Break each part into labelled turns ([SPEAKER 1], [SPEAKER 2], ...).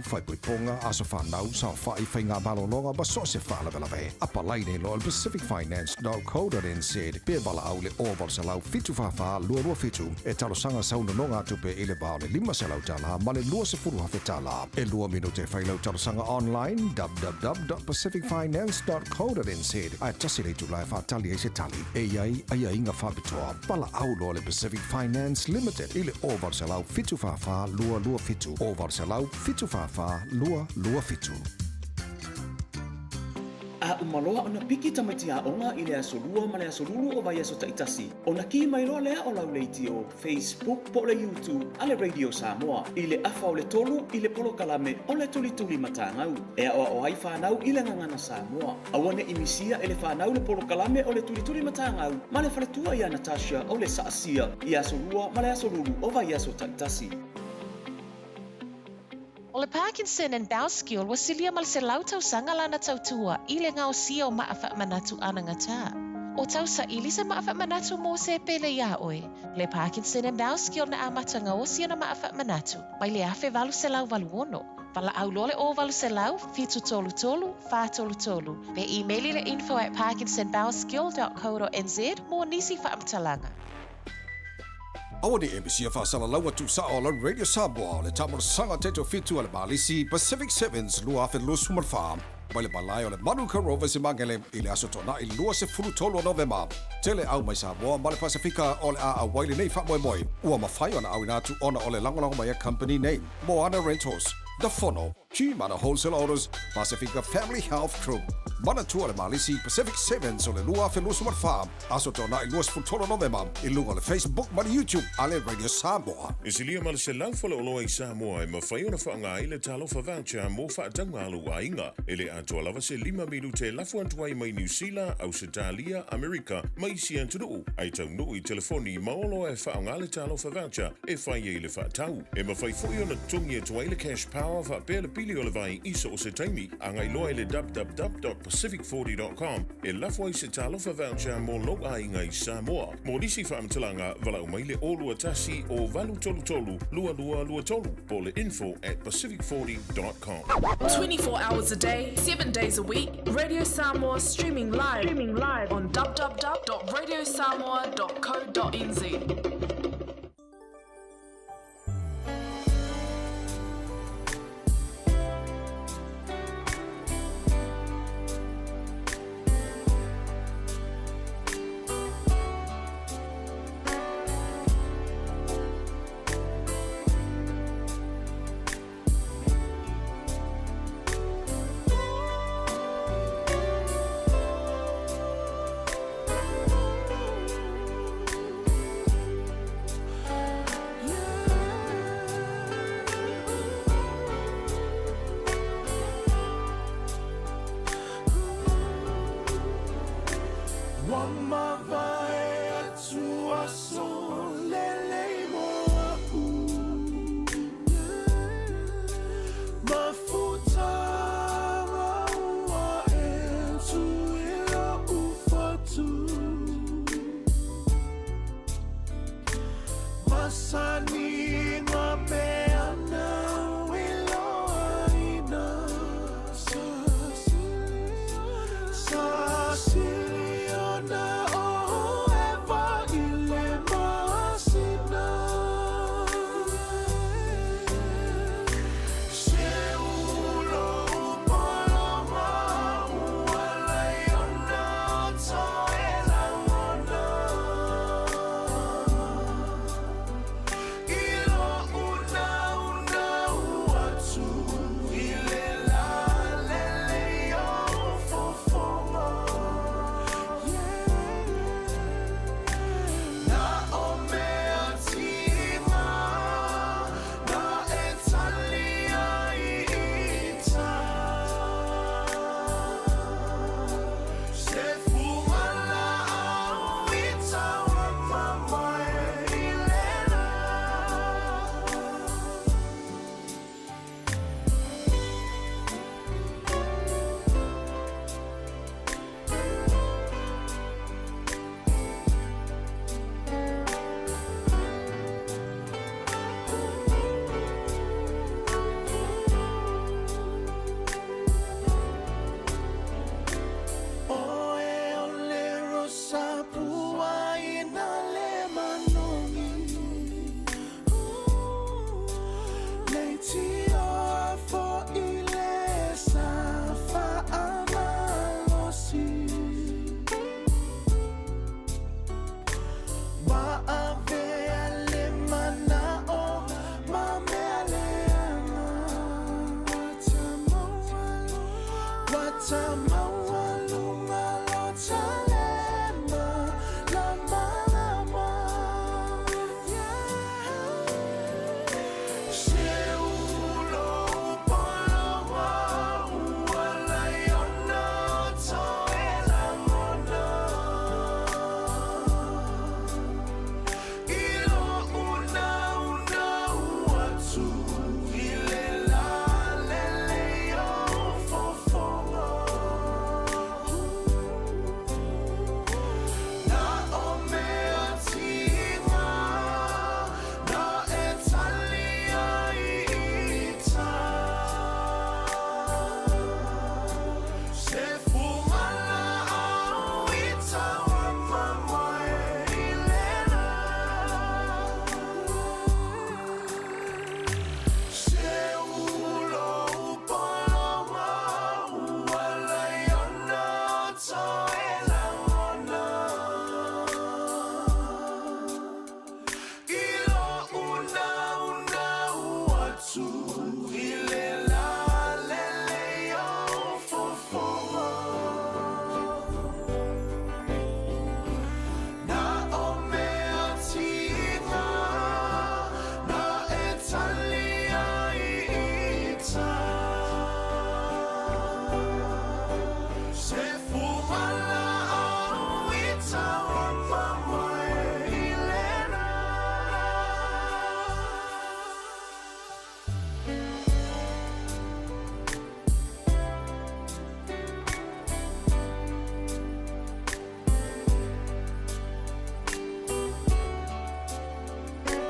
[SPEAKER 1] Faaipoipoga, aso fanau, saofai, faiga malologa ma so o se faalavelave. Apalai nei loa i le pacificfinance.co.nz pe valaau i le 0800 744 227 e talosaga sau nonogatupe i le va o le $500 ma le $20,000. E lua minute e fai lau talosaga online www.pacificfinance.co.nz ae tasi le itula e faatali ai se tali. E i ai aiaiga faapitoa. Valaau loa le Pacific Finance Limited i le 0800 744 227, 0800 744 227.
[SPEAKER 2] A uma loa ona piki tamaiti aoga i le aso Lua ma le aso Lulu o vaiaso taitasi, ona kī mai loa lea o lau leitio, Facebook po o le YouTube a le Radio Samoa i le afa o le tolu i le polokalame o le Tulituli Matagau e aoao ai fanau i le gagana Samoa. Aua ne i misia e le fanau le polokalame o le Tulituli Matagau ma le faletua ia Natasha o le Saasia i aso Lua ma le aso Lulu o vaiaso taitasi.
[SPEAKER 3] O le Parkinson and Bowskill ua silia ma le 100 tausaga lana tautua i le gaosia o maa faamanatu anagatā. O tausaili se maa faamanatu mo se pele iā oe. Le Parkinson and Bowskill na amata gaosi ana maa faamanatu mai le 1886. Valaau loa le 0800 733 433 pe imeli le info@parkinsonbowskill.co.nz mo nisi faamatalaga.
[SPEAKER 1] Aua ne i e misia faasalalaua tuusao o lau Radio Samoa o le taamolosaga taitofitu a le Malisi Pacific Sevens 2024 mai le malae o le Manuka Rovers i Magele i le aso Toonai 23 o Novema. Tele au mai Samoa ma le Pasefika o le a auai lenei faamoemoe ua mafai ona auina atu ona o le lagolago mai a company nei, Moana Rentals, The Fono, Gmana Wholesale Autos, Pasifika Family Health Group, Manatua le Malisi Pacific Sevens o le 2024, Aso Toonai 23 Novema i luga o le Facebook ma le YouTube a le Radio Samoa.
[SPEAKER 4] E silia ma le 100 faleoloa i Samoa e mafai ona faaaoga ai le Talofa Voucher mo faatauga a lou aiga. E le atoa lava se lima minute e lafo atu ai mai Niu Sila, Ausetalia, Amerika ma isi atunuu, ae taunuu i telefoni ma oloa e faaaoga le Talofa Voucher e fai ai le faatau. E mafai foi ona totogi atu ai le cash power faapea le pili o le vai i so o se taimi. Agai loa i le www.pacific40.com e lafo ai se Talofa Voucher mo lou aiga i Samoa. Mo nisi faamatalaga, valaau mai le 021 o 833 2223 po o le info@pacific40.com.
[SPEAKER 5] 24 hours a day, 7 days a week, Radio Samoa streaming live, streaming live on www.radiosamoa.co.nz.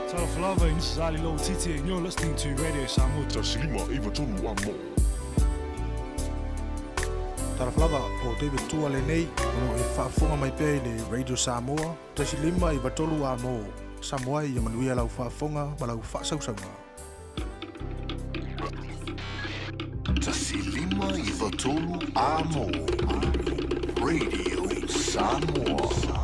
[SPEAKER 6] Talofa lava, this is Ali Lauitiiti and you're listening to Radio Samoa. Tasi lima iwa tolu a mo.
[SPEAKER 7] Talofa lava, o David Tua lenei, o lo e faafofoga mai pea i le Radio Samoa, 1 5 9 3 a mo. Samoa ia manuia lau faafofoga ma lau faasausauga.
[SPEAKER 8] 1 5 9 3 a mo. Radio Samoa.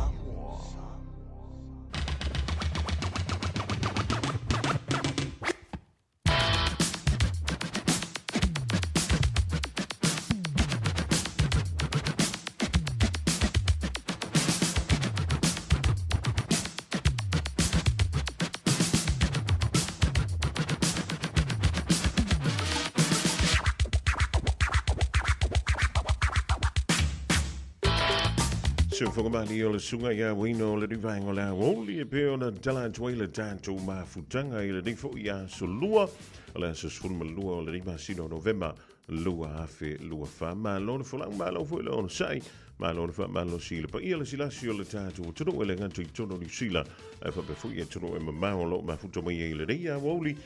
[SPEAKER 4] Sofoga mali o le suga ia uina o le rivaenga o le aoauli e pei ona tala atu ai le tatou mafutaga i lenei foi aso Lua, o le aso 12 o lenei masina o Novema 2024. Malo le folau, malo foi le onosai, malo le faamalosi i le paia le silasi o le tatou atunuu e le gata i totonu o Niu Sila ae faapea foi atunuu e mamao o lo o mafuta mai ai i lenei aoauli.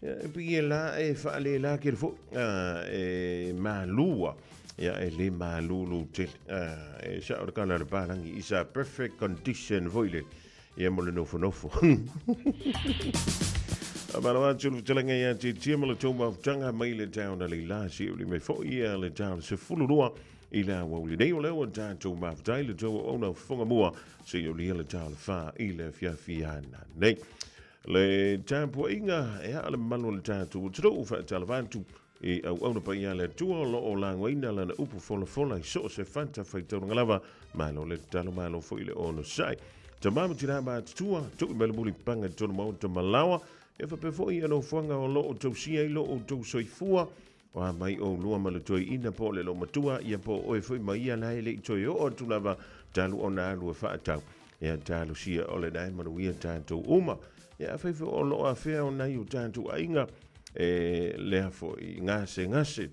[SPEAKER 4] E pei e la e faalelā tele foi e malua ia e le malulu tele. E sao le kala le palangi is a perfect condition foi le ia mo le nofonofo. Malo atu le fetalaiga ia te tia ma le tou mafutaga mai le taeao na leila se uli mai foi ia le taeao le 12 i le aoauli nei o lea ua tatou mafuta ai le tou auauna fofoga mua se i ulia le taeao le 4 i le afiafi ana nei. Le tapuaiga e aa le mamalu o le tatou atunuu faatalofa atu i auauna paia a le Atua o lo o lagoina lana upu folafola i so o se fatafaitaulaga lava. Malo le tatalo, malo foi le onosai. Tama ma tinā matutua, tuu mai le muli paga i totonu maota ma laoa, e faapea foi ia nofoaga o lo o tausia ai lo outou soifua, o a mai oulua ma le toeaina po o le loomatua, ia po o oe foi ma ia la e le i toe oo atu lava talu ona alu e faatau. Ia talosia o lena e manuia tatou uma. Ia afai foi o lo o afea o nai o tatou aiga e lea foi gasegase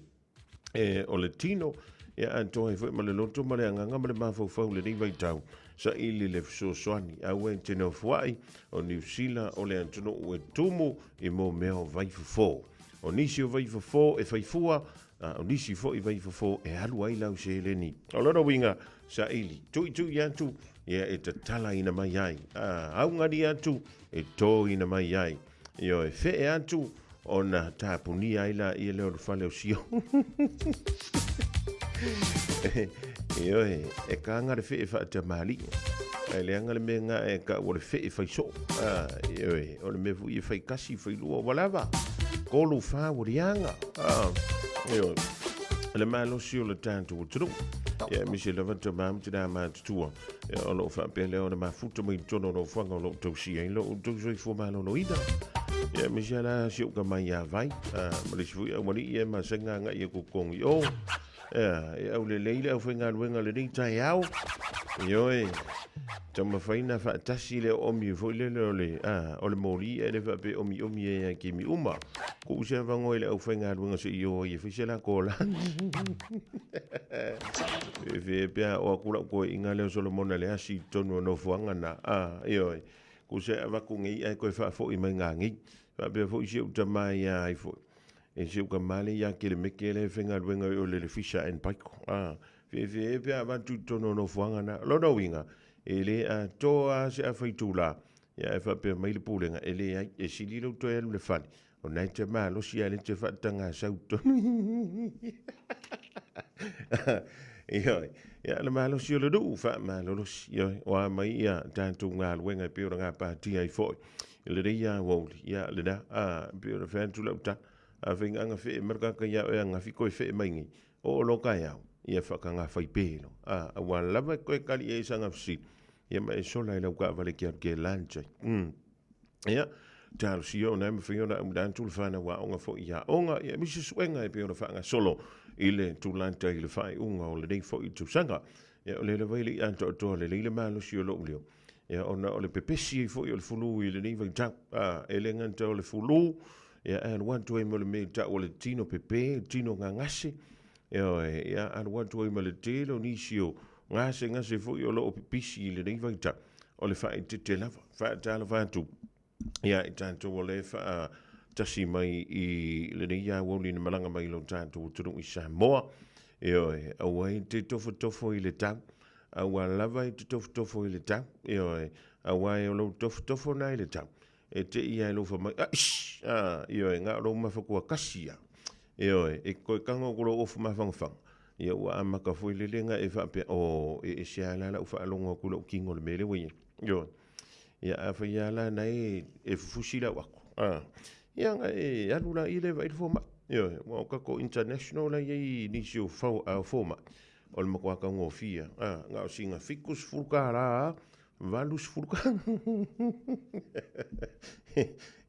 [SPEAKER 4] e o le tino, ia atoa ai foi ma le loto ma le agaga ma le mafaufau i lenei vaitau, saili le fesoasoani. Aua e te nofoai o Niu Sila o le atunuu e tumu i mō mea o vaifofo. O nisi o vaifofo e faifua, a o nisi foi vaifofo e alu ai lau seleni. O lona uiga, saili, tuitui atu, ia e tatalaina mai ai. A augani atu, e tōina mai ai. Ioe, fee atu, ona tapunia ai laia lea o le fale o Sio. Ioe, e kaga le fee faatamali'i. Ae leaga le mea ga e taua o le fee faisoo. Ioe, o le mea foi e faitasi, failua, ua lava. Tolu, fa, ua liaga. Ioe. Le malosi o le tatou atunuu. Ia aemaise lava tama ma tinā matutua. Ia o lo o faapea lea ona mafuta mai i totonu o nofoaga o lo o tausia ai lo outou soifua maloloina. Ia aemaise la si ou tama ia Vai, ma le isi foi aualii ia e masani ona agai atu i totonu i o. Ia, e aulelei le aufaigaluega i lenei taeao. Ioe, taumafai ona faatasi le oomi foi lele o le, a, o le moli ae le faapea e omiomi ai lava i taimi uma. Tuu se avanoa i le aufaigaluega se i o ai e fai se latou lunch. Feefee pe a oo atu lau toeaina lea o Solomona i le asi i totonu o nofoaga na, a, ioe, tuu se avatu nei ae toe faafoi mai nanei. Faapea foi si ou tama ia ai foi. E si ou tama lea ia Kelemeke lea e faigaluega i o i le Fisher and Paykel. A, feefee pe a avatu i totonu o nofoaga na. O lona uiga, e le atoa lava se afa itula, ia ae faapea mai le Pulega, e leai, e sili lou toe alu i le fale, o na e te malosi a o lea e te faatagasau i totonu. Ioe, ia le malosi o le nuu, faamalolosi, ioe, o a mai ia tatou galuega e pei ona gapatia ai foi. I lenei aoauli, ia lena, a, e pei ona fai atu lau tala, a faigaga fee mai le tagata ia oe ananafi toe fee mai nei, oo loa taeao, ia faataga fai pe loa, a, aua lava e toe tali i ai sana fesili, ia ma e sola i lau taavale e te alu te lunch ai. Mm. Ia, talosia ona e mafai ona auina atu le fanau aoga foi i aoga, ia aemaise suega e pei ona faagasolo i le tulata i le faaiuga o lenei foi tausaga. Ia, o lea lava e le i atoatoa lelei le malosi o lou leo, ia, ona o le pepesi ai foi o le fulu i lenei vaitau. A, e le gata o le fulu, ia, e alu atu ai ma le mea i tau o le tino pepe, tino gagase, ioe, ia, alu atu ai ma le tele o nisi o gasegase foi o lo o pipisi i lenei vaitau, o le faaeteete lava. Faatalofa atu ia i tatou o lea e faatasi mai i lenei aoauli na malaga mai i lo tatou atunuu i Samoa. Ioe, aua e te tofotofo i le tau, aua lava e te tofotofo i le tau, ioe, aua e o lou tofotofo na i le tau, e te i ai lou fai mai, ah, ah, ioe, na o lou mafatua kasi a. Ioe, e toe tago atu lou ofu mafanafana, ia ua amata foi lele na e faapea, oh, e ese lava la lau faalogo atu i lou tino i le mea lea ua i ai. Ioe. Ia afai lava la na e, e fufusi lau ako, a, ia na e alu la i le vaai le fomai. Ioe, aua o tatou international la i ai i nisi o fau, a, fomai, o le matua taugofie lava. A, na o sina $70 lava, $80.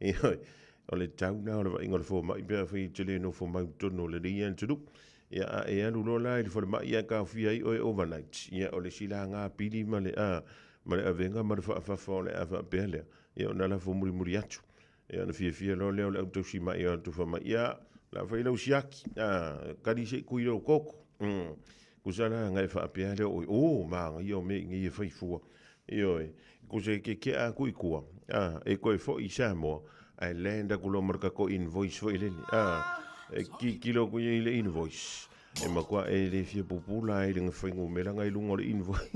[SPEAKER 4] Ioe, o le tau lena o le vaaiga o le fomai pe afai e te le nofo mau i totonu o lenei atunuu. Ia, a e alu loa la i le falemai ae taofia ai oe overnight, ia o le isi la na pili ma le, a, ma le avega ma le faafafa o le a faapea lea, ia ona lafo mulimuli atu. Ia ona fiafia loa lea o le au tausimai o atu fai mai, ia, o le a fai lau siaki, a, kali se i kui lou koko. Tusa la na e faapea lea oi, o, manaia o mea i nei e fai fua. Ioe, tusa e keke'a atu i tua, a, e toe foi i Samoa, ae land atu loa ma le tatou invoice foi lele, a, e tilotilo atu i ai i le invoice, E matua e le fia pupula ai le fuainumera na i luga o le invoice.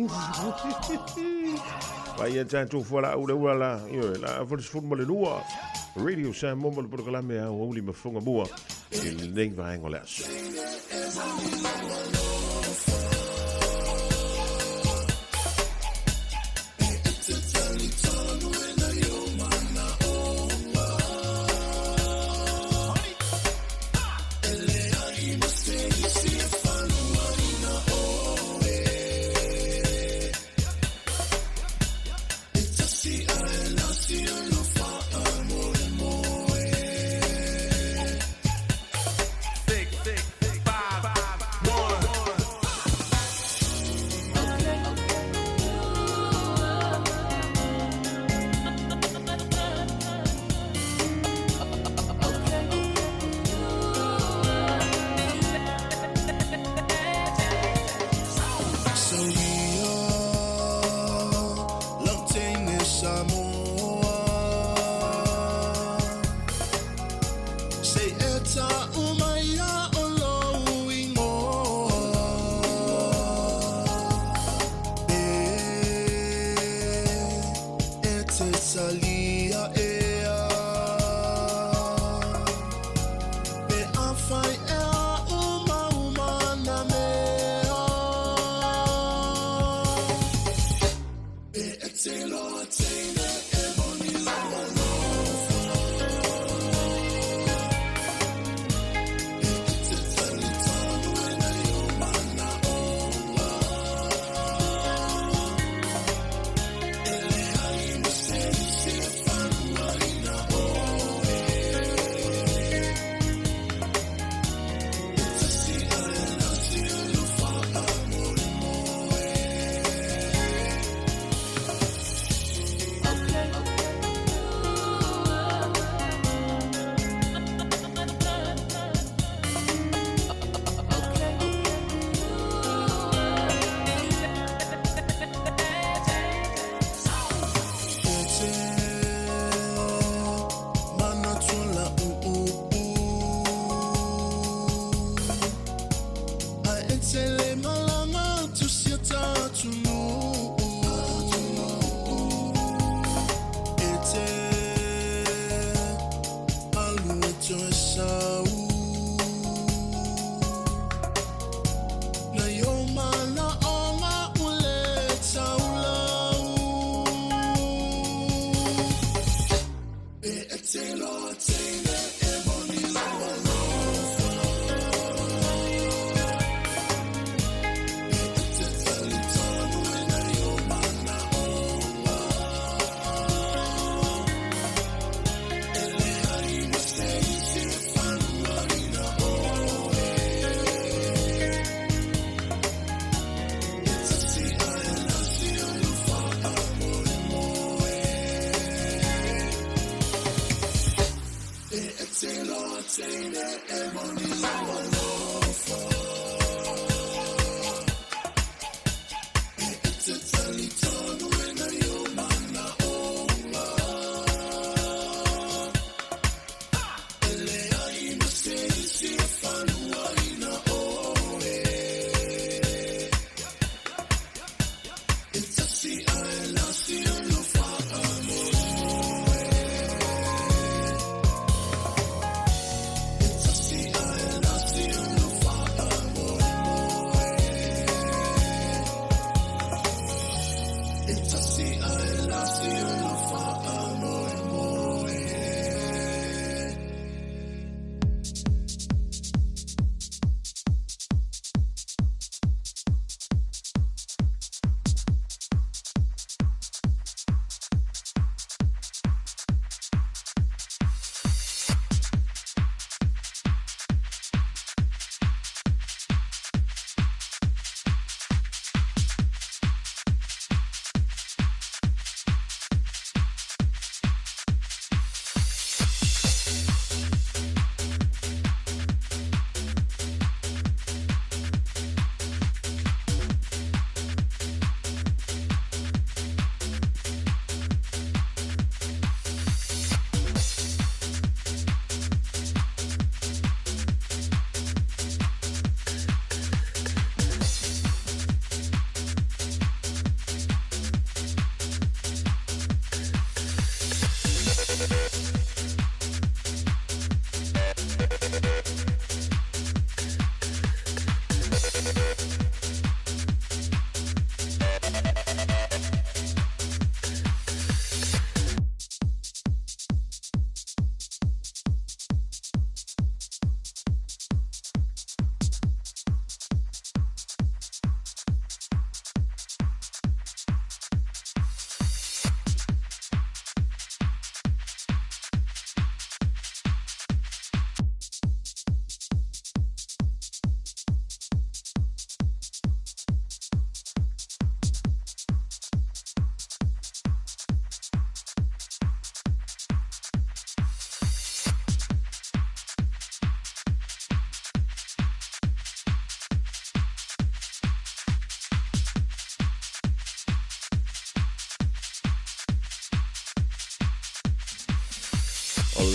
[SPEAKER 4] Vai a tatou fualaau le ua la, ioe, la afa le 12. Radio Samoa ma le polokalame a aoauli ma fofoga mua i lenei vaega o le aso.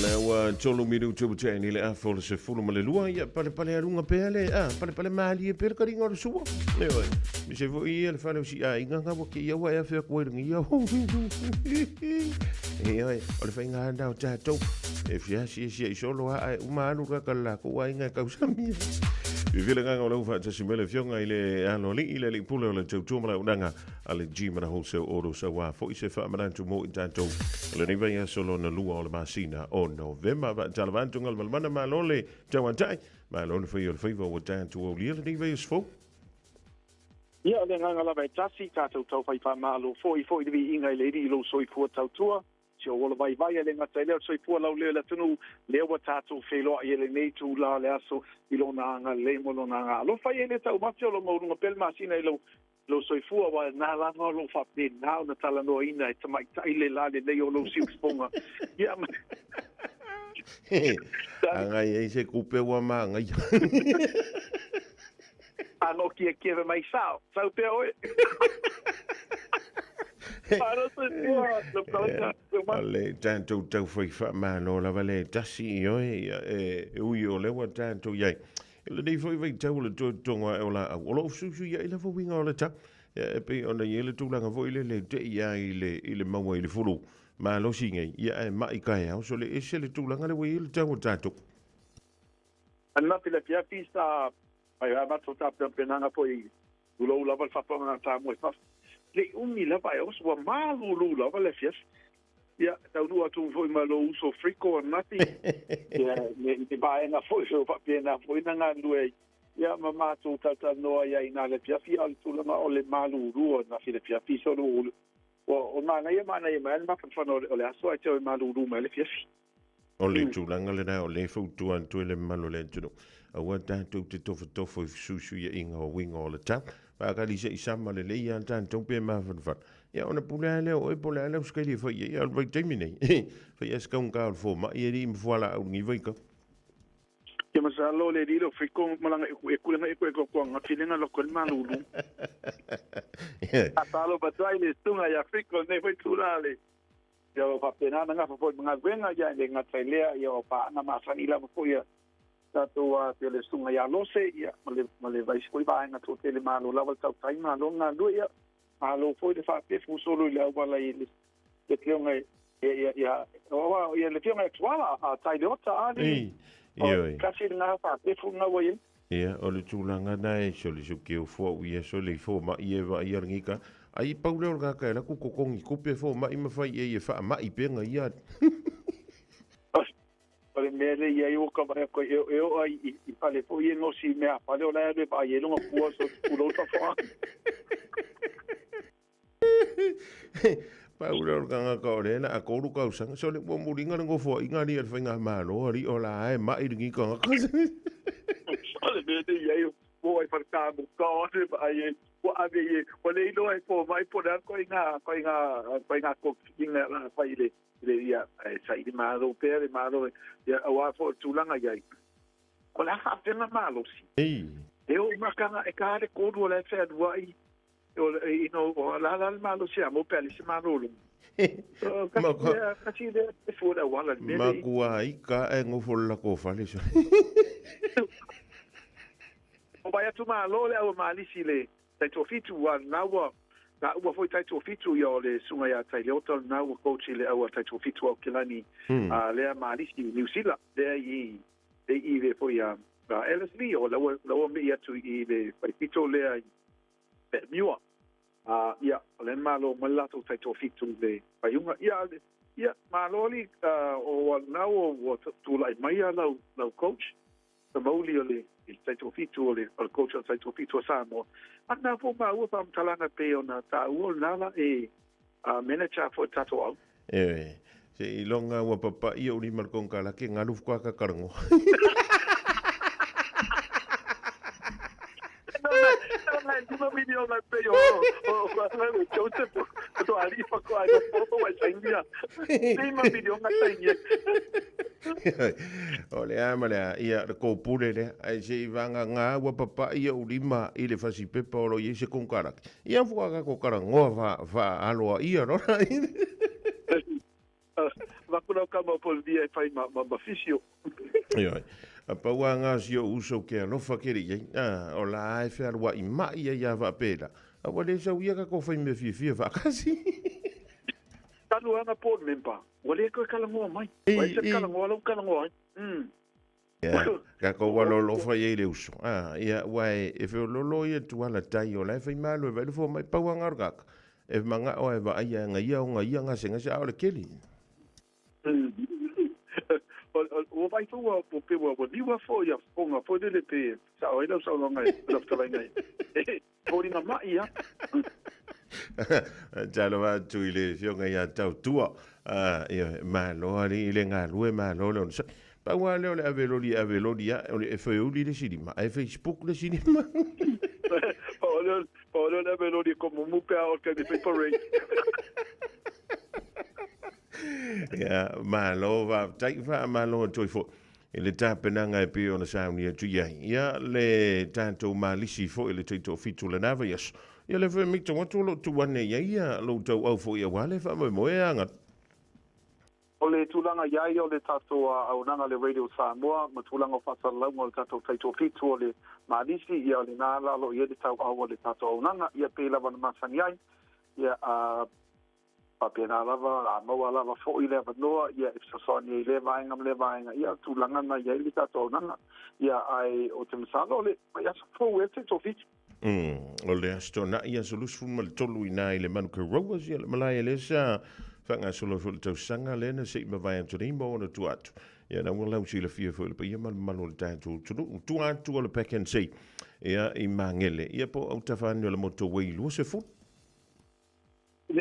[SPEAKER 4] Lea ua tolu minutu ua tea i le afa o le 12, ia palepale aluga pea le, a, palepale malie pea le kaliga o le sua. Ioe, mise foi ia le fale o si aiga nga ua kei aua e afe atu ai lagi ia. Ioe, o le faiga lena o tatou. E fiasi e i solo a e uma alu ka ka la ko aiga e kausamia. Fifila agaga o lau faatasi mai le afioga i le aloalii le alii pule o le tautua ma le auaunaga a le G-Mana Wholesale Autos auā foi se faamanatu mo i tatou i lenei vaiaso lona lua o le masina o Novema. Faatalofa atu Galumalemana, malo le tauatai, malo le fai o le faiva ua tatou aulia lenei vaiaso fou.
[SPEAKER 9] Ia, o le agaga lava e tasi, tatou taufai faamalo foi foi le viiga i le Alii i lou soifua tautua. Si ou ola vaivai e le gata i lea o le soifua laulea o le atunuu, lea ua tatou feiloai i lenei itula o le aso i lona agalelei ma lona agaalofa. Ia e le taumate o lo o maualuga pea le masina i lou lou soifua, aua o lena lava o lo o faapena ona talanoaina e tamaitai le lalelei o lou siufofoga. Ia, ma...
[SPEAKER 4] Agai ai se kupe ua māgaia.
[SPEAKER 9] Ano kia kia mai sao, sau pea oe.
[SPEAKER 4] O le tatou taufai faamalo lava le tasi i oe, ia, e ui o lea ua tatou i ai. I lenei foi vaitau o le toetotoga ae o laau, o lo o fesuisuiai lava uiga o le tau. Ia, e pei ona i ai le tulaga foi lele e tei lava i le, i le maua i le fulu malosi nei, ia ae mai taeao, so le ese le tulaga lea ua i ai le tau o tatou.
[SPEAKER 9] Ananafi le afiafi sa fai a matou tapenapenaga foi tulou lava le faafofoga a Samoa i fafo. Le umi lava ae oso ua malulu lava le afiafi. Ia, taunuu atu foi ma lou uso Frico ananafi, ia, i le vaega foi o faapena foi na galulue ai. Ia, ma matou talatalanoa ai i ina i le afiafi, a o le tulaga o le malulu ananafi i le afiafi, so o manaia manaia mai lava le mafanafana o le aso ae toe malulu mai le afiafi.
[SPEAKER 4] O le tulaga lena o lea e fautua atu ai le mamalu o le atunuu, aua tatou te tofotofo i fesuisuiaiga o uiga o le tau. Faakali se i sama lelei lava tatou pe mafanafana, ia ona pule lava lea o oe po o le a lau sikaili e fai i ai. A o le vaitaimi nei, fai lava si taugata o le fomai e le i mafua laau i lenei vaitau.
[SPEAKER 9] Ia masalo le lilo friko malanga e kulenga e kue ko nga filenga loko le malulu. Atalo batai le sunga ya friko ne foi tula le. Ia o faapena na gafa foi ma galuega ia e le gata i lea ia o paaga masani lava foi ia tatou a te le susuga ia Lose ia ma le ma le vaisi foi vaega toatele malo lava le tautai malo le galulue ia malo foi le faapefu solo i le auala i le le afioga ia ia ia o ia le afioga ia Tuala a tai le ota a le
[SPEAKER 4] Ioe.
[SPEAKER 9] Kasi lena faapefu lena ua i ai.
[SPEAKER 4] Ia, o le tulaga na e sole so ke o fua u ia sole i fo ma i e va ia lengi ka. Ai pau lea o le kaka e laku kokongi kupe fo ma i mawhai e ia wha ma i penga ia.
[SPEAKER 9] O le mea le ia i o ka vai ko e e o ai i pale fo i no si mea pale o la e va i longa pua so pulo ta fo.
[SPEAKER 4] Pau lea o le kangaka o lea la a kolu kausaga sole ua muliga le nofoaiga alii a le faigamalo alii o la e ma'i lenei tagata.
[SPEAKER 9] O le mea nei ai mo ai whakaamu ka o te ai e ua ave i e ua le iloa e fō mai po le a koe ngā koe ngā koe ngā kōwhiringa la whai le le ia e saili malo pea le malo ia auā fo tulaga i ai o le a faapena malosi.
[SPEAKER 4] Ei.
[SPEAKER 9] E o makanga e ka le kolu o le whenua i o i no o la la le malosi a mo pea le se malolo. Kasi le e fua wala le mele.
[SPEAKER 4] Makua ika e ngofo la ko fale so.
[SPEAKER 9] O vai atu malo le au malisi le tai tofitu wa naua na ua foi tai tofitu ia o le sunga ia tai leota na ua coach le au tai tofitu au kilani a lea malisi New Zealand lea i le i le foi a LSV o laua laua me ia tu i le faipito lea i Miua. A ia o le malo mai latou tai tofitu le faiuga ia ia malo li o na ua tulai mai a lau lau coach sa mauli o le i le taitofitu o le o le coach o le taitofitu o Samoa. A na fo ma ua faamatalaga pei ona taua o lena la e a manager foi tatou au.
[SPEAKER 4] E, se iloga ua papaʻi ou lima i le konekarake galu faatoa kakalagoa. O le a ma le a, ia, le kōpule lea, ae se i vagagā ua papaʻi ou lima i le fasipepa o lo o i ai se konekarake. Ia fua ka ko karangoa fa fa aloa ia rona.
[SPEAKER 9] Vaku lau ka kama po via e fai ma fisio.
[SPEAKER 4] Ioe. A paua ngā si o uso ke alofa kere iai. O la ai whealua i mai ia ia waapela. A wale sau ia ka kowhai me fiafia whaakasi.
[SPEAKER 9] Talu anga board member. Wale koe kalangoa mai. Wale se kalangoa lau kalangoa ai.
[SPEAKER 4] Ia, ka kou alolofa ia i le uso. Ia, ua e feololo ia tuala tai o la e whai malo e vailofo mai paua ngā kaka. E manga o e va ia nga ia o nga ia nga se nga se a o le keli.
[SPEAKER 9] O vai tua o pe wa niwa fo ia fonga fo le pe sa o ila sa longa e la ftalai ngai. O ringa mai ia.
[SPEAKER 4] Talo atu i le fionga ia tau tua. Ia malo ali i le ngā lue malo le ona. Paua leo le aveloli ia o le FAU le silima. Ai Facebook le silima.
[SPEAKER 9] O le aveloli ko mumu pe o ke paper rate.
[SPEAKER 4] Ia malo va tai fa malo toi fo. I le tapenanga e pio na sauni atu iai. Ia le tātou malisi fo i le teito fitu le nava ias. Ia le fwe mito watu lo tuane ia ia lo tau au fo ia wale fa moe moe anga.
[SPEAKER 9] O le tūlanga iai o le tātou aunaga le Radio Samoa, ma tūlanga o whāsalalaunga o le tātou taito fitu o le malisi, ia o le nā lalo ia le tau au o le tātou aunaga, ia pe lava na masani ai, ia papena lava, a maua lava fo i le avanoa, ia e fesoasoani ai le vaega ma le vaega, ia tūlanga na iai le tātou aunaga, ia ai o te masalo o le mai aso fou e te tō fitu.
[SPEAKER 4] O le aso na ia so lusu ma le tolu i nā i le Manuka Rovers, ia le malae le sa whanga solo fo le tausanga le na se i mawai atu nei mo ona tu atu. Ia na ua lau si le fia fo le pa ia malu malu le tātou tunu, tu atu o le pack and see. Ia i mangele. Ia po au tawhani o le moto wei lua se fu.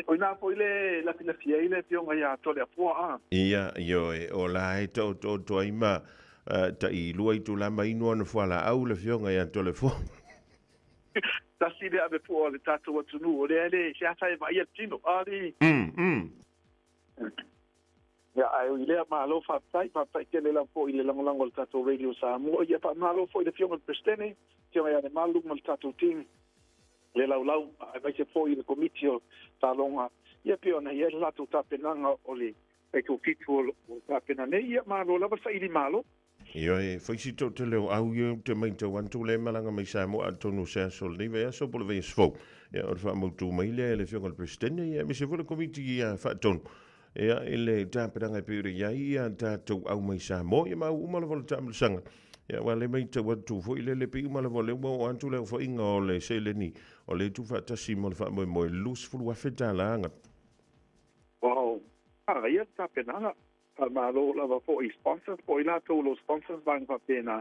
[SPEAKER 9] O ina po i le lafi ai le fionga ia tole apua a.
[SPEAKER 4] Ia, ioe, o la e tau tau tau ai ma ta i lua i tūlama inu ana fuala au le fionga ia tole fua.
[SPEAKER 9] Tasi le ave pua le tātou atunu, o le ele, se ata e vai al tino, ali. Ia, ai o i lea malo whātai tele lau po i le langolango le tātou Radio Samoa. Ia, pa malo fo i le fionga le Prestene, fionga ia le malu ma le tātou team, le laulau, ai vai se fo i le komiti o tālonga. Ia pio na ia le lātou tāpenanga o le taito fitu o tāpena nei, ia malo lava sa ili malo.
[SPEAKER 4] Ia e whaisi tō te leo au ia te mai tau antu le malanga mai Samoa atonu se aso le neiva aso po le vei asfou. Ia o le whaamautu mai lea le fionga le Prestene, ia me se fo le komiti ia whaatonu. Ia i le tāpenanga e pere ia ia tātou au mai Samoa, ia mau umala vole tāmalasanga. Ia wa le mai tau atu fo i le le pi umala vole ua o antu leo whainga o le seleni o le tu whaatasi mo le whaamoe moe lus fulu afe tālanga.
[SPEAKER 9] Wow, ia tāpenanga. Malo lava fo i sponsors, po i lātou lo sponsors vanga whapena.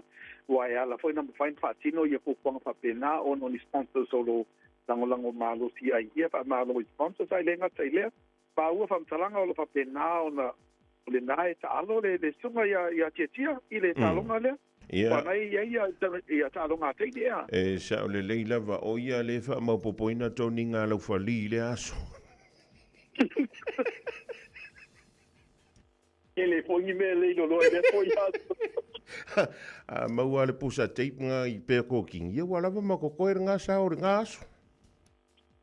[SPEAKER 9] Wai ala fo i na mwhain whaatino ia pupuanga whapena o no ni sponsors o lo langolango malo si ai ia wha malo i sponsors ai lenga tai lea. Pa ua whamtalanga o lo whapena o na o le nae ta alo le sunga ia tia tia i le talonga lea.
[SPEAKER 4] Ia.
[SPEAKER 9] Wa nei ia ia talonga te ia.
[SPEAKER 4] E sa o le leila va o ia le wha maupopoina tōni ngā lau whali le aso.
[SPEAKER 9] Ele foi ni me le lo le foi aso.
[SPEAKER 4] A maua le pusa tape ngā i pēr koking. Ia wa lava makoko e ngā sa o le ngā aso.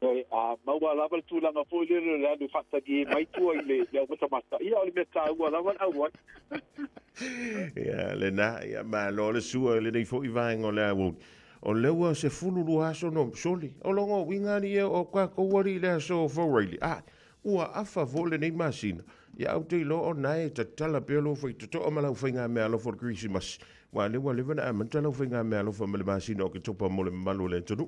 [SPEAKER 9] A maua lava le tūlanga foi le le alu whatagi e mai tua i le au matamata. Ia o le mea tāua lava au ai.
[SPEAKER 4] Ia le nā, ia malo le sua le nei foi vaenga o le au. O leua se fululu aso no soli. O longo wingani ia o kā kouari le aso o faureili. Ah, ua afa fo le nei masina. Ia au te lo o nae tatala pea lo whai totoa ma lau whainga mea alofa o le Christmas. Wa lewa lewa na amanta lau whainga mea alofa ma le masina o ke topa mo le malo le tonu.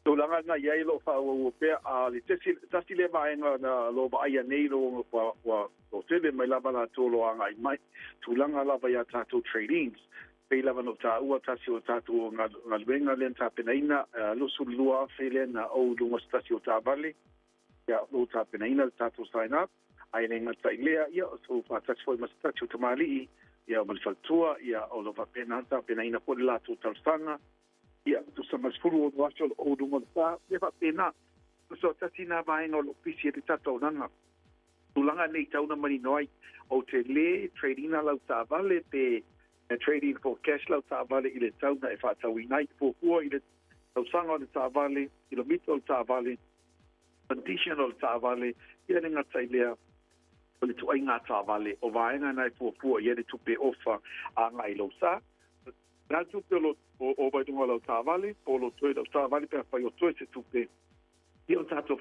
[SPEAKER 9] Tūlanga na iai lo whaua pea a le tasi le vaenga na lo vaai nei lo wa lo tele mai lava la tō anga i mai. Tūlanga lava ia tātou tradings. Pei lava no tāua tasi o tātou ngā luenga le tāpenaina lusu lua whele na au lunga tasi o tāvale. Ia lo tāpenaina le tātou sign up. Ai le ngata i lea, ia, so whātasi foi masatati o tamali'i, ia o malifaltua, ia o lo whapena, tāpenaina po le lātou tausanga, ia, tu sa masfuru o nuaso o lunga le tā, ia whapena, so tasi nā vaenga o lo pisi e te tātou nanga. Tūlanga nei tauna mani noai, o te le tradinga lau tāvale, pe trading for cash lau tāvale i le tauna e whātau i nai, pōpua i le tausanga o le tāvale, i lo mito o le tāvale, condition o le tāvale, ia le ngata i lea, O le ituaiga taavale, o vaega na e fuafua i ai le tupe ofa agai i lou sa. O le a le tupe o lo o ova i luga o lau taavale, po o lo o toe i lau taavale pe afai o toe se tupe, ia o tatou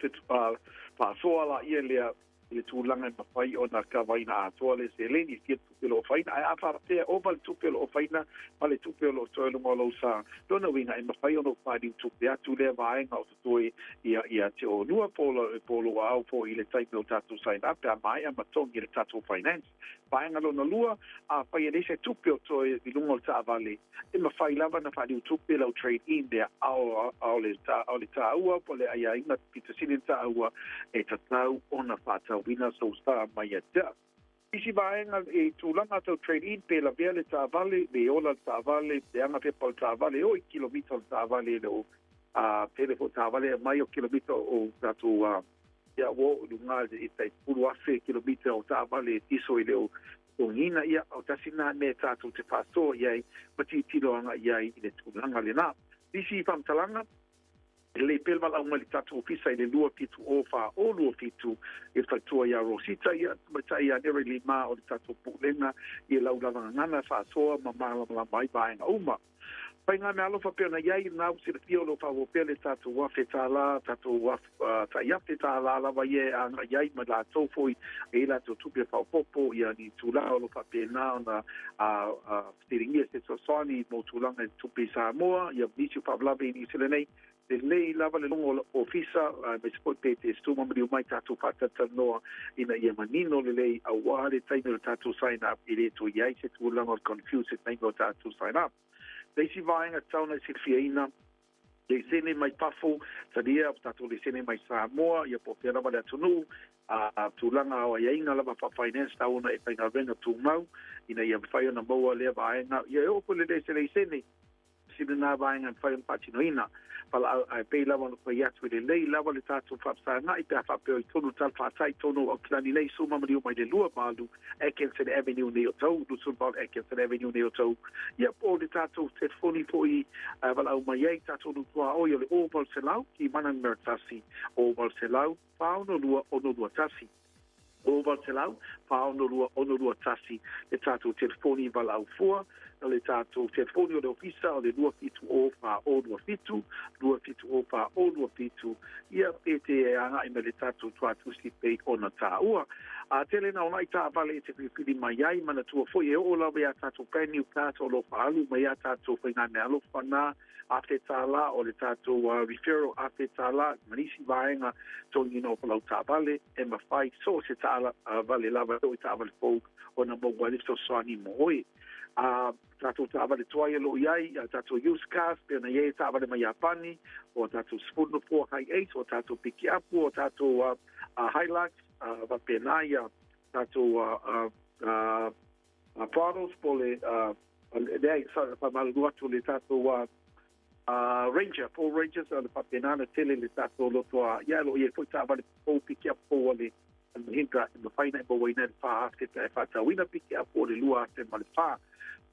[SPEAKER 9] faasoa laia lea i le tulaga e mafai ona kavaina atoa le seleni e fia le tupe o lo o ofaina. Ae a faapea e ova le tupe o lo o ofaina ma le tupe o lo o toe i luga o lou sa, lona uiga e mafai ona ou faaliu tupe atu lea vaega o totoe ia ia te oulua po o lou aao foi i le taimi o tatou sign up pe a maea ma togi le tatou finance. Vaega lona lua, afai e leai se tupe o toe i luga o le taavale, e mafai lava ona faaliu tupe lau trade in lea, a o le taua po o le aiaiga pito sili ona taua, e tatau ona faatauina sou sa mai ia te au. Isi vaega i tulaga tau trade in, pe lavea le taavale, le ola le taavale, leaga pepa o le taavale, oo i kilomita o le taavale e le o tele foi taavale e aumai o kilomita o tatou ia ua oo i luga i tai 10,000 kilomita o taavale iso e le o totogiina. Ia, o tasi lena mea tatou te faasoa i ai ma tilotilo agai i ai i le tulaga lena. Nisi faamatalaga, e lelei pea le valaau mai i le tatou ofisa i le 270 4027 i le faletua ia Rosita, ia tamaitai ia Neri Lima o le tatou Pulega i lau lava gagana faasoa ma malamalama ai vaega uma. Faigameaalofa pei ona i ai lena ua silafia o lo o faaauau pea le tatou $1,000, tatou tai $1,000 lava ia e agai ai ma latou foi e i ai latou tupe faaopoopo ia ni tulaga o lo o faapena ona fesiligia se fesoasoani mo tulaga i tupe i Samoa ia nisi o faalavelave i Niu Sila nei. Lelei lava le logo o le ofisa aemaise foi pe te suma maliu mai tatou faatalatalanoa ina ia manino lelei aua le taimi o le tatou sign up e le toe i ai se tulaga o le confuse i le taimi o tatou sign up. Le isi vaega tatau ona e silafiaina, leisene mai fafo, talia o tatou leisene mai Samoa, ia po o fea lava le atunuu, a tulaga o aiaiga lava faa-finance tatau ona e faigaluega tumau ina ia mafai ona maua lea vaega, ia e oo foi le se leisene. Tasi lena vaega e mafai ona faatinoina. Valaau, ae pei lava ona fai atu e lelei lava le tatou faafesagai pe a faapea i tonu le tala faasai tonu o Aukilani nei suma maliu mai le 28 Atkinson Avenue nei o Tau, 28 Atkinson Avenue nei o Tau. Ia po o le tatou telefoni foi valaau mai ai tatou nuu tuaoi o le 0800 ki mana numera 1 0800 462 621. 0800 462 621 le tatou telefoni valaau fua, o le tatou telefoni o le ofisa o le 270 4027, 270 4027, ia pe te agai mai le tatou tuatusi pei ona taua. A tele na onaʻi taavale e te filifili mai ai, manatua foi e oo lava iā tatou brand new cars o lo o faaalu mai iā tatou faigameaalofa na $1,000 o le tatou referral $1,000 ma nisi vaega togiina o palau taavale e mafai so o se taavale lava e oo i taavale fou ona maua ai le fesoasoani mo oe. A tatou taavale tuai o lo o i ai, a tatou used cars pei ona i ai taavale mai Iapani, o a tatou 14 Hi-Ace, o a tatou pikiapu, o a tatou Hilux, faapena ia tatou Prados po o le leai, faamalulu atu le tatou Ranger, Ford Rangers, o le faapena ona tele le tatou lotoa, ia o lo o i ai foi taavale fou, pikiapu fou a le Mahindra e mafai ona e mauaina i le $4,000 pe a e faatauina pikiapu o le 2004.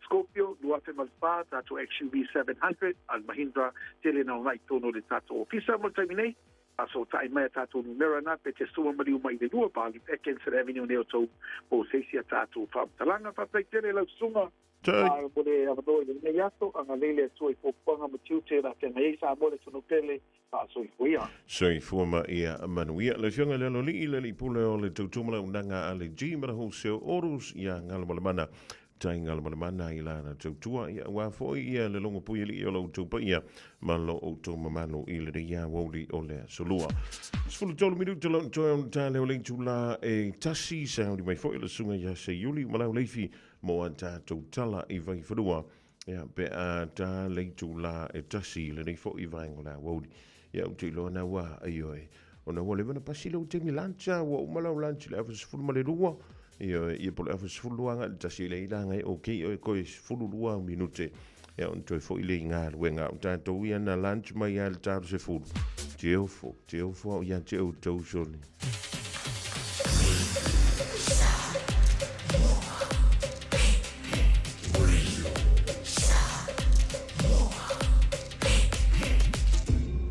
[SPEAKER 9] Scorpio 2004, tatou XUV 700 a le Mahindra, tele na onaʻi tonu o le tatou ofisa mo le taimi nei. Faasootai mai a tatou numera na pe te sua maliu mai i le 28 Atkinson Avenue nei o tou po o se isi a tatou faamatalaga. Faafetai tele lau susuga mo le avanoa i lenei aso. Agalelei le Atua i puapuaga ma tiute o le a feagai ai Samoa le atunuu pele. Faasoifua ia.
[SPEAKER 4] Soifua ma ia manuia. Le Afioga i le Aloalii, le Alii Pule o le Tautua ma Launaga a le G ma le Wholesale Autos ia Galumalemana Tai Galumalemana i lana tautua, ia aua foi ia le logo puialii o lo outou paia ma lo outou mamalu i lenei aoauli o le aso lua. 13 minuta lo toe ona ta leo le itula e tasi, sauni mai foi le susuga ia Seiuli ma lau leifi mo a tatou tala i Vaifanua, ia pe a ta le itula e tasi i lenei foi vaega o le aoauli. Ia ou te iloa na ua ioe, ona ua leva ona pasi lou taimi lunch a, ua uma lau lunch i le afa 12, ioe, ia po o le afa 12 agai i le tasi, e leai la ngai okay oe koe 12 au minute, ia ona toe foi lea i galuega. O tatou ia na lunch mai lava i le 30, te ofo, te ofo au ia te outou sole.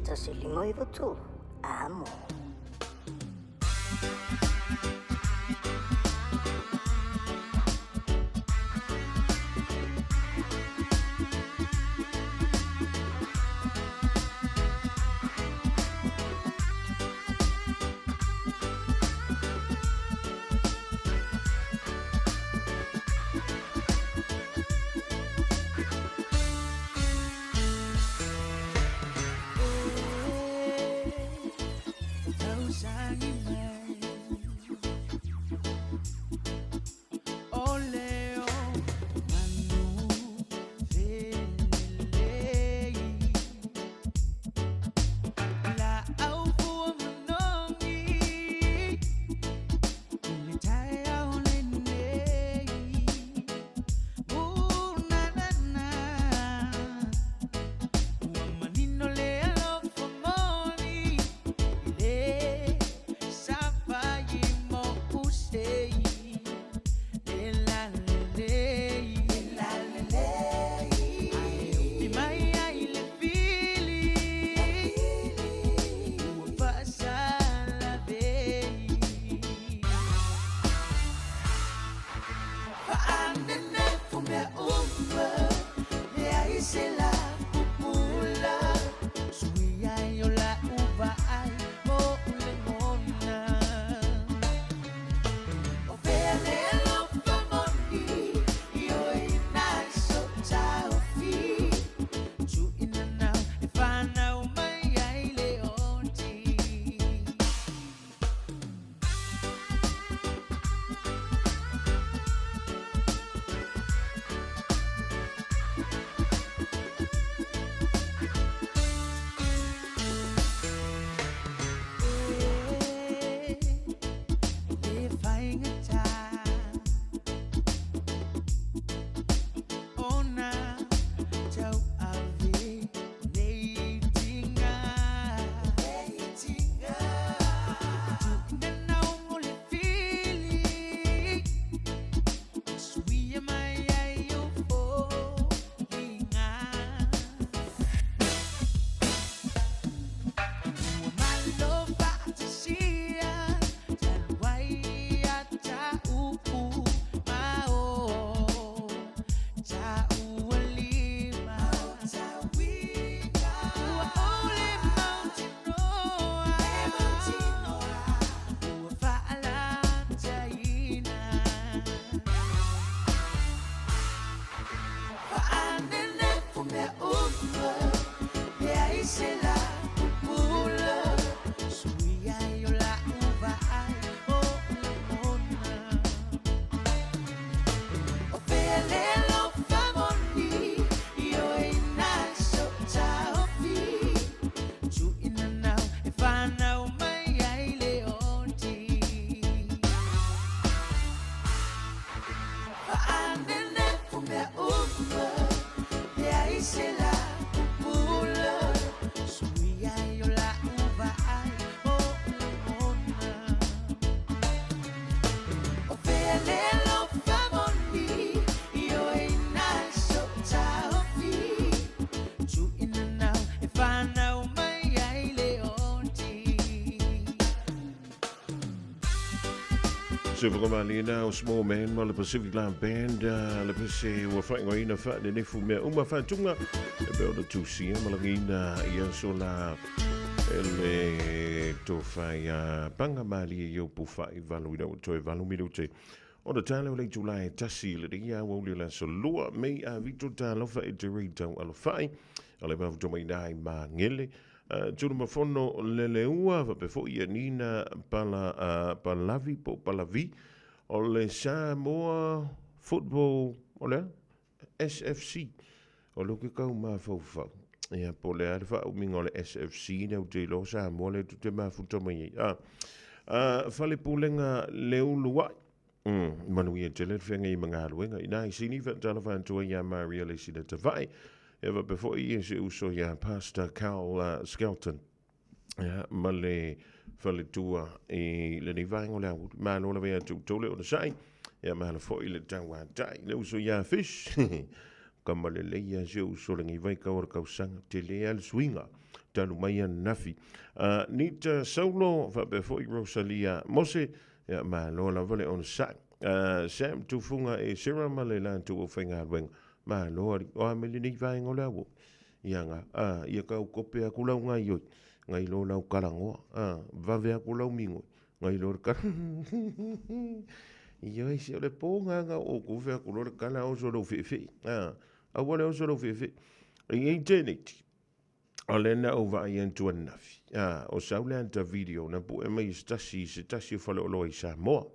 [SPEAKER 10] 1 5 9 3 amo.
[SPEAKER 4] Se whakamalina o Small Man ma le Pacific Live Band le pese ua whaingoina wha mea uma whatunga e pe o le tusia malangina ia sola le tōwhai a panga mali e iopu whai valu ina o toe valu minute. O le tala o le tūlai tasi le ria wa uli la solua mei a vito talofa e te rei tau alofai. O le mafuto mai nai ma ngele. Tuna mafono lele ua, whapefo ia Nina pala, palavi po palavi. O le Samoa Football, o le SFC. O le ke kau mawhaufau. Ia po le alfa o minga o le SFC ne o te lo Samoa le tu te mafuta mai. Fale pulenga le uluai. Manu ia te le whenga i mangaluenga. Ina i sini whaatala whantua ia Maria le sina tawai. Ewa before ia se uso ia Pastor Carl Skelton. Ia ma le faletua i le ni vaengo le au. Malo la vea tūtole o na sai. Ia mahala foi le taua tai. Le uso ia Fish. Ka ma le leia se uso le ngi vai kau o kausanga. Te lea le suinga. Talu mai a nafi. Nita Saulo whape foi Rosalia Mose. Ia malo la vale o na sai. Sam Tufunga e Sera ma le lantu o whainga alwenga. Ma loa o a mele nei vaenga o le awo. Ia ngā, ia kau kope aku lau ngai oi. Ngai lo lau karangoa, vave aku lau mingo. Ngai lo kara. Ia isi o le pō ngā ngā o kuwe aku lo le kala o so lau whiwhi. Awa le o so lau whiwhi. I ei tēnei. O le na o vai antua nafi. O saule anta video na pu e mai stasi se tasi o whale o loa i Samoa.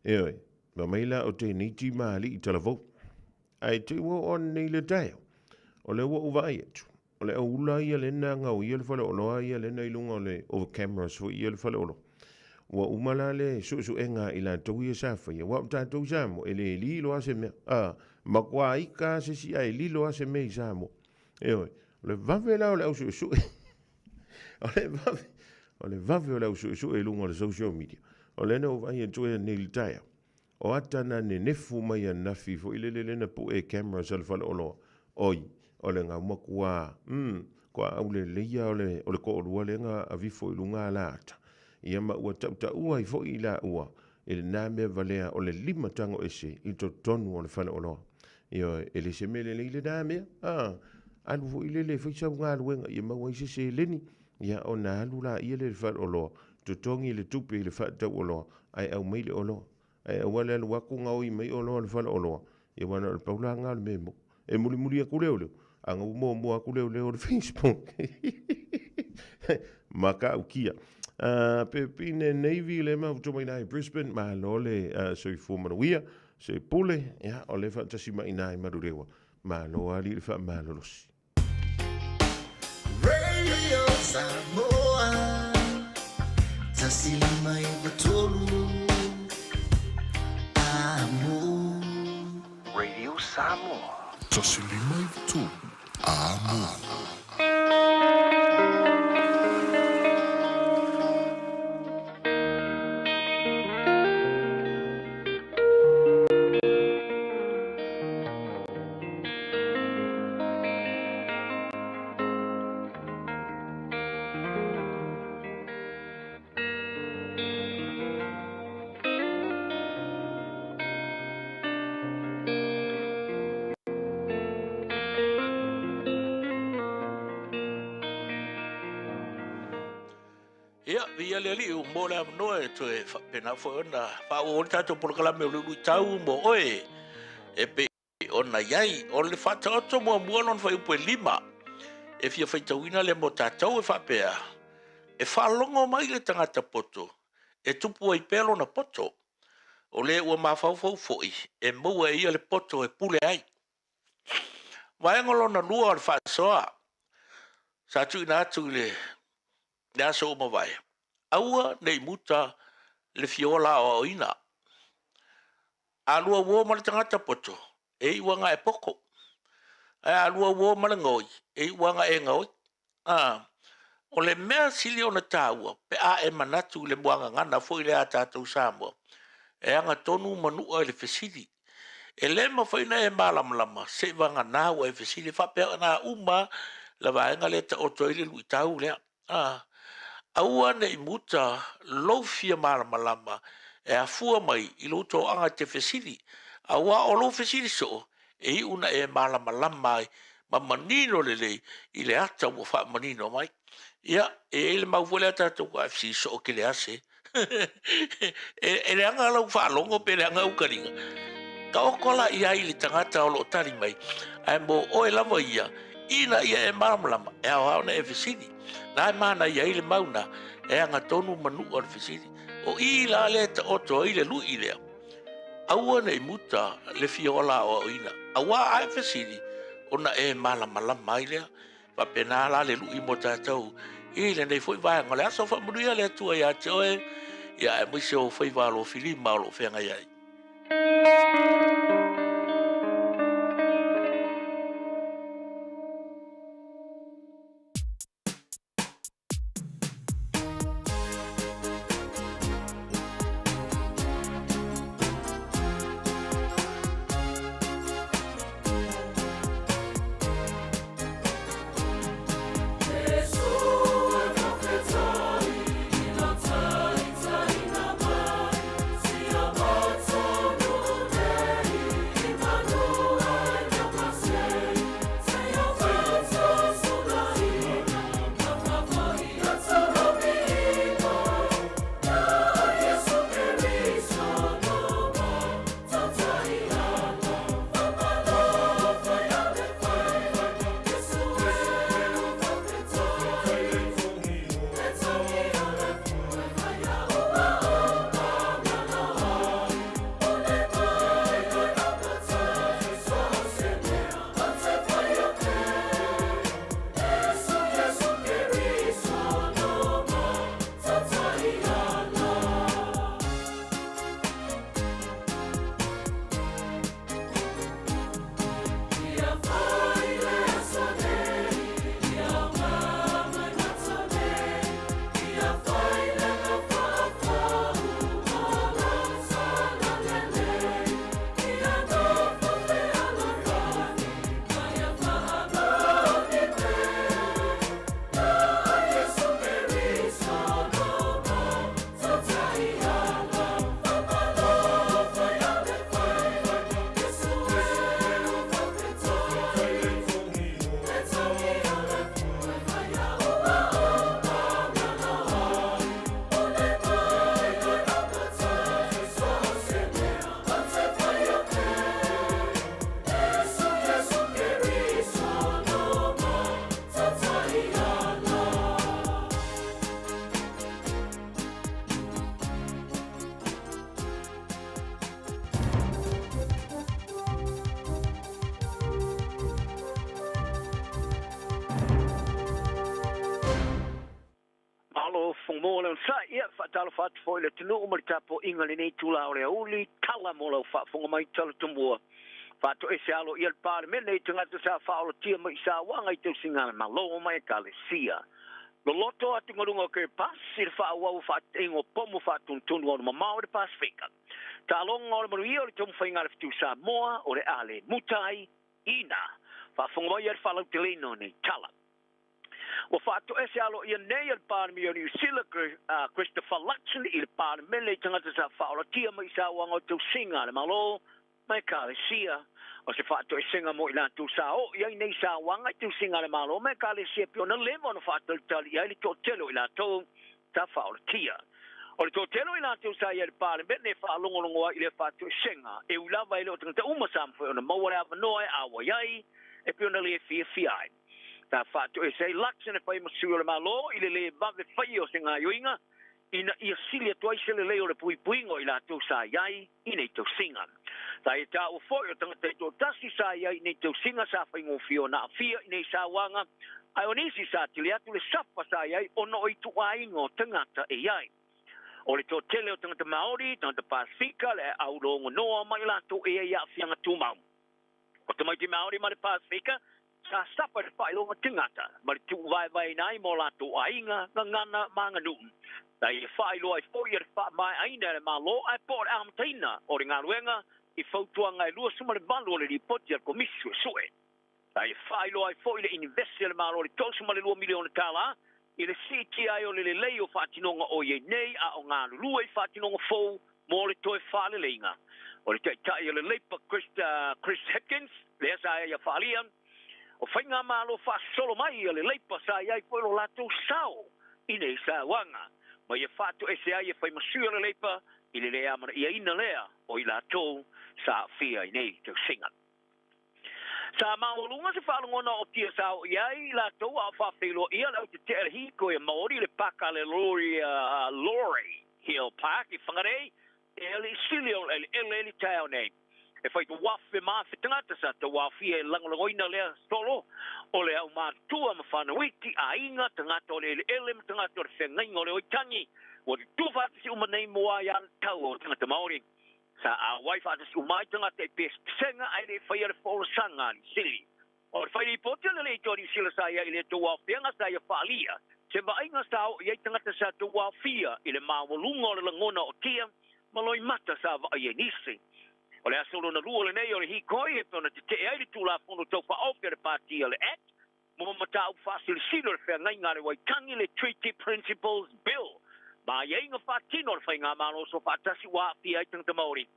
[SPEAKER 4] E oi, ma mai la o tēnei ti maali i talavou. Ai te ua o nei le taeo. O le ua uva ai atu. O le aula ia le nā ngau ia le whale oloa ia le nā ilunga o le over cameras fo ia le whale olo. Ua umala le susu enga i la tau ia safa ia. Ua tātou Samoa e le lilo ase mea. Makua ika se si ai lilo ase mea i Samoa. E oi, o le vave la o le au susu. O le vave o le au susu e lunga o le social media. O le nā uva ai atu e nei le taeo. O atana ne nefu mai a nafi fo ile le lena pu e camera sa le whale oloa. Oi, o le ngā makua, kua au le leia o le ko'olua le ngā avifo i lunga la ata. Ia ma ua tau ua i fo i la ua. E le nā mea valea o le lima tango ese i to tonu o le whale oloa. Ia e le se mele le nā mea. Alu fo i le le whaisa ngā luenga. Ia maua i se se leni. Ia o nā alu la ia le whale oloa. Totongi le tupe i le whaatau oloa. Ai au mai le oloa. Ai awale alu aku ngau i mai oloa le whale oloa. Ia wana o le paula ngā le memo. E muli muli aku leo leo. Anga umo mo aku leo leo le Facebook. Maka au kia. Pepine Navy le mau mai nai Brisbane. Ma lole soifua manuia. Se pule. Ia o le whaatasi mai nai marurewa. Ma loa li le wha malolosi.
[SPEAKER 8] Radio Samoa. Tasilima i vatolu.
[SPEAKER 10] Radio Samoa.
[SPEAKER 8] Tasilima i vatolu. Amo.
[SPEAKER 11] Ia le ali o mo le amnoa e toe whapena fo ona wha o tātou polokalame o le ului tau mo oe e pe ona iai o le whata oto mua mua lon whai upo e lima E fia faitauina lea mo tatou e faapea, e faalogo mai le tagata poto e tupu ai pea lona poto. O le ua mafaufau foi e maua e ia le poto e pule ai. Vaega lona lua o le faasoa sa tuuina atu i le aso ua mavae, aua ne i muta le fia ola aoaoina. A lua uo ma le tagata poto, e iu lava ina e poto. Ae a lua uo ma le gaoi, e iu lava ina e gaoi. O le mea sili ona taua, pe a e manatu i le muagagana foi lea a tatou Samoa, e agatonu manua i le fesili. E le mafai ona e malamalama seivagana ua e fesili. E faapena uma lava le vaega lea e taoto ai le luitau lea. Aua ne i muta lou fia malamalama e afua mai i lou toaga e te fesili, aua o lou fesili soo e iu ina e malamalama ai ma manino lelei i le ata ua faamanino mai. Ia, e i ai le mau foi lea a tatou, a e fesili soo e te le ase. E leaga lau faalogo pe leaga au taliga. Taoto la i ai le tagata o lo o tali mai, ae mo oe lava ia, ina ia e malamalama, e ao lava ona e fesili. Na e manaia ai le mau na, e agatonu manua le fesili. O i la lea e taoto ai le lui lea. Aua ne i muta le fia ola aoaoina, auā a e fesili, ona e malamalama ai lea. Faapena la le lui mo tatou i lenei foi vaega o le aso. Faamanuia le Atua ia te oe, ia aemaise o faiva alofilima o lo o feagai ai.
[SPEAKER 10] Malo Fumo le onosai, ia faatalofa atu foi i le atunuu ma le tapuaiga i lenei itula o le aoauli, tala mo lau faafofoga mai tala tomua. Faatoese alo ia le Palemene i tagata sa faaolatia mai i sauaga i tausiga a le Malo ma Ekalesia. Loloto atugaluga o Kiribati i le faaauau o faateteiga o pomu faatonutonu aonomamao i le Pasefika. Taaloga o le manuia o le taumafaiga a le Fetu Samoa o le a le muta ai ina faafofoga mai ai le faalauteleina o nei tala. Ua faatoese aloaia nei e le Palemia o Niu Sila, Christopher Luxon, i le Palemene i tagata sa faaolatia mai i sauaga o tausiga a le Malo ma Ekalesia. O se faatoesega mo i latou sa oo i ai nei sauaga i tausiga a le Malo ma Ekalesia pei ona leva ona faatalitali i ai le toatele o i latou sa faaolatia. O le toatele o i latou sa i ai i le Palemene e faalogologo ai i lea faatoesega, e ui lava e le o tagata uma sa mafai ona maua le avanoa e auai ai e pei ona le fiafia ai. Sa faatoese ai Luxon e fai ma sui o le Malo i le lē vave faia o se gaoioiga ina ia sili atu ai se lelei o le puipuiga o i latou sa i ai i nei tausiga. Sa ia taua foi o tagata taitoatasi sa i ai i nei tausiga sa faigofie ona aafia i nei sauaga, ae o nisi sa tele atu le safa sa i ai ona o ituaiga o tagata e i ai. O le toatele o tagata Maori, tagata Pasifika, le aulogonoa ma i latou e i ai i aafiaga tumau. O tamaiti Maori ma le Pasifika sa safa i le faailoga tagata ma le tuuvaevaeina ai ma o latou aiga, gagana ma aganuu. Sa ia faailoa ai foi le faamaeaina e le Malo ae po o le amataina o le galuega i fautuaga e 28 o le Lipoti a le Komisi Suesue. Sa ia faailoa ai foi le inivesi a le Malo i le $32 miliona tala i le siitia ai o le lelei o faatinoga o i ai nei a o galulue i faatinoga fou mo le toe faaleleiga. O le taitai o le Leipa Chris, Chris Hipkins, lea sa ia faaalia, o faigamalo faasolo mai a le Leipa sa i ai foi lo latou sao i nei sauaga, ma ia faatoese ai e fai ma sui o le Leipa i le le amanaiaina lea o i latou sa aafia i nei tausiga. Sa maualuga se faalogona o tia sa oo i ai i latou a o faafeiloaia le au tetee a le hīkoi a Maori i le paka a le Laurie Hill Park i Whangarei, e alii sili o le eleele i le taeao nei. E fai tauafe ma afe tagata sa tauaofia e lagolagoina lea solo o le aumatutua ma whanau iti, aiga, tagata o le eleele ma tagata o le feagaiga o le oitangi ua tutū faatasi uma nei mo aiatatau o tagata Maori. Sa auai faatasi uma ai tagata i pesepesega ae le i faia le folasaga a Niu Sili. O le fai lipoti o le leitioa Niu Sila sa i ai i le tauaofiaga sa ia faaalia se vaaiga sa oo i ai tagata sa tauaofia i le maualuga o le lagona o tia ma loimata sa vaai ai nisi. O le aso lona lua lenei o le hīkoi e pei ona tetee ai le Tulafono Tau Faaofi a le Pati a le Act mo mataupu faasilisili o le feagaiga a le Waitangi, le Treaty Principles Bill, ma aiaiga faatino a le Faigamalo Soofaatasi ua aafia ai tagata Maori.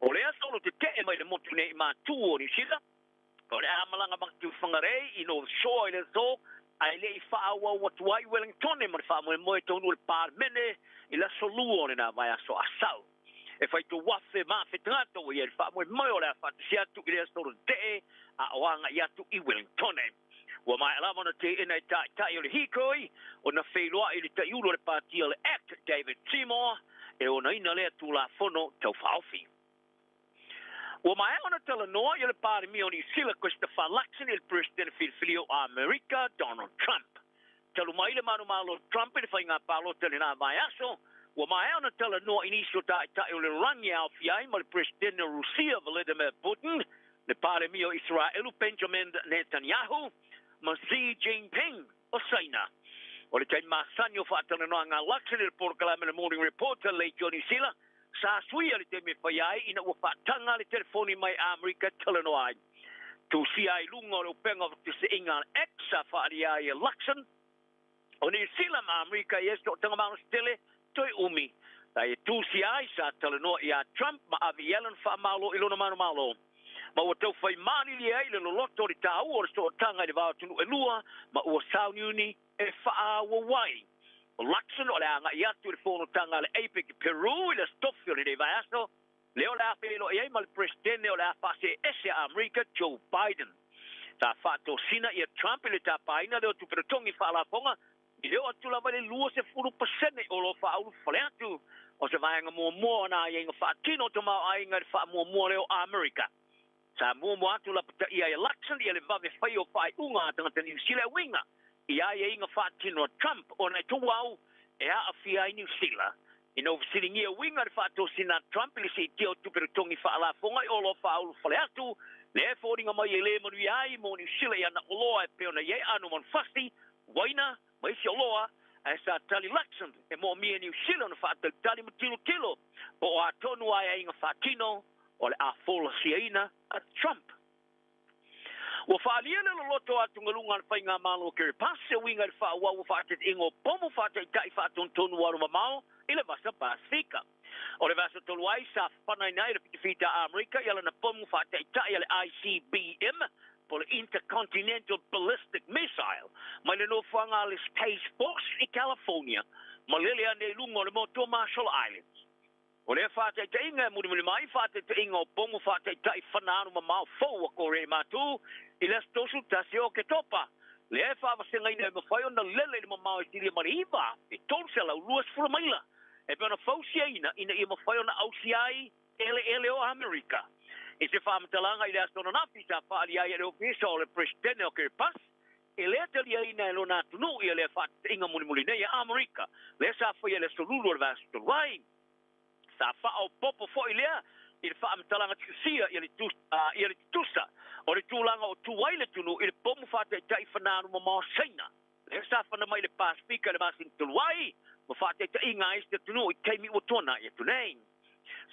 [SPEAKER 10] O lea solo tetee mai le motu nei i Matu o Niu Sila, o le a malaga atu i Whangarei i North Shore i le aso, ae le i faaauau atu ai i Wellingtone ma le faamoemoe taunuu i le Palemene i le aso Lua o lena vaiaso Asau. E fai tauafe ma afe tagata ua i ai le faamoemoe o le a faatasi atu i lea solo tetee a o agai atu i Wellingtone. Ua maea lava ona teena e taitai o le hīkoi ona feiloai i le taiulu o le pati o le Act, David Seymour, e onaina lea Tulafono Tau Faaofi. Ua maea ona talanoa i le Palemia o Niu Sila Christopher Luxon i le Peresetene Filifili o Amerika Donald Trump. Talu mai le manumalo Trump i le faiga palota i lena vaiaso, ua maea ona talanoa i nisi o taitai o le lalolagi e aofia ai ma le Peresetene o Rusia Vladimir Putin, le Palemia o Iseraelu Benjamin Netanyahu ma Xi Jinping o Saina. O le taimi masani o faatalanoaga a Luxon i le polokalame le Morning Report a Leitio Niu Sila, sa suia le taimi e faia ai ina ua faataga le telefoni mai Amerika e talanoa ai. Tusia ai i luga o le upega o fetuseaiga a le X sa faaalia ai e Luxon o Niu Sila ma Amerika i ai se sootaga malosi tele toe umi. Sa ia tusia ai sa talanoa iā Trump ma ave i ai lona faamalo i lona manumalo. Ma ua taufai malilie ai le loloto o le taua o le sootaga i le va o atunuu e lua ma ua sauniuni e faaauau ai. O Luxon o le a agai atu i le fonotaga a le APEC i Peru i le Aso Tofi o lenei vaiaso, lea o le a feiloai ai ma le Peresetene o le a faaseese a Amerika Joe Biden. Sa faatosina ia Trump i le tapaina lea o tupe totogi faalafoga i le oo atu lava i le 20% o lo faaulufale atu o se vaega muamua o nā aiaiga faatino o tamaoaiga i le faamuamua lea o Amerika. Sa muamua atu lapataia ai e Luxon ia le vave fai o faaiuga a tagata Niu Sila e uiga i aiaiga faatino a Trump ona e tuau e aafia ai Niu Sila. Ina ua fesiligia uiga i le faatosina a Trump i le siitia o tupe totogi faalafoga i oloa faaulufale atu, lea e foliga mai e le manuia ai mo Niu Sila i ana oloa e pei ona i ai aano manufasi, uaina, ma isi oloa, ae sa tali Luxon e moomia e Niu Sila ona faatalitali ma tilotilo po o a tonu aiaiga faatino o le a folasiaina a Trump. Ua faaalia le loloto o atugaluga a le Faigamalo o Kiribati e uiga i le faaauau o faateteʻiga o pomu faataitai faatonutonu alumamao i le Vasa Pasefika. O le vaiaso talu ai sa fanaina ai le fitafita a Amerika i alana pomu faataitai a le ICBM po o le Intercontinental Ballistic Missile mai le nofoaga a le Space Force i California ma lele ane i luga o le motu o Marshall Islands. O lea faataitaiga e mulimuli mai faataitaiga o pomu faataitai fana alu mamao fou a Korea i Matu i le aso 31 o Oketopa. Lea e faavasegaina e mafai ona lele i le mamao e silia ma le 9,320 maila e pei ona fausiaina ina ia mafai ona ausia ai eleele o Amerika. I se faamatalaga i le aso ananafi sa faaalia ai e le Ofisa o le Peresetene o Kiribati, e le taliaina e lona atunuu ia lea faateteiga mulimuli nei a Amerika, lea sa faia i le aso Lulu o le vaiaso talu ai. Sa faaopoopo foi lea i le faamatalaga tusia ia le tutusa o le tulaga o tu ai le atunuu i le pomu faataitai fananu mamao Saina, lea sa fana mai i le Pasefika i le masina talu ai, ma faataitaiga ai se atunuu i taimi ua tuanai atu nei.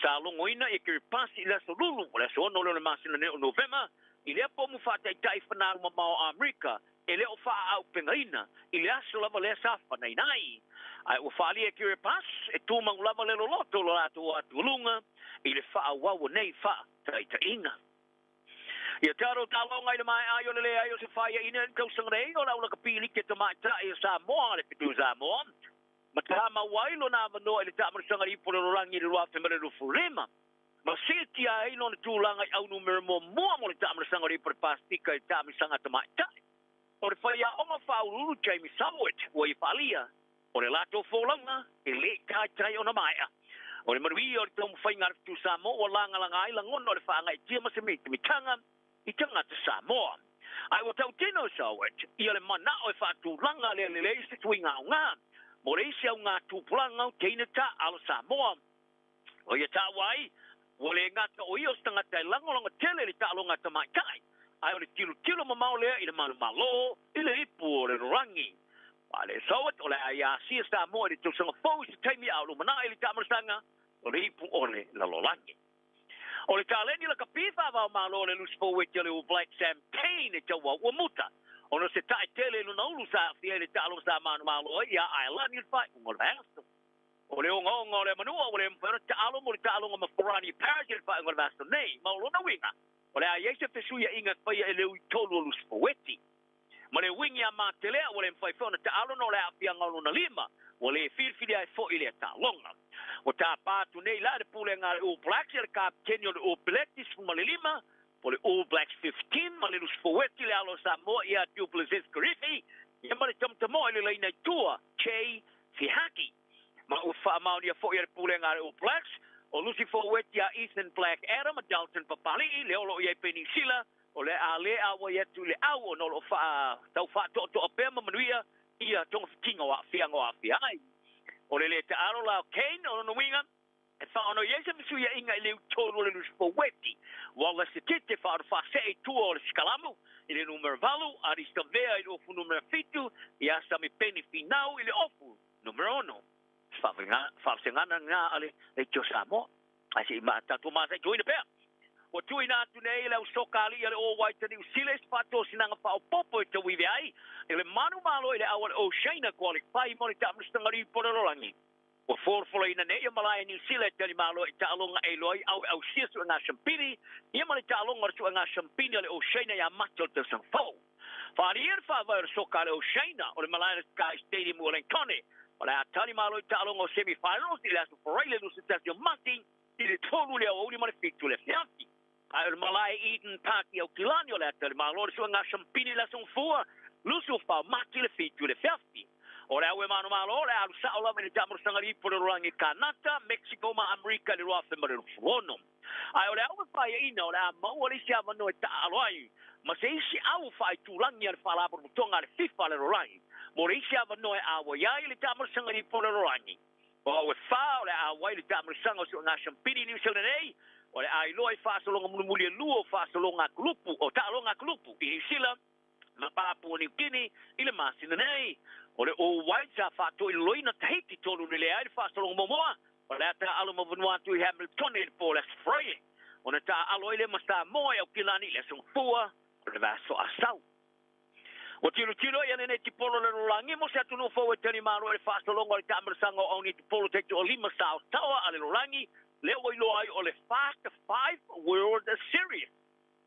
[SPEAKER 10] Sa logoina ia Kiribati i le aso Lulu o le aso 6 lea o le masina nei o Novema i lea pomu faataitai fananu mamao a Amerika e le o faaaupegaina i le aso lava lea sa fanaina ai. Ae ua faaalia e Kiribati e tumau lava le loloto o lo latou atugaluga i le faaauau o nei faataitaiga. Ia tatou taaloga i le maea ai o le leai o se faiaina i le tausaga nei o le aulakapi liki a tamaitai o Samoa, le Fitu Samoa, ma tamau ai lona avanoa i le taamalosaga i le ipu o le lalolagi i le 2025, ma siitia ai lona tulaga i aunumera muamua mo le taamalosaga o le ipu o le Pasefika i le taamilosaga a tamaitai. O le faiaoga faauluulu Jamie Soward ua ia faaalia, o le latou folauga e le i taitai ona maea. O le manuia o le taumafaiga a le Fitu Samoa ua lagalaga ai lagona o le faagaeetia ma se mitamitaga i tagata Samoa. Ae ua tautino e Soward ia le manao e faatulaga lea lelei se suiga aoga mo le isi auga tupulaga o teine taaalo Samoa. O ia taua ai, ua le gata o ia o se tagata e lagolago tele i le taaloga a tamaitai, ae o le tilotilo mamao lea i le manumalo i le ipu o le lalolagi. Faale Soward o le a ia asia Samoa i le tausaga fou i se taimi a o lumanai i le taamalosaga o le ipu o le lalolagi. O le taleni lakapi faavaomalo o le lusi forward o le All Black Sam Cane e tauau ua muta ona o se tae tele i lona ulu sa aafia i le taaloga sa manumalo ai ia Aelani i le faaiuga o le vaiaso. O le ogaoga o le amanua ua le mafai ona taalo mo le taaloga ma Ferrani Paris i le faaiuga o le vaiaso nei, ma o lona uiga o le a i ai se fesuiaiga e faia e le ui tolu o lusi forward. Ma le uiga ia Matelea ua le mafai foi ona taalo ona o le aafiaga o lona lima ua le filifili ai foi lea taaloga. Ua tapa atu nei la le pulega a le All Blacks ia le kapeteni o le All Blacks 15 po o le All Blacks 15 ma le lusi forward le alo o Samoa ia Du Plessis Kirifi ia ma le tamatamoa i le laina i tua Chay Fihaki. Ma ua faamaonia foi e le pulega a le All Blacks o lusi forward ia Ethan Black Adam ma Dalton Papali'i le o lo o i ai pea i Niu Sila o le a le auai atu i le au ona o lo o tau faatoatoa pea ma manuia ia togafitiga o aafiaga o aafia ai. O le lē taalo la o Kane o lona uiga e faaono i ai se fesuiaiga i le utolu o le lusi forward Wallace Tete faaono faasee i tua o le sikalamu i le numera 8, Ardie Savea i le ofu numera 7, ia Samipeni Finau i le ofu numera 6. Faavasegana lena a le Leitio Samoa. Ae se i tatou mataituina pea. Ua tuuina atu nei le au soka alii a le All Whites a Niu Sila i se faatosinaga faaopoopo e tauive ai i le manumalo i le au a le Oceania Qualify mo le taamalosaga lipo o le lalolagi. Ua folafolaina nei ia malae a Niu Sila e talimalo i taaloga e iloa ai au e ausia suega siampini ia ma le taaloga o le suega siampini a le Oceania ia Mati o le tausaga fou. Faaalia le faavae o le soka a le Oceania o le malae o le Sky Stadium i Wellingtone o le a talimalo i taaloga o semi-finals i le aso Faraile 21 o Mati i le 3 le aoauli ma le 7 le afiafi. Ae o le malae Eden Park i Aukilani o le a talimalo le suega siampini i le aso Gafua 24 o Mati i le 7 le afiafi. O le au e manumalo o le a alu sao lava i le taamalosaga lipo o le lalolagi i Kanata, Mexico ma Amerika i le 2026. Ae o le au e faiaina o le a maua le isi avanoa e taaalo ai ma se isi au faaitulagi a le Faalapotopotoga a le FIFA a le lalolagi mo le isi avanoa e auai ai i le taamalosaga lipo o le lalolagi. O au e fa o le a auai i le taamalosaga o suega siampini i Niu Sila nei, o le a iloa i faasologa mulimuli e lua o faasologa a kulupu, o taaloga a kulupu i Niu Sila ma Papua Niu Kini i le masina nei. O le All Whites sa faatoiloloina Tahiti tolu le leai le faasologa muamua, o le a taaalo ma Vanuatu i Hamilton i le po o le aso Faraile. Ona taaalo ai lea ma Samoa i Aukilani i le aso Gafua o le vaiaso asau. Ua tilotilo ia lenei tipolo le lalolagi mo se atunuu fou e talimalo i le faasologa o le taamalosaga o auni tipolo taitoalima saosaoa a le lalolagi lea ua iloa ai o le Fast Five World Series.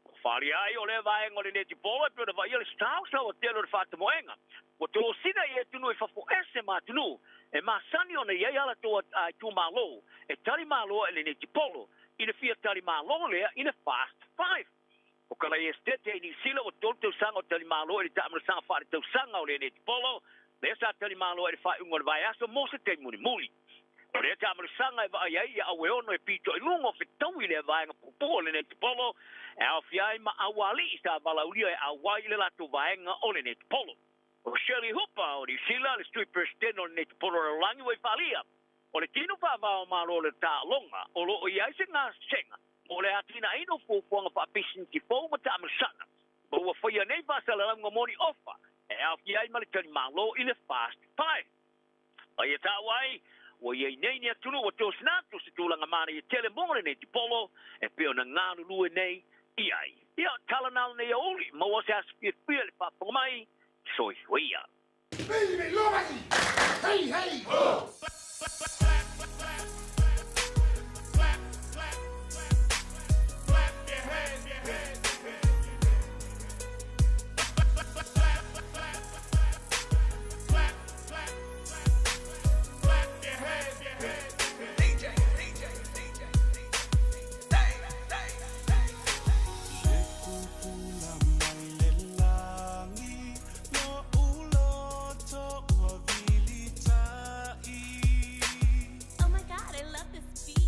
[SPEAKER 10] Ua faaalia ai o lea vaega o lenei tipolo e pei ona vaaia le saosaoa tele o le faatamoega. Ua tosina i atunuu i fafo ese ma atunuu e masani ona i ai a latou itumalo e talimalo ai i lenei tipolo i le fia talimalo lea i le Fast Five. O Kalai Esetete i Niu Sila ua 3 tausaga o talimalo i le taamilosaga faaletausaga o le netipolo, lea sa talimalo ai i le faaiuga o le vaiaso mo se taimi mulimuli. O lea taamilosaga e vaai ai ia aueono e pito i luga o fetaui i lea vaega puupuu o le netipolo, e aofia ai ma aualii sa valaaulia e auai i le latou vaega o le netipolo. O Shirley Hooper o Niu Sila, le Sui Peresetene o le Netipolo Lalolagi ua i faalia, o le tino faava o Malo o le taaloga o lo o i ai se gasega mo le atinaeina o fuafuaga faapisinisi fou ma taamilosaga, ma ua faia nei faasalalauga mo ni ofa e aofia ai ma le talimalo i le Fast Five. Ma ia taua ai, ua i ai nei ni atunuu ua tosina atu se tulaga manaia tele mo le netipolo e pei ona galulue nei i ai. Ia, tala na o lenei aoauli, maua se aso fiafia i le faafofoga mai, soifua ia.
[SPEAKER 8] Hey, hey, ho!
[SPEAKER 12] Oh my god, I love this beat.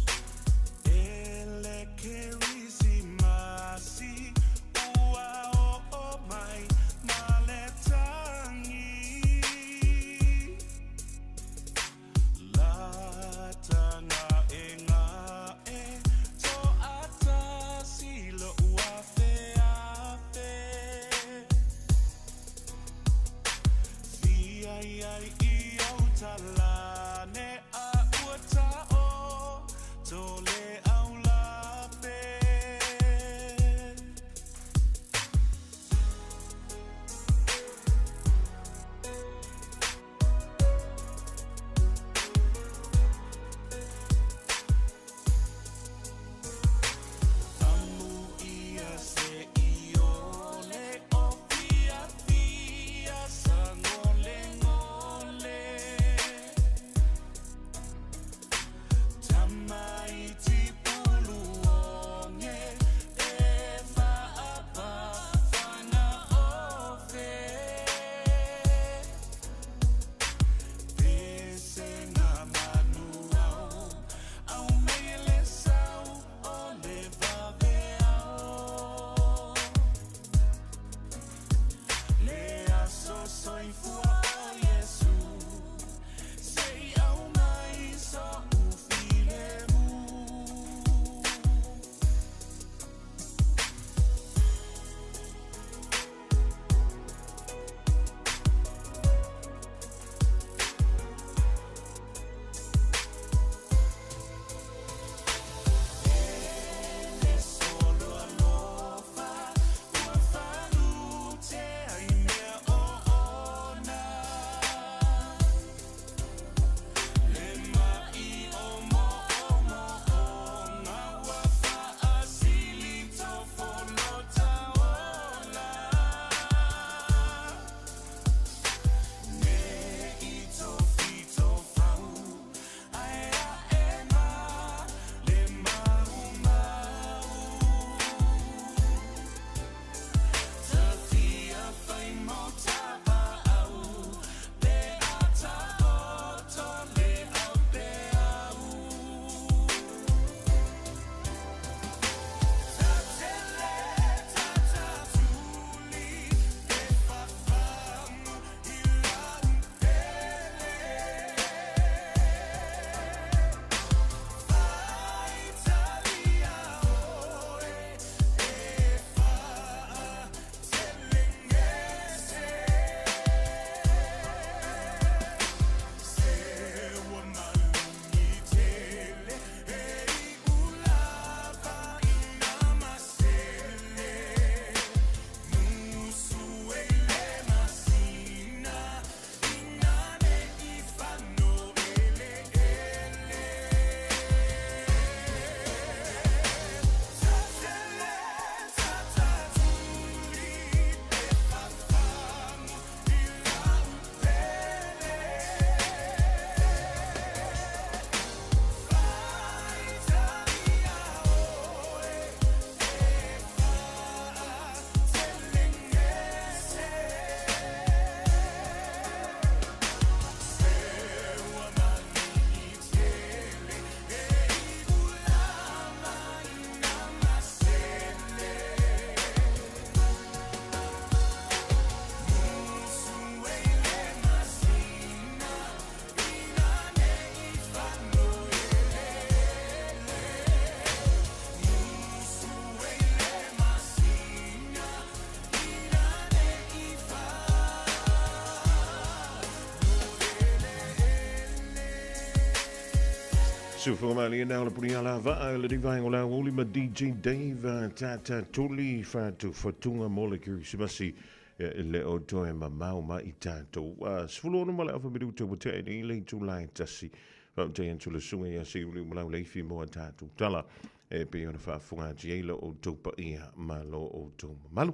[SPEAKER 4] Sufoga malie na o le puni ala vaa le rivaenga o le aoauli ma DJ Dave Tata Tuli Fatu Fatunga mo le Kerisimasi e le o toe mamao ma i tatou. 16 ma le afa minuta ua tea nei le itula e tasi. Faafetai atu le susuga ia Seiuli ma Lauleifi mo a tatou tala e pei ona faafofoga atu ai lo outou paia ma lo outou mamalu.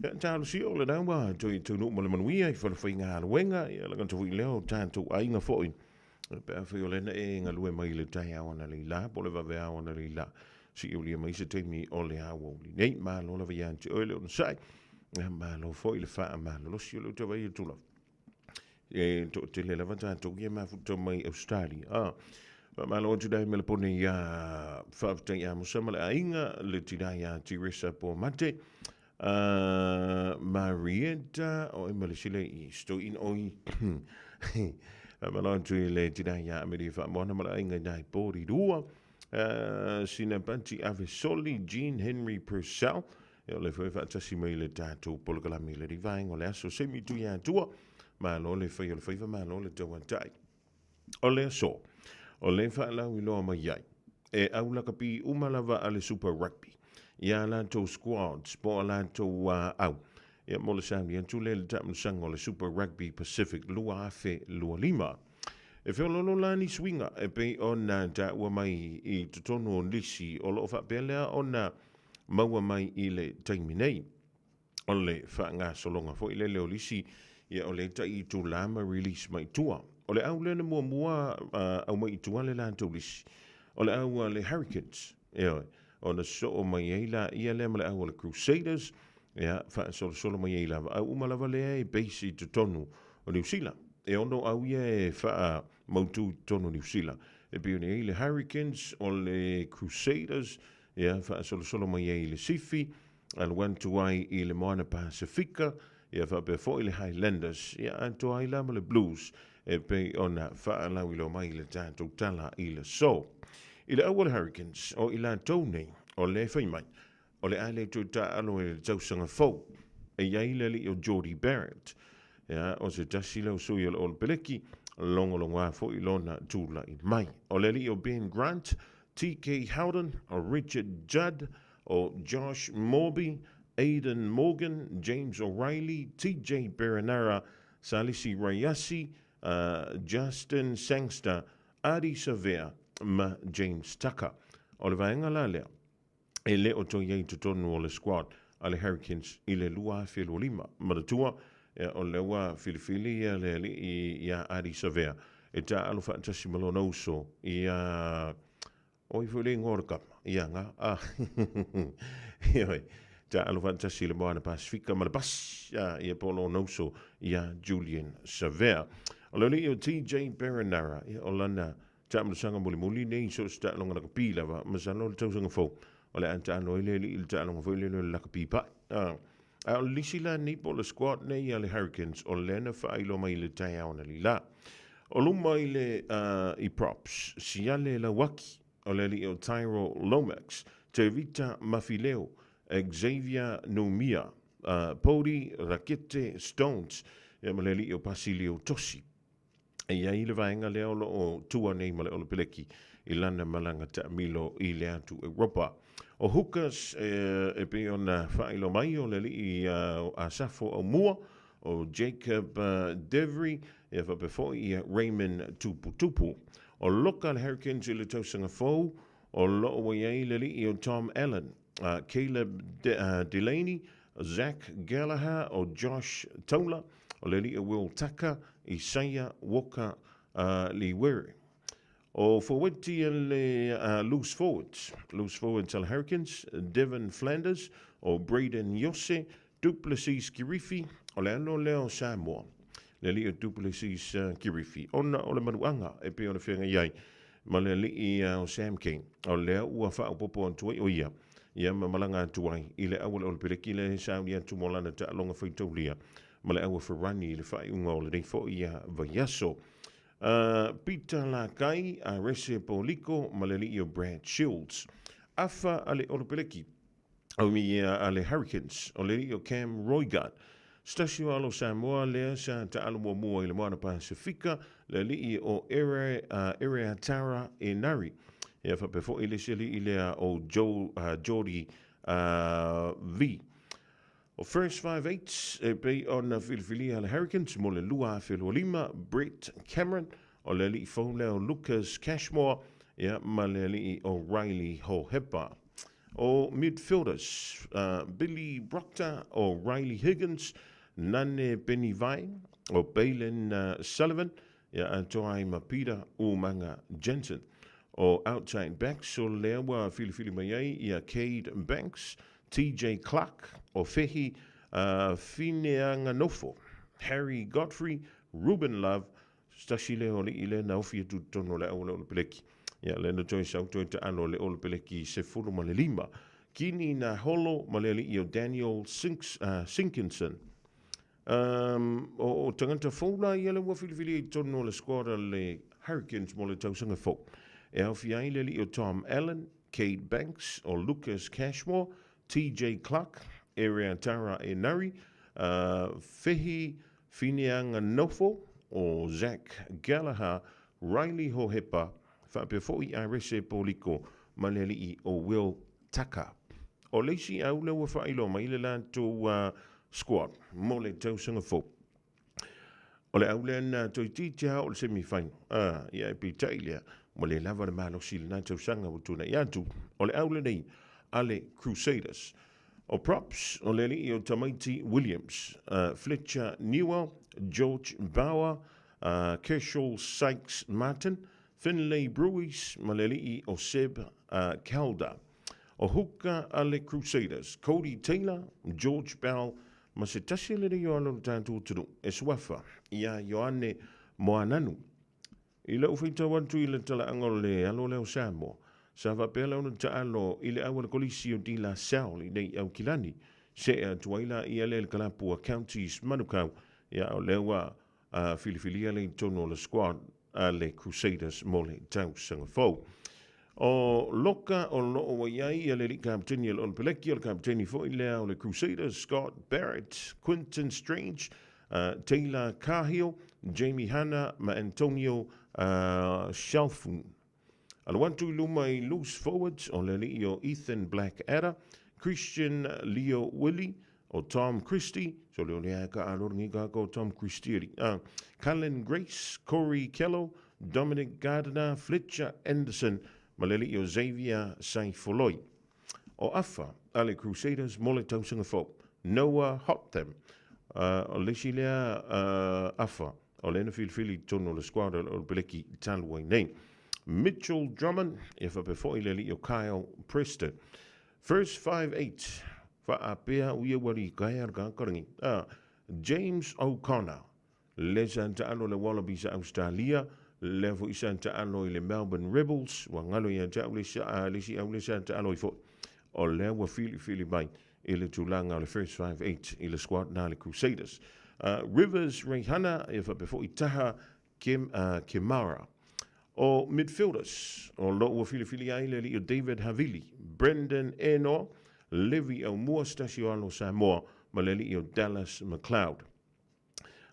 [SPEAKER 4] Ia, talosia o lena ua toe taunuu ma le manuia i falefaigaluega, ia laga atu foi lea o tatou aiga foi. Pe afai o lena e galue mai i le taeao analeila po o le vaveao analeila, siulia mai se taimi o le aoauli nei. Malo lava ia te oe le onosai, ia malo foi le faamalolosi o le uta vai atu lava. E toatele lava tatou ia mafuta mai Australia. Ah, faamalo atu dai me le pone ia faafetai Amosa ma le aiga, le tina ia Teresa Pomate, Marietta, o e ma le sile i stoin oi. Faamalo atu i le tina ia Amelia Faamoana ma le aiga i nai pori rua. Sina Bunty Avesoli, Jean Henry Purcell, e o le foi faatasi mai le tatou polokalame i le rivaenga o le aso semi tui atua. Malo le fai o le faiva, malo le tauatai. O le aso, o le faalauiloa mai ai, e au lakapi uma lava a le Super Rugby i a latou squads po o latou au. Ia mo le sauni atu lea i le taamilosaga o le Super Rugby Pacific 2025. E feoloolo la ni suiga e pei ona taua mai i totonu o nisi o lo o faapea lea ona maua mai i le taimi nei. O le faagasologa foi lele o lisi, ia o le tai itula ma release mai tua. O le au lea na muamua aumai i tua le latou lisi, o le au a le Hurricanes, ioe, ona sosoo mai ai laia lea ma le au a le Crusaders, ia, faasolosolo mai ai lava. Au uma lava lea e base i totonu o Niu Sila. E ono au ia e faamautu i totonu o Niu Sila. E pei ona i ai le Hurricanes, o le Crusaders, ia, faasolosolo mai ai i le Sifi, alu atu ai i le Moana Pasifika, ia faapea foi le Highlanders, ia atoa ai la ma le Blues, e pei ona faalauiloa mai le tatou tala i le aso. I le au o le Hurricanes, o i latou nei, o le fai mai, o le a le toe taaalo i le tausaga fou. E i ai le alii o Jordie Barrett, ia, o se tasi lea o sui o le Olopeleki, logologoa foi lona tulai mai. O le alii o Ben Grant, TK Howden, o Richard Judd, o Josh Morby, Aidan Morgan, James O'Reilly, TJ Perenara, Salesi Raiasi, Justin Sangster, Ardie Savea ma James Tucker. O le vaega la lea e le o toe i ai i totonu o le squad a le Hurricanes i le 2025. Manatua, o lea ua filifili le alii ia Ardie Savea e taaalo faatasi ma lona uso ia O ai foi le igoa o le kama? Ia nga. Ah. Ioe. Taaalo faatasi i le Moana Pasifika ma le pasi. Ah, ia po o lona uso ia Julian Savea. O le alii o TJ Perenara, ia o lana taamilosaga mulimuli nei i so o se taaloga lakapi lava, masalo o le tausaga fou, o le a taalo ai le alii i le taaloga foi lele o le lakapi pai. Ah. A o le lisi la nei po o le squad nei a le Hurricanes o lea na faailoa mai i le taeao analeila. O luma i le i props, Siale Lauaki, o le alii o Tyrell Lomax, Tevita Mafileo, Xavier Numia, Pody Rakete Stones, ia ma le alii o Pasilio Tosi. E i ai le vaega lea o lo o tua nei ma le Olopeleki i lana malaga taamilo i le atu Europa. O Hookers e pei ona faailoa mai o le alii o Asafo Aumua, o Jacob Devery, ia faapea foi ia Raymond Tuputupu. O Loka le Hurricanes i le tausaga fou, o lo o ua i ai le alii o Tom Allen, Caleb Delaney, Zach Gallagher, o Josh Taula, o le alii o Will Tucker, Isaiah Walker Liwere. O forward-ti le loose forwards, loose forwards a le Hurricanes, Devin Flanders, o Brayden Iose, Duplessis Kirifi, o le alo lea o Samoa, le alii o Duplessis Kirifi, ona o le manuaga e pei ona feagai ai ma le alii o Sam King, o lea ua faaopoopo atu ai o ia, ia ma malaga atu ai i le auala o le peleki lea e sauni atu mo lana taaloga faitaulia ma le aua Ferrani i le faaiuga o lenei foi vaiaso. Peter Lakai, Arese Poliko ma le alii o Brad Shields. Afa a le Olopeleki, o ia a le Hurricanes, o le alii o Cam Roigard. Se tasi o alo Samoa lea sa taalo muamua i le Moana Pasefika, le alii o Ere, Ereatara Enari. Ia faapea foi le isi alii lea o Jo, Jordi V. O First Five-Eights e pei ona filifilia le Hurricanes mo le 2025, Brett Cameron, o le alii fou lea o Lucas Cashmore, ia, ma le alii o Riley Hohepa. O midfielders, Billy Proctor, o Riley Higgins, Nane Penivai, o Bailyn Sullivan, ia atoa ai ma Peter Umaga Jensen. O outside backs, o lea ua filifili mai ai ia Cade Banks, TJ Clark, o Fehi Fineanganofo, Harry Godfrey, Ruben Love, Se tasi lea o alii lea na ofi atu i totonu o le au o le Olopeleki. Ia, lea na toe sau toe taalo le Olopeleki 15. Kini na holo ma le alii o Daniel Sinks, Sinkinson. Um, o, o tagata fou la ia le ua filifilia i totonu o le squad a le Hurricanes mo le tausaga fou. E aofia ai le alii o Tom Allen, Cade Banks, o Lucas Cashmore, TJ Clark, Ereatara Enari, uh, Fehi Fineanganofo, o Zach Gallagher, Riley Hohepa, faapea foi Arese Poliko ma le alii o Will Tucker. O le isi au lea ua faailoa mai le latou squad mo le tausaga fou. O le au lea na toeitiiti lava o le semi-final. Ah, ia e peitai lea, ua le lava le malosi i lena tausaga ua tuanai atu. O le au lenei a le Crusaders. O props, o le alii o Tamaiti Williams, Fletcher Newell, George Bauer, Kershall Sykes Martin, Finlay Bruies ma le alii o Seb Calder. O hooker a le Crusaders, Cody Taylor, George Bell ma se tasi o lenei o alo o le tatou atunuu e suafa ia Ioane Moananu. I lou faitau atu i le talaaga o le alo lea o Samoa, sa faapea la ona taalo i le auala kolisi o De La Salle i nei Aukilani, see atu ai la ia lea i le kalapu a Counties Manukau, ia o lea ua filifilia lea i totonu o le squad a le Crusaders mo le tausaga fou. O Loka o lo o ua i ai ia le alii kapeteni o le Olepeleki, o le kapeteni foi lea o le Crusaders, Scott Barrett, Quinton Strange, Taylor Cahill, Jamie Hanna ma Antonio Shalfoon. Alu atu i luma i loose forwards o le alii o Ethan Blackadder, Christian Leo Willie, o Tom Christie, so leo lea ka alo ngi ka ko Tom Christie ali. Cullen Grace, Corey Kello, Dominic Gardiner, Fletcher Anderson, ma le alii o Xavier Saifoloi. O Afa, a le Crusaders mo le tausaga fou. Noah Hotham, o le isi lea afa, o lea na filifili i totonu o le squad o le Olepeleki talu ai nei. Mitchell Drummond, e faapea foi le alii o Kyle Preston. First 5-8, faapea uia ua likaea le kakarangi. James O'Connor, le sa taalo le Wallabies a Australia, lea foi sa taalo i le Melbourne Rebels, ua galo ia te au le isi au lea sa taalo ai foi. O lea ua filifili mai i le tulaga o le First 5-8 i le squad na le Crusaders. Rivers Reihana, e faapea foi Taha Kem, Kemara. O midfielders, o lo ua filifili ai le alii o David Havili, Brendan Eno, Levi Aumua, se tasi o alo Samoa, ma le alii o Dallas McLeod.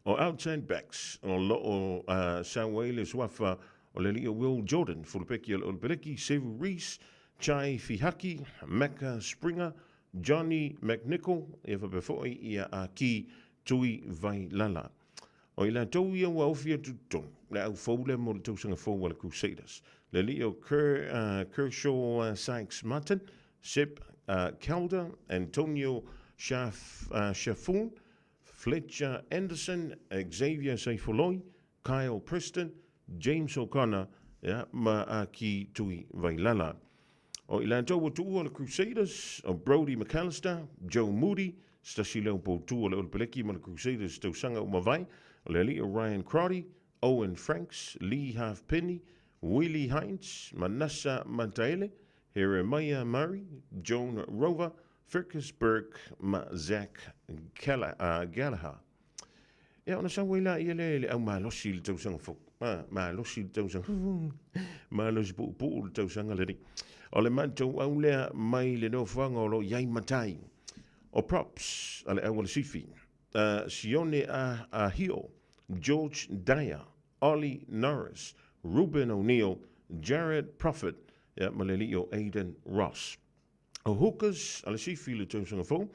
[SPEAKER 4] O outside backs, o lo o sau ai le suafa o le alii o Will Jordan, Fulupeki o le Olopeleki, Sevu Reece, Chai Fihaki, Macca Springer, Johnny McNichol, ia faapea foi ia Aki Tui Vailala. O i latou ia ua ofi atu totonu, le au fou lea mo le tausaga fou a le Crusaders. Le alii o Ker, Kershaw Sykes Martin, Sep Calder, Antonio Shaf, Shafoon, Fletcher Anderson, Xavier Saifoloi, Kyle Preston, James O'Connor, ia, ma Aki Tui Vailala. O i latou ua tuua le Crusaders, o Brodie McAlister, Joe Moody, se tasi lea o poutu o le Olepeleki ma le Crusaders tausaga ua mavae, o le alii o Ryan Crotty, Owen Franks, Lee Halfpenny, Willie Hines, Manasa Mataele, Heremaia Murray, Joan Rover, Fergus Burke ma Zach Gallagher. Ia, ona sau ai laia lea i le au malosi i le tausaga fou. A, malosi i le tausaga fou. Malosi puupuu le tausaga lenei. O le matou au lea mai le nofoaga o lo o i ai matai. O props a le au a le sifi. Sione Ahio, George Dyer, Ollie Norris, Reuben O'Neill, Jared Prophet, ia, ma le alii o Aidan Ross. O Hookers a le Sifi i le tausaga fou,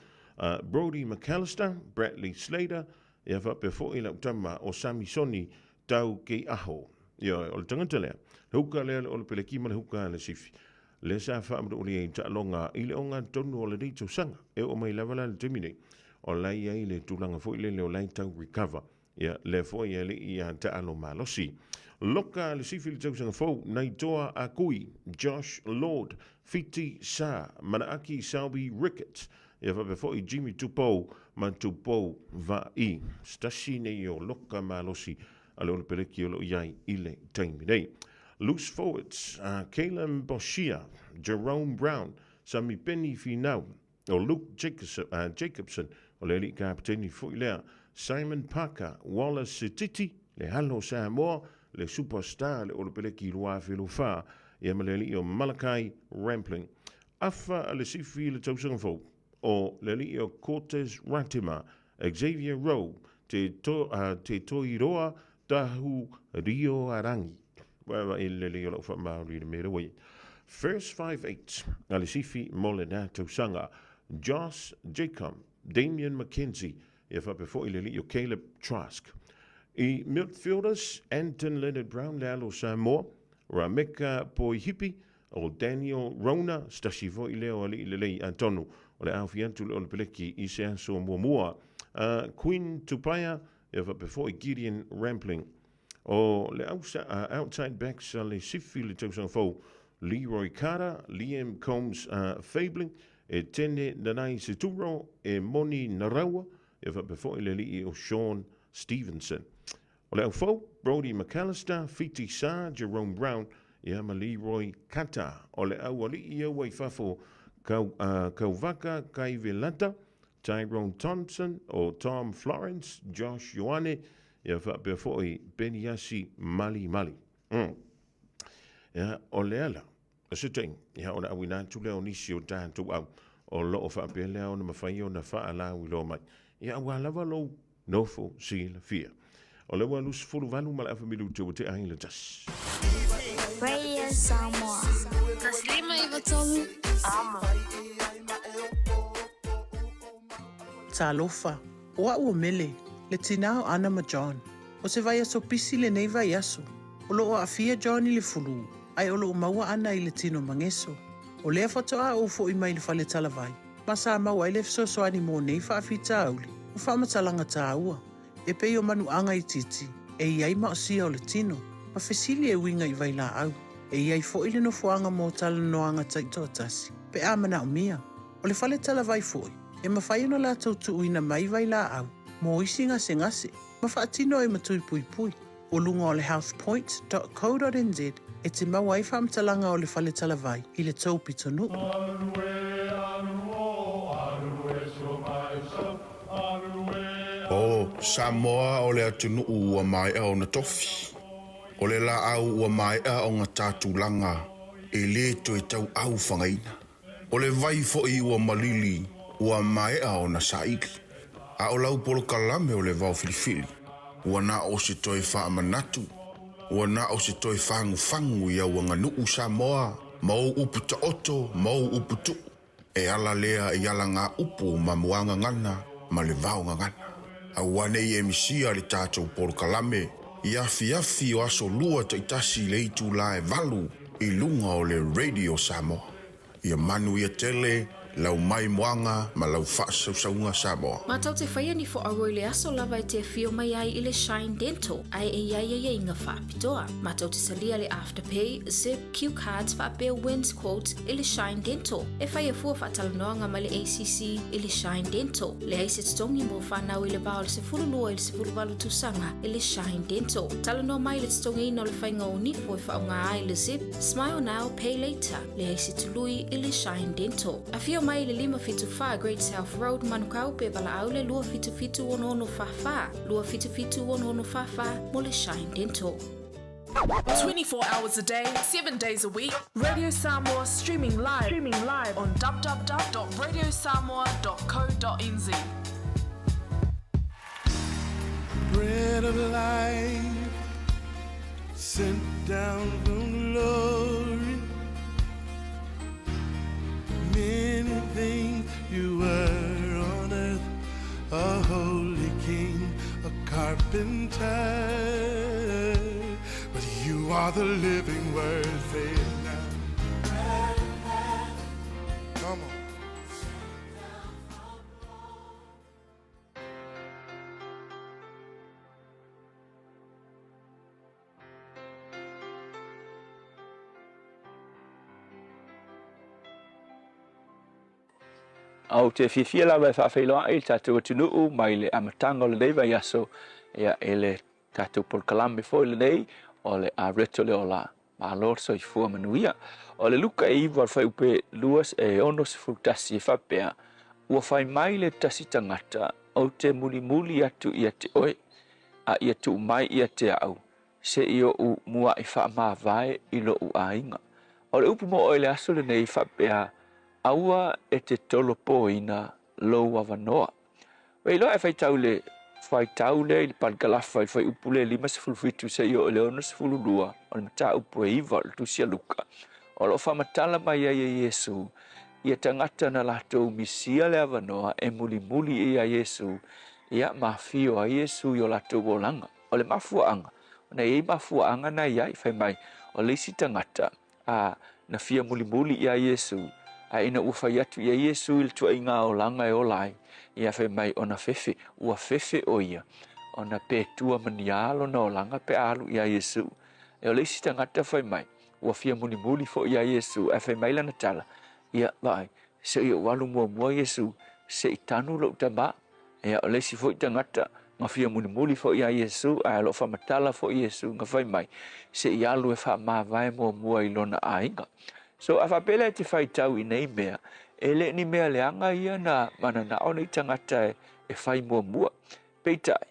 [SPEAKER 4] Brodie McAllister, Bradley Slater, ia faapea foi lau tama o Samisoni Tau Keiaho. Ioe, o le tagata lea, le huka lea le Olopeleki ma le huka a le Sifi. Lea sa faamaloolia i taaloga i le ogatotonu o lenei tausaga. E oo mai lava la i le taimi nei, o la e i ai le tulaga foi lele o la e tau recover. Ia, lea foi e alii ia taalo malosi. Loka le sifi le tausaga fou, Naitoa Akui, Josh Lord, Fiti Sa, Manaaki Selby Ricketts, ia faapea foi Jimmy Tupou ma Tupou Vaai. Se tasi nei o loka malosi a le Olopeleki o lo o i ai i le taimi nei. Loose forwards, Caleb Boshia, Jerome Brown, Samipeni Finau, O Luke Jacobson, o le alii kapeteni foi lea, Simon Parker, Wallace Sititi, le alo o Samoa, le superstar le Olopeleki 2024, ia ma le alii o Malakai Rampling. Afa a le sifi i le tausaga fou, o le alii o Cortez Ratima, Xavier Rowe, Te, to, Te Toiroa Tahu Rioarangi. Waewae i le lelei o lau faamaoli i le mea lea. First 5-8 a le sifi mo lena tausaga. Josh Jacomb, Damian McKenzie, ia faapea foi le alii o Caleb Trask. I midfielders, Anton Leonard Brown le alo o Samoa, Rameka Poihipi, o Daniel Rona, se tasi foi lea o alii lelei atonu o le aofi atu le Olopeleki i se aso muamua. Queen Tupaea, ia faapea foi Gideon Rampling. O le outside backs a le Sifi le tausaga fou, Leroy Carter, Liam Combs Fabling, e Tene Nanai Seturo, e Moni Naraua, ia faapea foi le alii o Shaun Stevenson. O le au fou, Brodie McAllister, Fiti Sa, Jerome Brown, ia ma Leroy Kata. O le au alii aua i fafo, Kau, Kauvaka Kaivelata, Tyrone Thompson, o Tom Florence, Josh Ioane, ia faapea foi Peniasi Malimali. Ia, o le ala, o se taimi, ia, o le auina atu lea o nisi o tatou au, o lo o faapea lea ona mafai ona faalauiloa mai. Ia, aua lava lou nofo silafia. O le ua 28 ma le afa minute ua tea ai le 1.
[SPEAKER 13] Radio Samoa. 153 Amo.
[SPEAKER 14] Talofa, o a'u o Mele, le tinā o Ana ma John. O se vaiaso pisi lenei vaiaso. O lo o aafia John i le fulū, ae o lo o maua ana i le tino mageso. O lea faatoa ou fo'i mai le fale talavai, ma sa maua ai le fesoasoani mo nei faafitauli ma faamatalaga tāua, e pei o manuaga itiiti e i ai maosia o le tino, ma fesili e uiga i vailaau. E i ai fo'i le nofoaga mo talanoaga taitoatasi pe a manaomia. O le fale talavai fo'i, e mafai ona latou tuuina mai vailaau mo isi gasegase ma faatino ai ma tui puipui. O luga o le healthpoint.co.nz e te maua ai faamatalaga o le fale talavai i le tou pitonuu.
[SPEAKER 8] O Samoa o le atunuu ua maea ona tofi. O le laau ua maea ona ta tulaga e le toe tauau fagaina. O le vai foi ua malili ua maea ona saili. A o lau polokalame o le vao filifili, ua na o se toe faamanatu, ua na o se toe fagufagu i au aganuu Samoa ma ou upu taoto ma ou upu tuu. E ala lea i alagaupu ma muagagana ma le vaogagana. Aua ne i e misia le tatou polokalame i afiafi o aso lua taitasi i le itula e 8 i luga o le Radio Samoa. Ia manuia tele lau maimoaga ma lau faasausauga Samoa.
[SPEAKER 15] Matou te whaia ni fo aua i le aso lava e te awhio mai ai i le Shine Dental, ae e iai aiaiga faapitoa. Matou te talia le Afterpay, Zip, Cue Cards faapea Wins Quotes i le Shine Dental. E whaia fua faatalanoaga mai le ACC i le Shine Dental. Leai se totogi mo whanau i le va o le 12 i le 18 tausaga i le Shine Dental. Talanoa mai i le totogiina o le faiga o nifo e faaaoga ai le Zip, Smile Now, Pay Later. Leai se tului i le Shine Dental. Afio mai i le 574 Great South Road, Manukau, pe valaau le 277 6644, 277 6644 mo le Shine Dental.
[SPEAKER 5] 24 hours a day, 7 days a week, Radio Samoa streaming live, streaming live on www.radiosamoa.co.nz.
[SPEAKER 16] Bread of life sent down from glory. Many things you were on earth, a holy king, a carpenter. But you are the living word, say it now. Come on.
[SPEAKER 17] Ou te fiafia lava e faafeiloai i le tatou atunuu mai le amataga o lenei vaiaso ia i le tatou polokalame foi lenei o le Areto le Ola. Malo le soifua manuia. O le Luka e 9 o le fuaiupu 61 e faapea, Ua fai mai le tasi tagata, ou te mulimuli atu ia te oe, a ia tuu mai ia te au, se i oʻu muaʻi faamavae i loʻu aiga. O le upu mo oe i le aso lenei e faapea, Aua e te tolopoina lou avanoa. Ua iloa e faitau le faitau lea i le palikalafa i le fuaiupu lea 57 seia oo i le 62 o le mataupu e 9 o le Tusi a Luka, o lo o faamatala mai ai e Iesu ia tagata na latou misia le avanoa e mulimuli ia Iesu, ia ma afio ai Iesu i o latou olaga. O le mafuaaga, ona e i ai mafuaaga na i ai, fai mai, o le isi tagata, a na fia mulimuli iā Iesu, a ina ua fai atu ia Iesu i le tuaiga olaga e ola ai, ia fai mai ona fefe, ua fefe ʻo ia, ona pe tua ma ni a lona olaga pe a alu iā Iesu. E o le isi tagata fai mai, ua fia mulimuli foi iā Iesu, ae fai mai lana tala, Ia, vaai, se i ou alu muamua Iesu, se i tanu loʻu tamā. Ia, o le isi foi tagata, na fia mulimuli foi iā Iesu, ae o lo o faamatala foi Iesu, na fai mai, se i alu e faamavae muamua i lona aiga. So, a faapea la e te faitau i nei mea, e le ni mea leaga ia na mananao nei tagata e fai muamua. Peitai,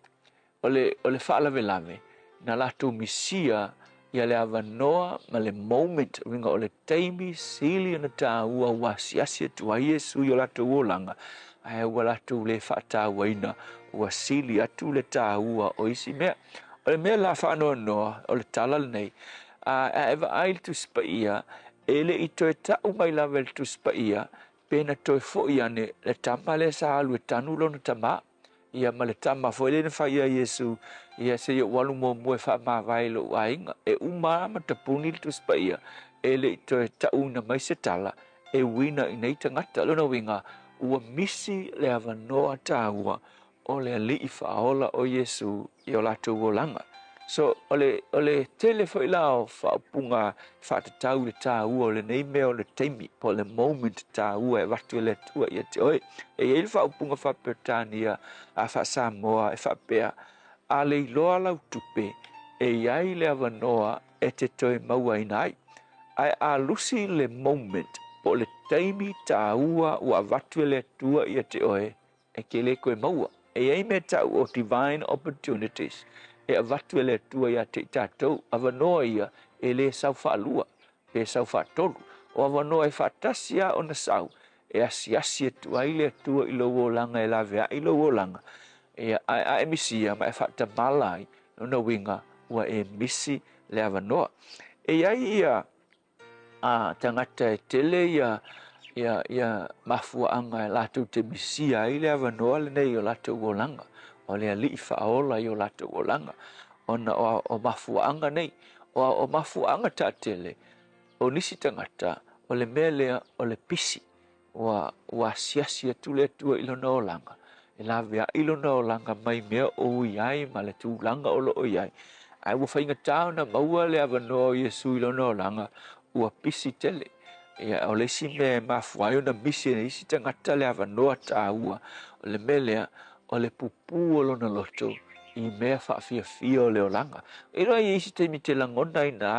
[SPEAKER 17] O le, o le faalavelave, na latou misia ia le avanoa ma le moment, uiga o le taimi sili ona taua ua asiasi atu ai Iesu i o latou olaga, ae ua latou le faatauaina, ua sili atu le taua o isi mea. O le mea la faanoanoa, o le tala lenei, a, a e vaai i le Tusi Paia, e le i toe tau mai lava e le Tusi Paia, pe na toe foi ane le tama lea sa alu e tanu lona tamā. Ia ma le tama foi lea na fai ia Iesu, ia se i ou alu muamua e faamavae i lou aiga. E uma lava ma tapuni le Tusi Paia, e le i toe tauina mai se tala e uina i nei tagata. Lona uiga, ua misi le avanoa taua o le Alii Faaola o Iesu i o latou olaga. So, o le, o le tele foi la o faaupuga faatatau i le taua o lenei mea o le taimi, po o le moment taua e avatu e le Atua ia te oe. E i ai le faaupuga faa-Peretania a faa-Samoa e faapea, A leiloa lau tupe, e i ai le avanoa e te toe mauaina ai. Ae a lusi le moment po o le taimi taua ua avatu e le Atua ia te oe, e te le toe maua. E i ai mea tau o divine opportunities e avatu e le Atua ia te i tatou, avanoa ia e le sau faalua pe sau faatolu. O avanoa e faatasi a ona sau e asiasi atu ai le Atua i lou olaga e laveai lou olaga, ia, ae a e misia ma e faatamala ai, lona uiga ua e misi le avanoa. E i ai ia a tagata e tele ia ia ia mafuaaga e latou te misia ai le avanoa lenei i o latou olaga, o le Alii faaola i o latou olaga, ona o, o mafuaaga nei, o, o mafuaaga taatele o nisi tagata, o le mea lea o le pisi. Ua, ua asiasi atu le Atua i lona olaga, e laveai lona olaga mai mea o ui ai ma le tulaga o lo o i ai. Ae ua faigata ona maua le avanoa o Iesu i lona olaga, ua pisi tele. Ia, o le isi mea e mafua ai ona misi e isi tagata le avanoa taua, o le mea lea, o le pupū o lona loto i mea faafiafia o le olaga. E iloa i isi taimi te lagona ai nā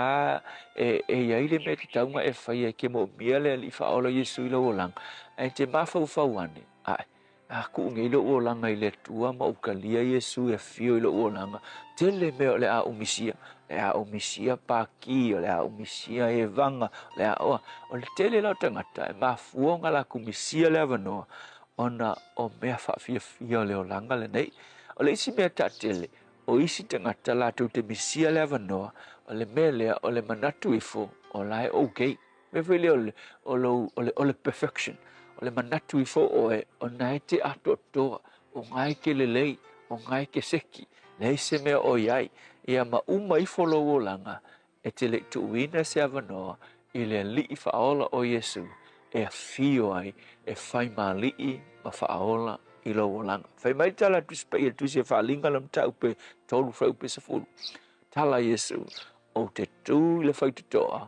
[SPEAKER 17] e, e i ai le mea tatau ona e faia e ke moomia le Alii Faaola Iesu i lou olaga, ae te mafaufau ane, ae, a tuu nei lou olaga i le Atua ma ou talia Iesu e afio i lou olaga, tele mea o le a ou misia, o le a ou misia pākī, o le a ou misia evaga, o le a oa. O le tele la o tagata e mafua ona latou misia le avanoa, ona o mea faafiafia o le olaga lenei. O le isi mea taatele, O isi tagata latou te misia le avanoa, o le mea lea o le manatu ifo o la e okay. Mea foi lea o le, o lou, o le, o le perfection. O le manatu ifo oe, o na e te atoatoa, o na e ke lelei, o na e ke seki. Leai se mea o i ai. Ia ma uma ifo lou olaga, e te le i tuuina se avanoa i le Alii Faaola o Iesu e afio ai e fai ma Alii ma Faaola i lou olaga. Fai mai le tala a Tusi Paia, Tusi e Faaliga le mataupu e 3 fuaiupu e 10. Tala a Iesu, Ou te tū i le faitotoa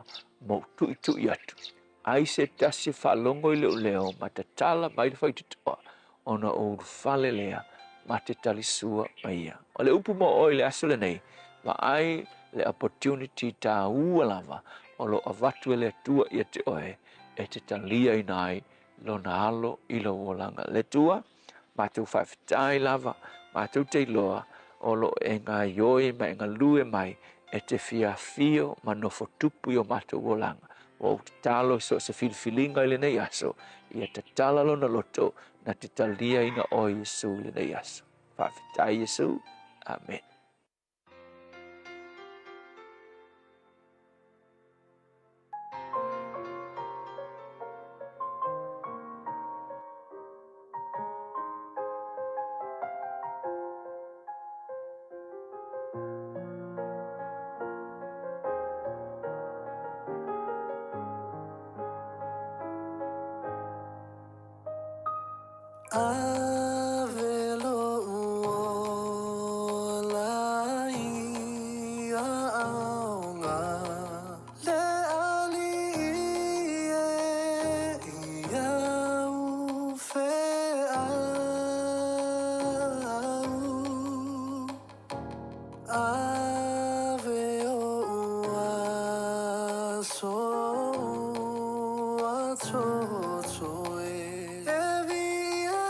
[SPEAKER 17] ma ou tuitui atu. Ai se tasi e faalogo i lou leo ma tatala mai le faitotoa, ona ou ulufale lea ma te talisua ma ia. O le upu mo oe i le aso lenei, vaai le opportunity tāua lava o lo o avatu e le Atua ia te oe e te taliaina ai Lona alo i lou olaga. Le Atua, matou faafetai lava, matou te iloa o lo o e gaoioi ma e galue mai e te fia afio ma nofo tupu i o matou olaga. Ua ou tatalo i so o se filifiliga i lenei aso, ia tatala lona loto na te taliaina oe Iesu i lenei aso. Faafetai Iesu. Amene.
[SPEAKER 18] Ave lou ola i aoga Le alii e i au feau Ave o'u aso ua totoe E viia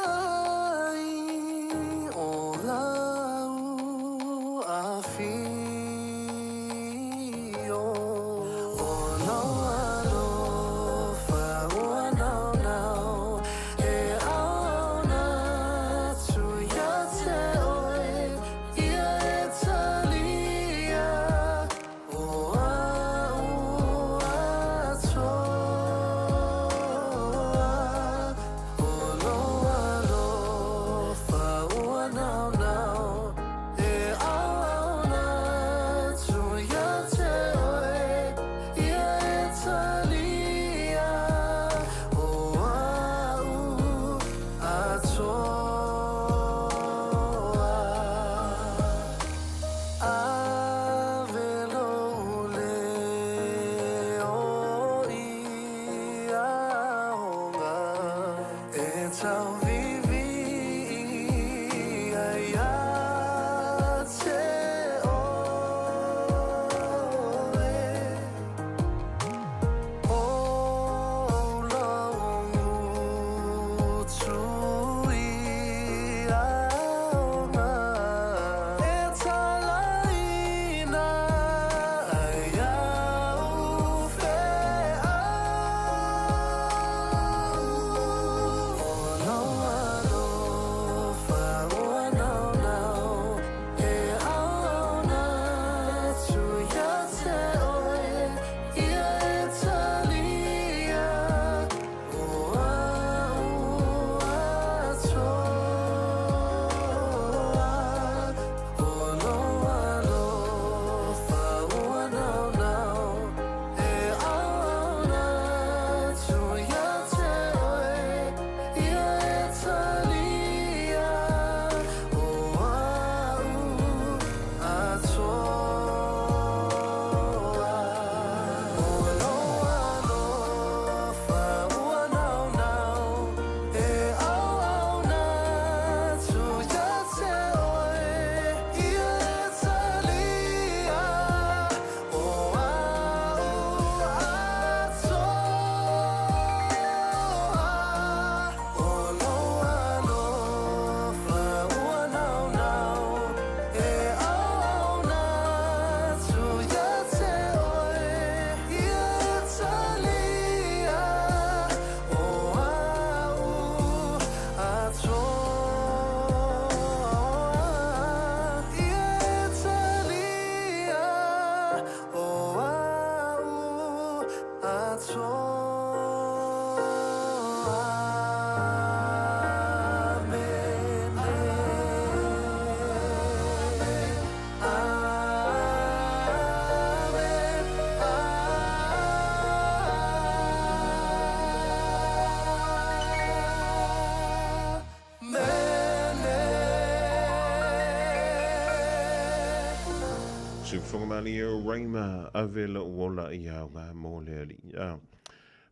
[SPEAKER 4] Siufoga malie o Raima ave lou ola i aoga mo le alii. A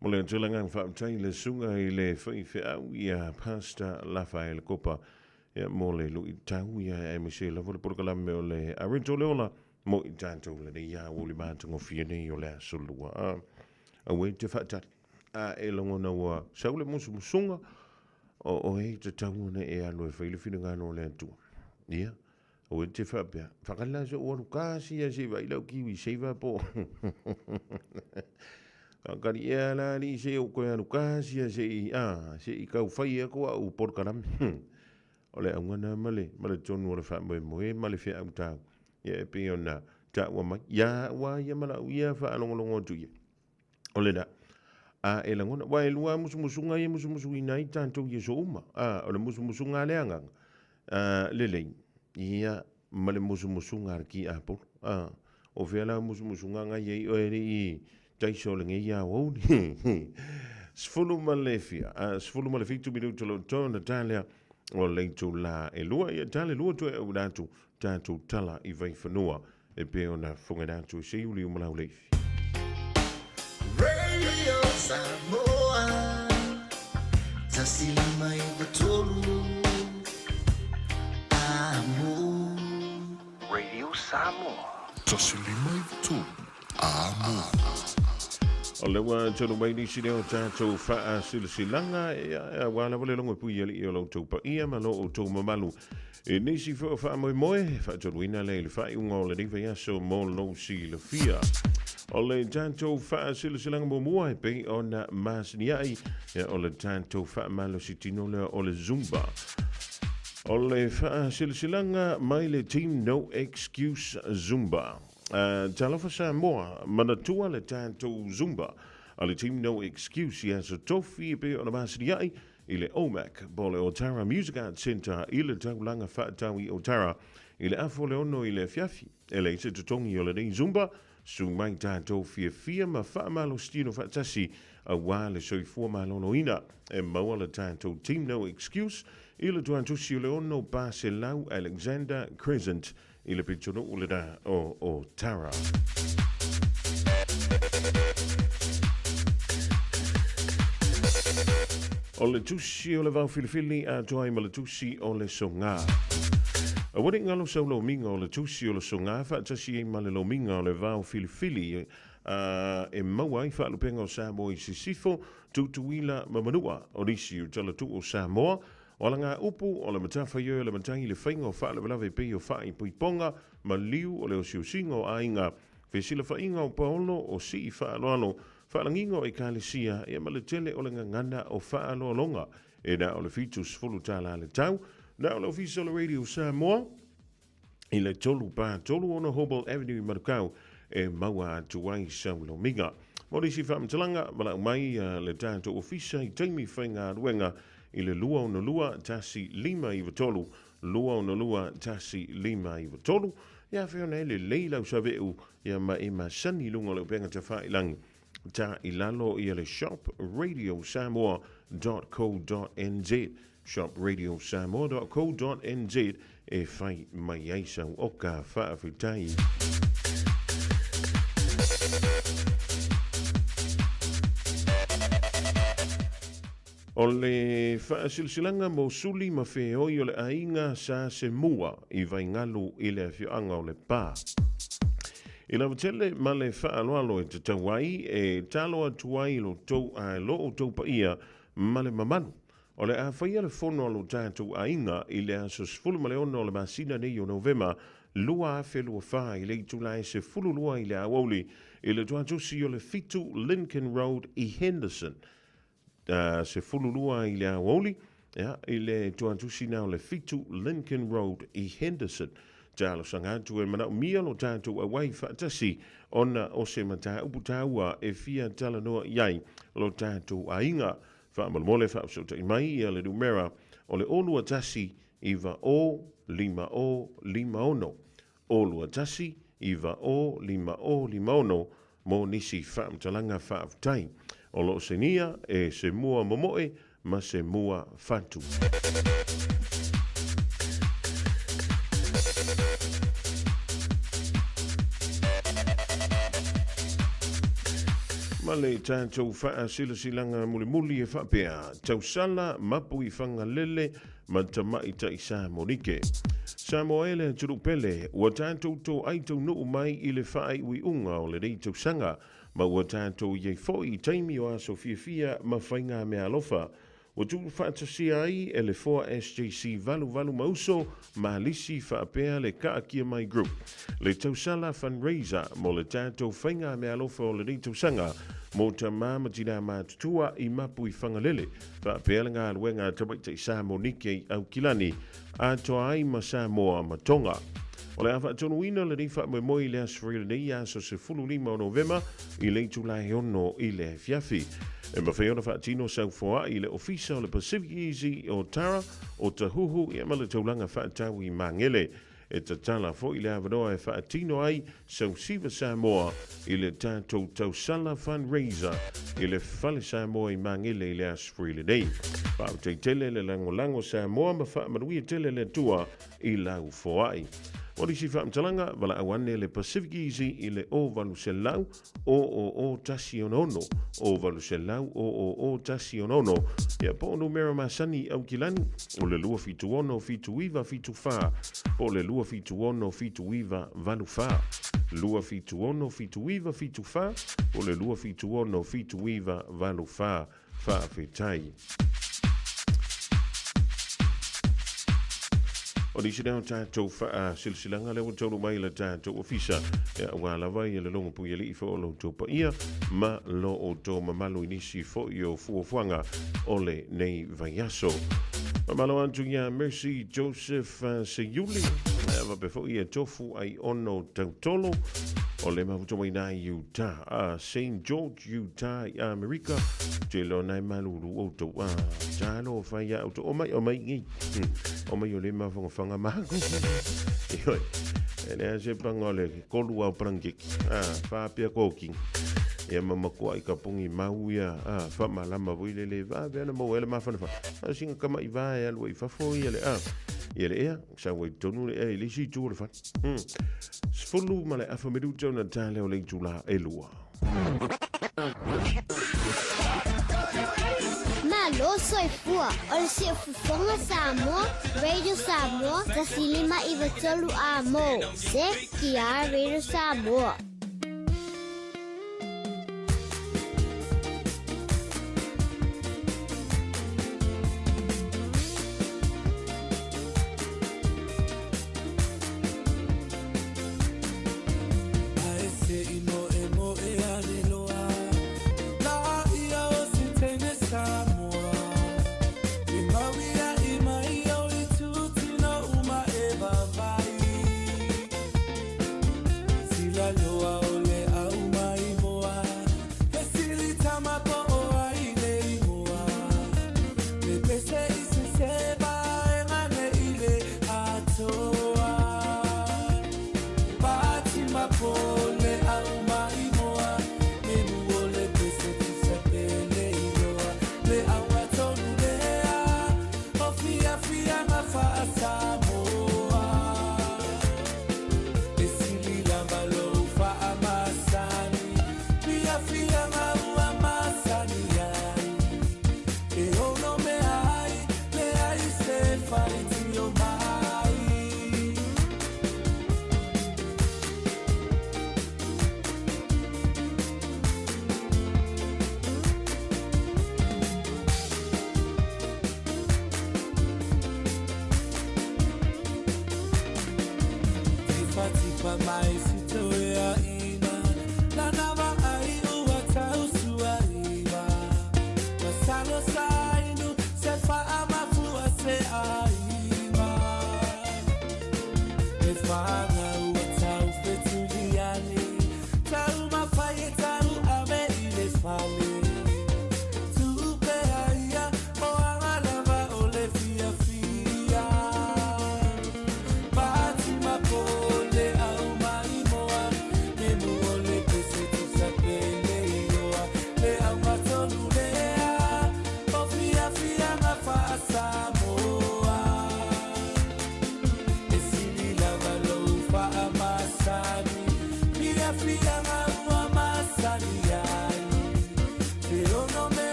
[SPEAKER 4] mo le atu le agaga faafetai i le susuga i le faifeau ia Pastor Lafaele Kopa ia mo le luitau ia aemaise lava le polokalame o le Areto le Ola mo i tatou lenei aoauli matagofie nei o le aso lua. A aua e te faatali a e lagona ua sau le musumusuga o oe e tatau ona e alu e fai le finagalo o le Atua. Ia, aua e te faapea, faakala la so'u alu kasi ia se i vaai lau kiwi saver po o Faakali ea la alii se ou toe alu kasi ia se i, a, se i tau fai atu au polokalame. O le auga lena ma le, ma le tonu o le faamoemoe ma le feau tau. Ia e pei ona taua mai, ia au lava ia ma lau ia faalogologo atu i ai. O lena. A e lagona, aua e lua lava musumusuga ia e musumusuina ai tatou i aso uma. A, o le musumusuga a le agaga, a, lelei, ia, ma le musumusuga a le tiapolo. A, o fea la musumusuga na i ai oe alii taiso o lenei aoauli? 10 ma le fia, a, 17 minuta o lo o totoe ona ta lea o le itula e 2. Ia, ta le 2 toe auina atu tatou tala i Vaifanua e pei ona fofogaina atu e Seiuli o Malauleifi.
[SPEAKER 18] Radio Samoa 153 Amo.
[SPEAKER 19] Radio Samoa.
[SPEAKER 8] 153 Amo.
[SPEAKER 4] O lea ua tonu mai nisi lea o tatou faasilasilaga, aua lava le logo e pui alii o lo outou paia ma lo outou mamalu. I nisi foi o faamoemoe, faatonuina lea i le faaiuga o lenei vaiaso mo lou silafia. O le tatou faasilasilaga muamua e pei ona masiniai, o le tatou faamalositino lea o le Zumba. O le faasilasilaga mai le Team No Excuse Zumba. Talofa Samoa, manatua le tatou Zumba a le Team No Excuse i aso tofi e pei ona masiniai i le OMAC po o le Otara Music Arts Centre i le taulaga faatau i Otara i le afu o le 6 i le afiafi. E leai se totogi o lenei Zumba, su mai tatou fiafia ma faamalositino faatasi aua le soifua maloloina. E maua le tatou Team No Excuse i le tuatusi o le 6 400 Alexander Crescent i le pitonuu lena o Otara. O le tusi o le vaofilifili atoa ai ma le tusi o le sogā. Aua ne i galo sau lomiga o le tusi o le sogā faatasi ai ma le lomiga o le vaofilifili a e maua ai faalupega o Samoa i Sisifo, Tutuila ma Manua. O nisi o talatuu o Samoa O alagaupu, o le matafaioi o le matai i le faiga o faalavelave pei o faaipoipoga, maliu o le osiosiga o aiga, fesilafaiga o paolo, o sii faaaloalo, faalagiga o ekalesia, ia ma le tele o le gagana o faaaloaloga. E na o le $70 le tau. Na o le Ofisa o le Radio Samoa i le 3 pa 3 6 Hobble Avenue i Manukau e maua atu ai sau lomiga. Mo nisi faamatalaga, valaau mai le tatou ofisa i taimi faigaluega i le 262 1593, 262 1593. Ia afai ona e lelei lau saveu ia ma e masani i luga o le upega tafailangi, ta i lalo ia le shopradiosamoa.co.nz, shopradiosamoa.co.nz e fai mai ai sau oka faafetai. O le faasilasilaga mo suli ma feoi o le aiga sa Semua i Vaigalu i le afioaga o Lepa. I lava tele ma le faaaloalo e tatau ai e talo atu ai lo tou a lo outou paia ma le mamalu. O le a faia le fono a lo tatou aiga i le aso 16 o le masina nei o Novema 2024 i le itula e 12 i le aoauli i le tuatusi o le 7 Lincoln Road i Henderson. 12 i le aoauli i le tuatusi na o le 7 Lincoln Road i Henderson. Talosaga atu e manaomia lo tatou auai faatasi ona o se mataupu taua e fia talanoa i ai lo tatou aiga. Faamolemole faafesootai mai ia le numera o le 0 2 1 9 0 5 0 5 6, 0 2 1 9 0 5 0 5 6 mo nisi faamatalaga faafetai. O lo o sainia e se mua momoe ma se mua fatu. Ma le tatou faasilasilaga mulimuli e faapea, Tausala, Mapu i Fagalele ma Tamaitai Sa Monike. Samoa e le atunuu pele, ua tatou toai taunuu mai i le faaiuiuga o lenei tausaga, ma ua tatou i ai foi i taimi o aso fiafia ma faigameaalofa. Ua tuufaatasia ai e le Foa SJC 88 ma Uso ma Lisi faapea le Kaakia Mai Group le tausala fundraiser mo le tatou faigameaalofa o lenei tausaga mo tamā ma tinā matutua i Mapu i Fagalele faapea le galuega a Tamaitai Sa Monike i Aukilani atoa ai ma Samoa ma Tonga. O le a faatonuina lenei faamoemoe i le Aso Faraile nei aso 15 o Novema i le itula e 6 i le afiafi. E mafai ona faatino sau foai i le Ofisa o le Pacific Easy o Tara, o Tahuhu ia ma le taulaga faatau i Magele. E tatala foi le avanoa e faatino ai sau Siva Samoa i le tatou tausala fundraiser i le Fale Samoa i Magele i le Aso Faraile nei. Faafetai tele le lagolago Samoa ma faamanuia tele le Atua i lau foai. O nisi faamatalaga, valaau ane le Pacific Easy i le 0800 000 166, 0800 000 166, ia po o numera masani i Aukilani, o le 276 7974, po o le 276 7984, 276 7974, po o le 276 7984. Faafetai. O nisi lea o tatou faasilasilaga lea ua taunuu mai i le tatou ofisa, ia, aua lava ia le logo puialii foi o lo outou paia ma lo outou mamalu i nisi foi o fuafuaga o lenei vaiaso. Faamalo atu ia Mercy Joseph Seiuli, faapea foi ia Tofu Aiono Tautolo, o le mafuta mai na i Utah, a St. George Utah i Amerika, te loa nai malulu outou a talo fai ia outou o mai o mai ngi o mai o le mafangafanga maku ioe e lea se panga o le kolu au palangi a fa pia koki ia ma makua i ka pungi mau ia a fa malama voi le le va vea na mau ele mafana fa a singa kama i va e alu i fafo ia le a ia le ea sa ua i tonu le ea i le isi itu o le fale. 10:30 minute ona tale o le itula e lua.
[SPEAKER 13] Malo soifua o le siufofoga Samoa, Radio Samoa, 105 93 A mo. CKR Radio Samoa.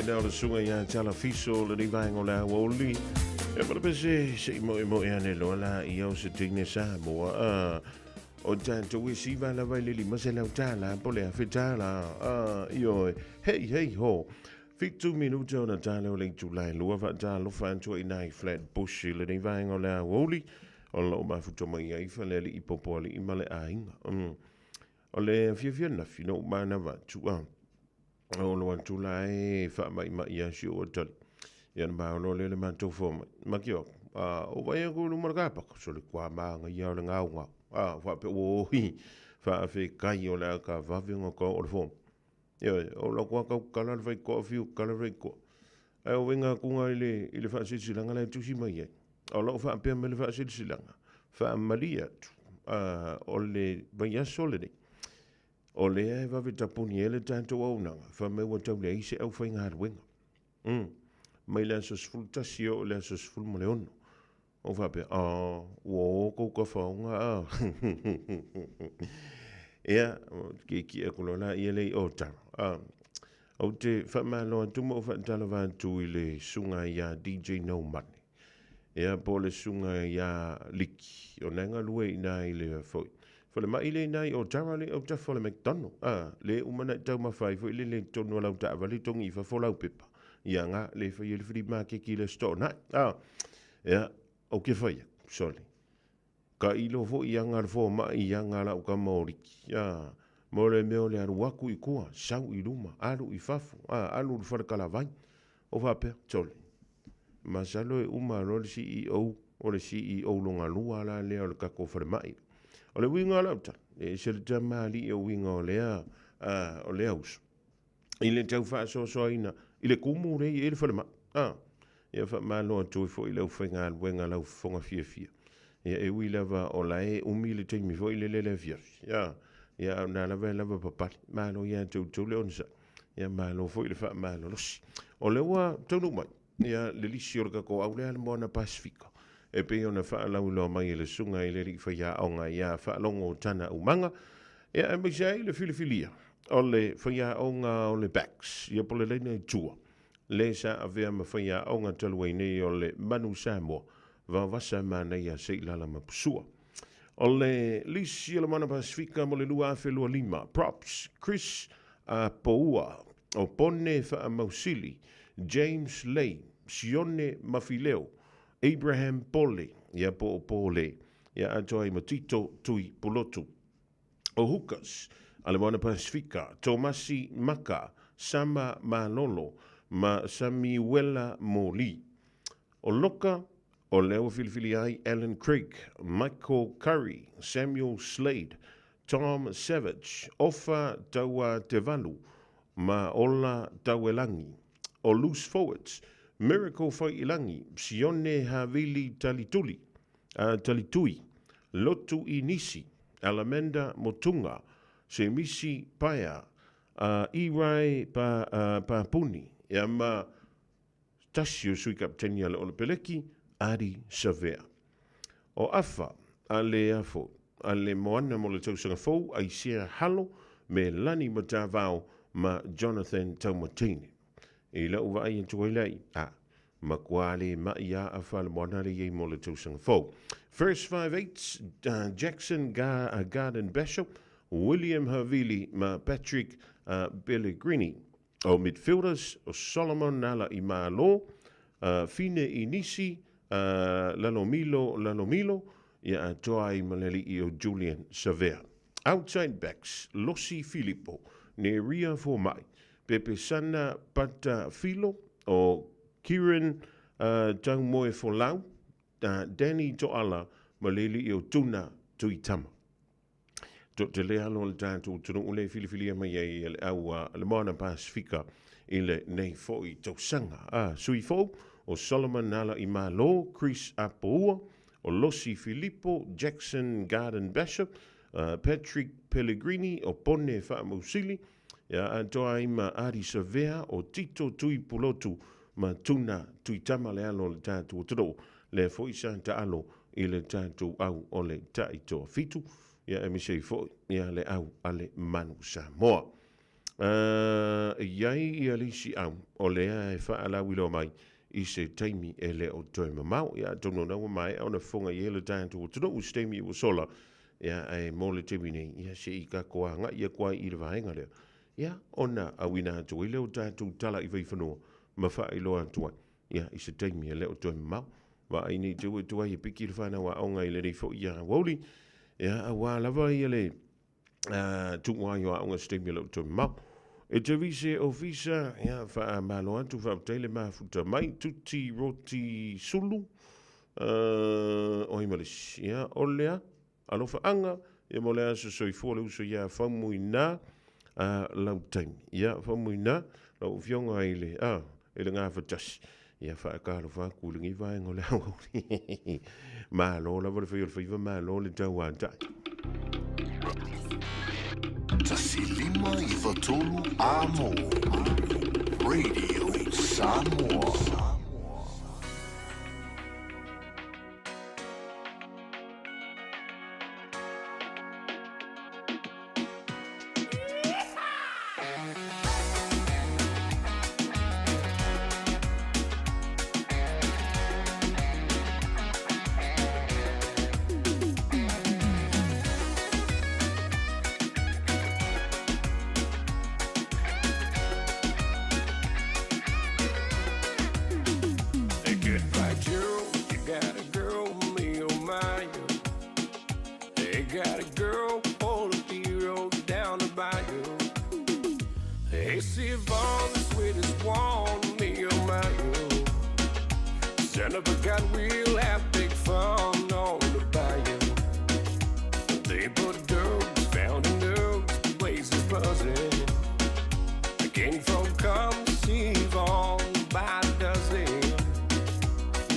[SPEAKER 4] na o le suga ia Tala Fiso le ni vaenga o le aoauli. E ma le pese se i moe moe ane loa la ia o se teine Samoa. A, o tātou e siva lava i le $500 po le $1,000. A, ioe, hei hei ho. 7 minute ona tale o le itula e lua faatalofa atu ai nai Flatbush i lenei vaega o le aoauli o loo mafuta mai ai Falealii Popoalii ma le aiga. O le fiafia nafi na ou manava atu a o lo atu la e faamaimai a si ou atali. Ia na maolo le le matou fo mai. Ma ki o, a o vai aku luma le kapaka, so le kua maanga ia o le ngau ngau. A whaape o hi, whaafe kai o le aka vave ngā kau o le fo. Ia, o la kua kau kala le whaikoa whiu, kala le whaikoa. Ai o wenga kunga i le, i le whaasilsilanga la e tusi mai ai. O lau whaapea me le whaasilsilanga. Whaamali atu. A, o le vaiaso lenei. O lea e vave tapuni ai le tatou auaunaga, fai mai ua tau leai se aufaigaluega. Mai le aso 11 e oo i le aso 16. Ou faapea, Ah, ua o kou kafaoga a. Ia, kiekie aku loa laia le i Otago. Ah, ou te faamalo atu ma ou faatalava atu i le susuga ia DJ No Money. Ia, po o le susuga ia Liki, o na e galue i ina i le foi. Falemai le ina i Otago le autafa o le McDonald. Ah, le uma na i taumafa ai foi le le tonu o lau taavale togi i fafo lau pepa. Ia nga, le fai e le flea market i le store nai. Ah, ia, ou ke fai aku, sorry. Ka ilo foi i anga le fomai i anga lau kama o Liki. Ah, mo le mea o le alu aku i kua, sau i luma, alu i fafo, ah, alu i le falekalavai. O faapea, sorry. Masalo e uma loa le CEO, o le CEO longa lua la lea o le tatou falemai. O le uiga o lau tala, e ese le tamalii o uiga o lea, o lea uso. I le tau faasoasoaina i le kumu lea i ai le falemai. A, ia faamalo atu ai foi i le aufaigaluega lau fofoga fiafia. Ia e ui lava o la e umi le taimi foi lele le afiafi. A, ia a o na lava e lava papale. Malo ia te outou le onosai. Ia malo foi le faamalolosi. O lea ua taunuu mai ia le lisi o le tatou au lea le Moana Pasifika e pei ona faalauiloa mai e le Susuga i le Alii Faiaoga ia Faalogo Tana Umaga, ia aemaise ai le filifilia o le faiaoga o le Backs, ia po o le laina i tua, le sa avea ma faiaoga talu ai nei o le Manu Samoa, Vaovasa Manaia Seilala Mapusua. O le lisi o le Moana Pasifika mo le 2025, Props, Chris Apoua, o Pone Faamausili, James Lay, Sione Mafileo, Abraham Pole, ia po o Pole, ia atoa ai ma Tito Tui Pulotu. O Hookers, a le Moana Pasifika, Tomasi Maka, Sama Malolo, ma Samiuela Moli. O Loka, o lea ua filifili ai Alan Craig, Michael Curry, Samuel Slade, Tom Savage, Ofa Tauatevalu ma Ola Tauelangi. O Loose Forwards, Miracle Faiilangi, Sione Havili Talituli, Talitui, Lotu Inisi, Alamanda Motunga, Semisi Paea, Irai Papuni, ia ma Tasi o Sui Kapteni a le Olepeleki, Adi Savea. O Afa a le Afo a le Moana mo le tausaga fou, Aisea Halo me Lani Matavao ma Jonathan Taumateine. I lau vaai atu ai lai, a, makuā le ma'i a Afa le Moana le iai mo le tausaga fou. First five eights, Jackson Garden Bashel, William Havili ma Patrick Pellegrini. O midfielders, o Solomon Nala i Malo, Fine Inisi, Lalomilo Lalomilo, ia atoa ai ma le alii o Julian Savea. Outside backs, Losi Filipo, Neria Fomai, Pepe Sana Pata Filo, o Kieran Taumoe Folau, Danny Toala ma le alii o Tuna Tuitama. Toatele alo o le tatou atunuu le filifilia mai ai e le au a le Moana Pasifika i lenei foi tausaga. A sui fou o Solomon Alaimalo, Chris Apoua, o Losi Filipo, Jackson Garden Bishop, Patrick Pellegrini, o Pone Faamausili, ia atoa ai ma Adi Savea, o Tito Tui Pulotu ma Tuna Tuitama le alo o le tatou atunuu. Lea foi sa taalo i le tatou au o le Taitoafitu, ia aemaise ai foi ia le au a le Manu Samoa. E i ai ia le isi au o lea e faalauiloa mai i se taimi e le o toe mamao. Ia, atonu ona ua maea ona fofoga i ai le tatou atunuu i se taimi ua sola, ia, ae mo le taimi nei, ia, se i tatou agai atu ai i le vaega lea, ia, ona auina atu ai lea o tatou tala i vaifanua ma faailoa atu ai, ia, i se taimi e le o toe mamao. Vaai nei te ua e tuai e piki le whanau aoga i lenei foi ia aoauli, ia, auā lava ia le tuu ai o aoga se taimi e le o toe mamao. E te vise ofisa, ia, faamalo atu, faafetai le mafuta mai, tuti roti sulu, oi ma le isi, ia, o lea, Alofaaga, ia mo le aso soifua le uso ia Faumuina a lau taimi. Ia Faumuina, lau afioga i le, a, i le gafatasi. Ia faatalofa atu i lenei vaega o le aoauli. Malo lava le fai o le faiva, malo le tauatai.
[SPEAKER 8] 1593 Amo Radio Samoa.
[SPEAKER 20] Hey, goodbye, Gerald. You got a girl, me oh my. Oh. Hey, got a girl, on the road down the bayou. Hey, see Yvonne, the sweetest one, me oh my. Oh. Son of a gun, we'll have big fun on the bayou. They put dogs, found in dogs, the place is buzzing. The king folk come see Yvonne by the dozen.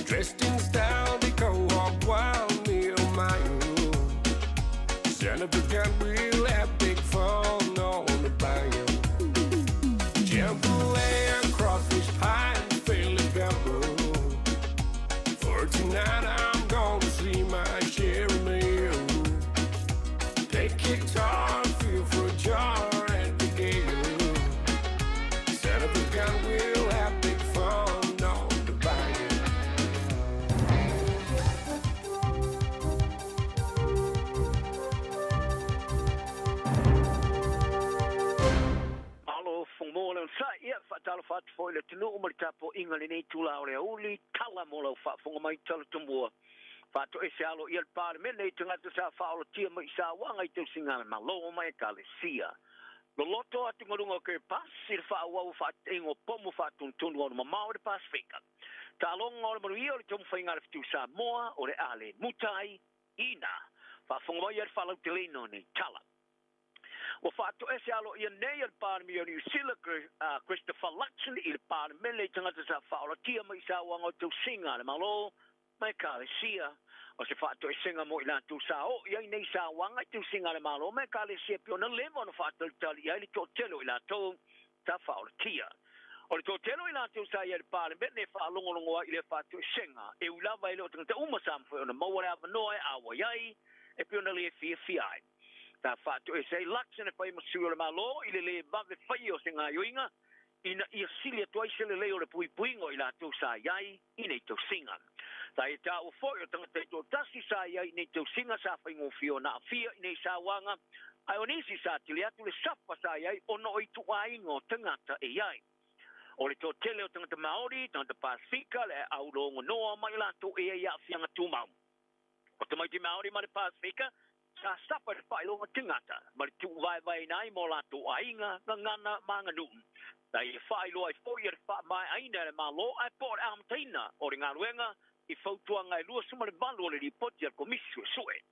[SPEAKER 20] Dressed in style, they go hog wild, me oh my oh. Son of a gun, we'll have big fun on the bayou. Jambalaya, crawfish pie, and Philly gumbo. For tonight, I'm gonna see my Sherry Mayo. Take guitar, feel for a jar at the gale. Son of a gun, we'll have big fun on the bayou.
[SPEAKER 10] Malo Fugoa le onosai, ia, faatalofa atu foi i le atunuu ma le tapuaiga i lenei itula o le aoauli, tala mo lau faafofoga mai tala tomua. Faatoese aloaia le Palemene i tagata sa faaolatia mai i sauaga i tausiga a le Malo ma Ekalesia. Loloto atugaluga o Kiribati i le faaauau o faateteiga o pomu faatonutonu alualu mamao i le Pasefika. Taaloga o le manuia o le taumafaiga a le Fetu Samoa o le a le muta ai ina faafofoga mai ai le faalauteleina o nei tala. Ua faatoese aloaia nei e le Palemia o Niu Sila, Christopher Luxon i le Palemene i tagata sa faaolatia mai i sauaga o tausiga a le Malo ma Ekalesia. O se faatoesega mo i latou sa oo i ai nei sauaga i tausiga a le Malo ma Ekalesia e pei ona leva ona faatalitali i ai le toatele o i latou sa faaolatia. O le toatele o i latou sa i ai i le Palemene e faalogologo ai i lea faatoesega, e ui lava e le o tagata uma sa mafai ona maua le avanoa e auai ai e pei ona le fiafia ai. Sa faatoese ai Luxon e fai ma sui o le Malo i le lē vave faia o se gaoioiga ina ia sili atu ai se lelei o le puipuiga o i latou sa i ai i nei tausiga. Sa ia taua foi o tagata e toatasi sa i ai i nei tausiga sa faigofie ona aafia i nei sauaga, ae o nisi sa tele atu le safa sa i ai ona o ituaiga o tagata e i ai. O le toatele o tagata Maori, tagata Pasifika, le aulogonoa ma i latou e i ai aafiaga tumau. O tamaiti Māori ma le Pasifika, sa sapa i le faailoga tagata ma le tuuvaevaeina ai ma o latou aiga, gagana ma aganuu. Sa ia faailoa ai foi e le faamaeaina e le Malo ae po o le amataina o le galuega i fautuaga e 28 o le lipoti a le Komisi Suesue.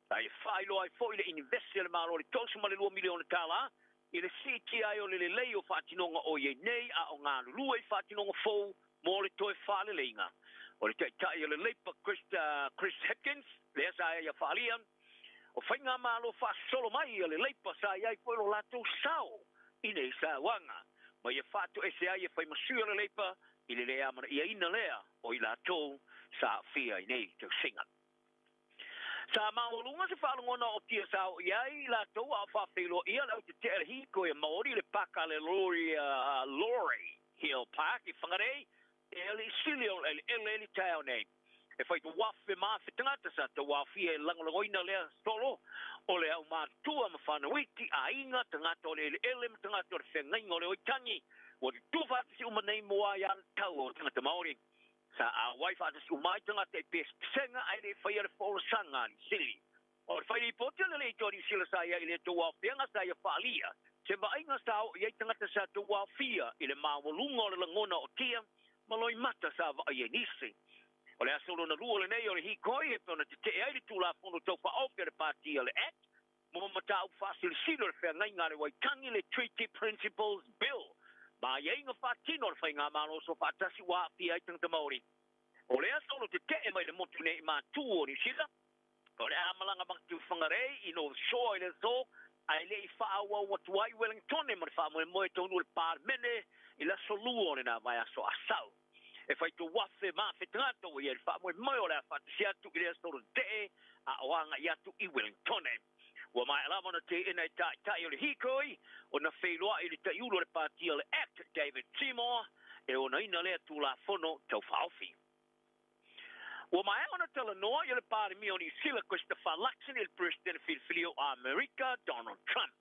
[SPEAKER 10] Sa ia faailoa ai foi le inivesi a le Malo i le $32 miliona tala i le siitia ai o le lelei o faatinoga o i ai nei a o galulue i faatinoga fou mo le toe faaleleiga. O le taitai o le Labour Chris Hipkins, lea sa ia faaalia, o faigamalo faasolo mai a le Labour sa i ai foi lo latou sao i nei sauaga, ma ia faatoese ai e fai ma sui o le Labour i le le amanaiaina lea o i latou sa aafia i nei tausiga. Sa maualuga se faalogona ootia sa oo i ai i latou a o faafeiloaia le au tetee a le hikoi a Maori i le paka a le Lorry Hill Park i Whangarei, e alii sili o le eleele i le taeao nei. E fai tauafe ma afe tagata sa tauaofia e lagolagoina lea solo o le aumatutua ma whanau iti, aiga, tagata o le eleele ma tagata o le feagaiga o le Waitangi ua tutū faatasi uma nei mo aiatatau o tagata Māori. Sa auai faatasi uma ai tagata i pesepesega ae le i faia le folasaga a Niu Sili. O le fai lipoti a le Leitio a Niu Sila sa i ai i le tauaofiaga sa ia faaalia se vaaiga sa oo i ai tagata sa tauaofia i le maualuga o le lagona o tia ma loimata sa vaaia i nisi. O le aso lona lua lenei o le hikoi e pei ona tetee ai le Tulafono Tau Faaofi a le Pati a le Act mo mataupu faasilisili o le feagaiga a le Waitangi, le Treaty Principles Bill, ma aiaiga faatino a le Faigamalo Soofaatasi ua aafia ai tagata Maori. O le aso o lo tetee mai le motu nei i Matu o Niu Sila, o le a malaga atu i Whangarei i North Shore i le aso, ae le i faaauau atu ai i Wellingtone ma le faamoemoe taunuu i le Palemene i le aso Lua o lena vaiaso Asau. E fai tauafe ma afe tagata ua i ai le faamoemoe o le a faatasi atu i le aso tetee a o agai atu i Wellingtone. Ua maea lava ona teena e taitai o le hikoi ona feiloai i le taiulu o le pati o le Act, David Seymour, e onaina lea Tulafono Tau Faaofi. Ua maea ona talanoa i le Palemia o Niu Sila Christopher Luxon i le Peresetene Filifilia o Amerika Donald Trump.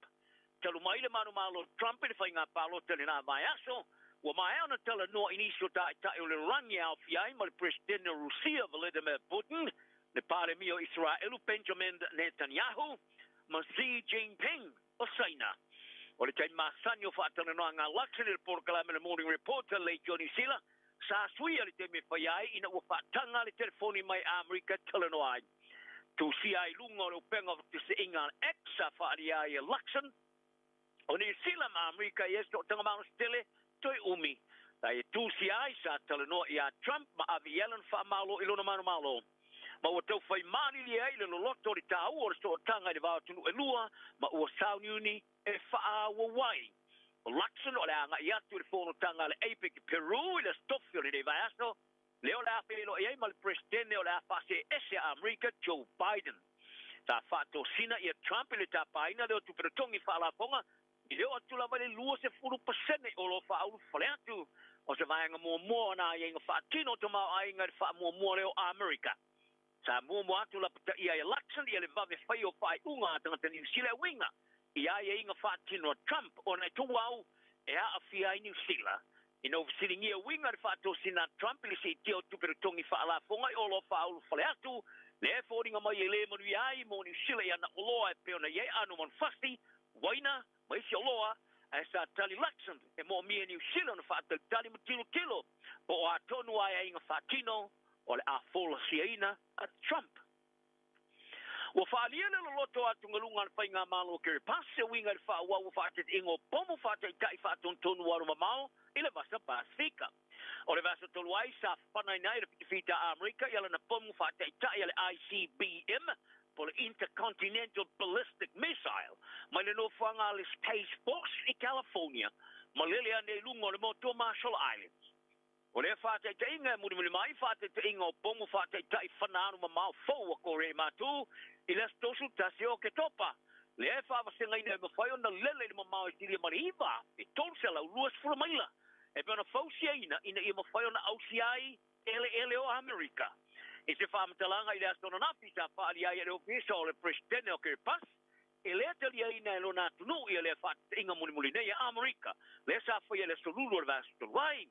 [SPEAKER 10] Talu mai le manumalo o Trump i le faiga palota i lena vaiaso, ua maea ona talanoa i nisi o taitai o le lalolagi e aofia ai ma le Peresetene o Rusia Vladimir Putin, le Palemia o Iseraelu Benjamin Netanyahu ma Xi Jinping o Saina. O le taimi masani o faatalanoaga a Luxon i le polokalame le Morning Report a le Leitio o Niu Sila, sa suia le taimi e faia ai ina ua faataga le telefoni mai Amerika e talanoa ai. Tusia ai i luga o le upega o fetusiaiga a le X sa faaalia ai e Luxon o Niu Sila ma Amerika i ai se toataga malosi tele toe umi. Sa ia tusia ai sa talanoa iā Trump ma ave i ai lona faamalo i lona manumalo. Ma ua tau fai malilie ai le loloto o le tāua o le sootaga i le va o atunuu e lua ma ua sauniuni e faaauau ai. O Luxon o le a agai atu i le fonotaga a le APEC i Peru i le Aso Tofi o lenei vaiaso, lea o le a feiloai ai ma le Peresetene o le a faaseese a Amerika Joe Biden. Sa faatosina ia Trump i le tapaina lea o tupe totogi faalafoga i le oo atu lava i le 20% o lo faaulufale atu o se vaega muamua o nā aiaiga faatino o tamaoaiga i le faamuamua lea o Amerika. Sa muamua atu lapataia ai e Luxon ia le vave fai o faaiuga a tagata Niu Sila e uiga i aiaiga faatino a Trump ona e tuuau e aafia ai Niu Sila. Ina ua fesiligia uiga i le faatosina a Trump i le siitia o tupe totogi faalafoga i oloa faaulufale atu, lea e foliga mai e le manuia ai mo Niu Sila i ana oloa e pei ona i ai aano manufasi, uaina, ma isi oloa, ae sa tali Luxon e moomia e Niu Sila ona faatalitali ma tilotilo po o a tonu aiaiga faatino o le a folasiaina a Trump. Ua faaalia le loloto o atugaluga a le Faigamalo o Kiribati e uiga i le faaauau o faateteʻiga o pomu faataitai faatonutonu alumamao i le Vasa Pasefika. O le vaiaso talu ai sa fanaina ai le fitafita a Amerika i lana pomu faataitai a le ICBM po o le Intercontinental Ballistic Missile mai le nofoaga a le Space Force i California ma lele ane i luga o le motu o Marshall Islands. O lea faataitaiga e mulimuli mai faataitaiga o pomu faataitai fana alu mamao fou a Korea i Matu i le aso 31 o Oketopa, lea e faavasegaina e mafai ona lele i le mamao e silia ma le 9,320 maila e pei ona fausiaina ina ia mafai ona ausia ai eleele o Amerika. I se faamatalaga i le aso ananafi sa faaalia ai e le Ofisa o le Peresetene o Kiribati, E le taliaina e lona atunuu ia lea faateteiga mulimuli nei a Amerika, lea sa faia i le aso Lulu o le vaiaso talu ai.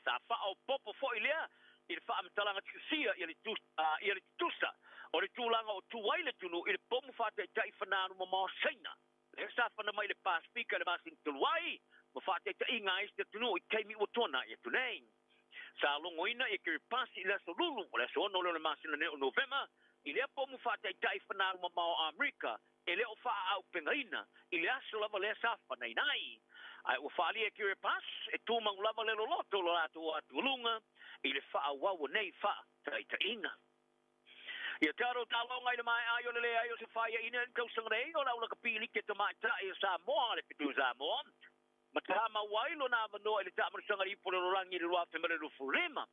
[SPEAKER 10] Sa faaopoopo foi lea i le faamatalaga tusia ia le tutusa o le tulaga o tu ai le atunuu i le pomu faataitai fananu mamao Saina, lea sa fana mai i le Pasefika i le masina talu ai, ma faataitaiga a isi atunuu i taimi ua tuanai atu nei. Sa logoina ia Kiribati i le aso Lulu, o le aso 6 lea o le masina nei o Novema, i lea pomu faataitai fanau mamao a Amerika e le o faaaupegaina i le aso lava lea sa fanaina ai. Ae ua faaalia e Kiribati e tumau lava le loloto o lo latou atugaluga i le faaauau o nei faataitaiga. Ia tatou taloga i le maea ai o le leai o se faiaina i le tausaga nei o le aulakapi like tamaitai o Samoa, le Fitu Samoa, ma tamau ai lona avanoa i le taamalosaga i le ipu o le lalolagi i le 2025.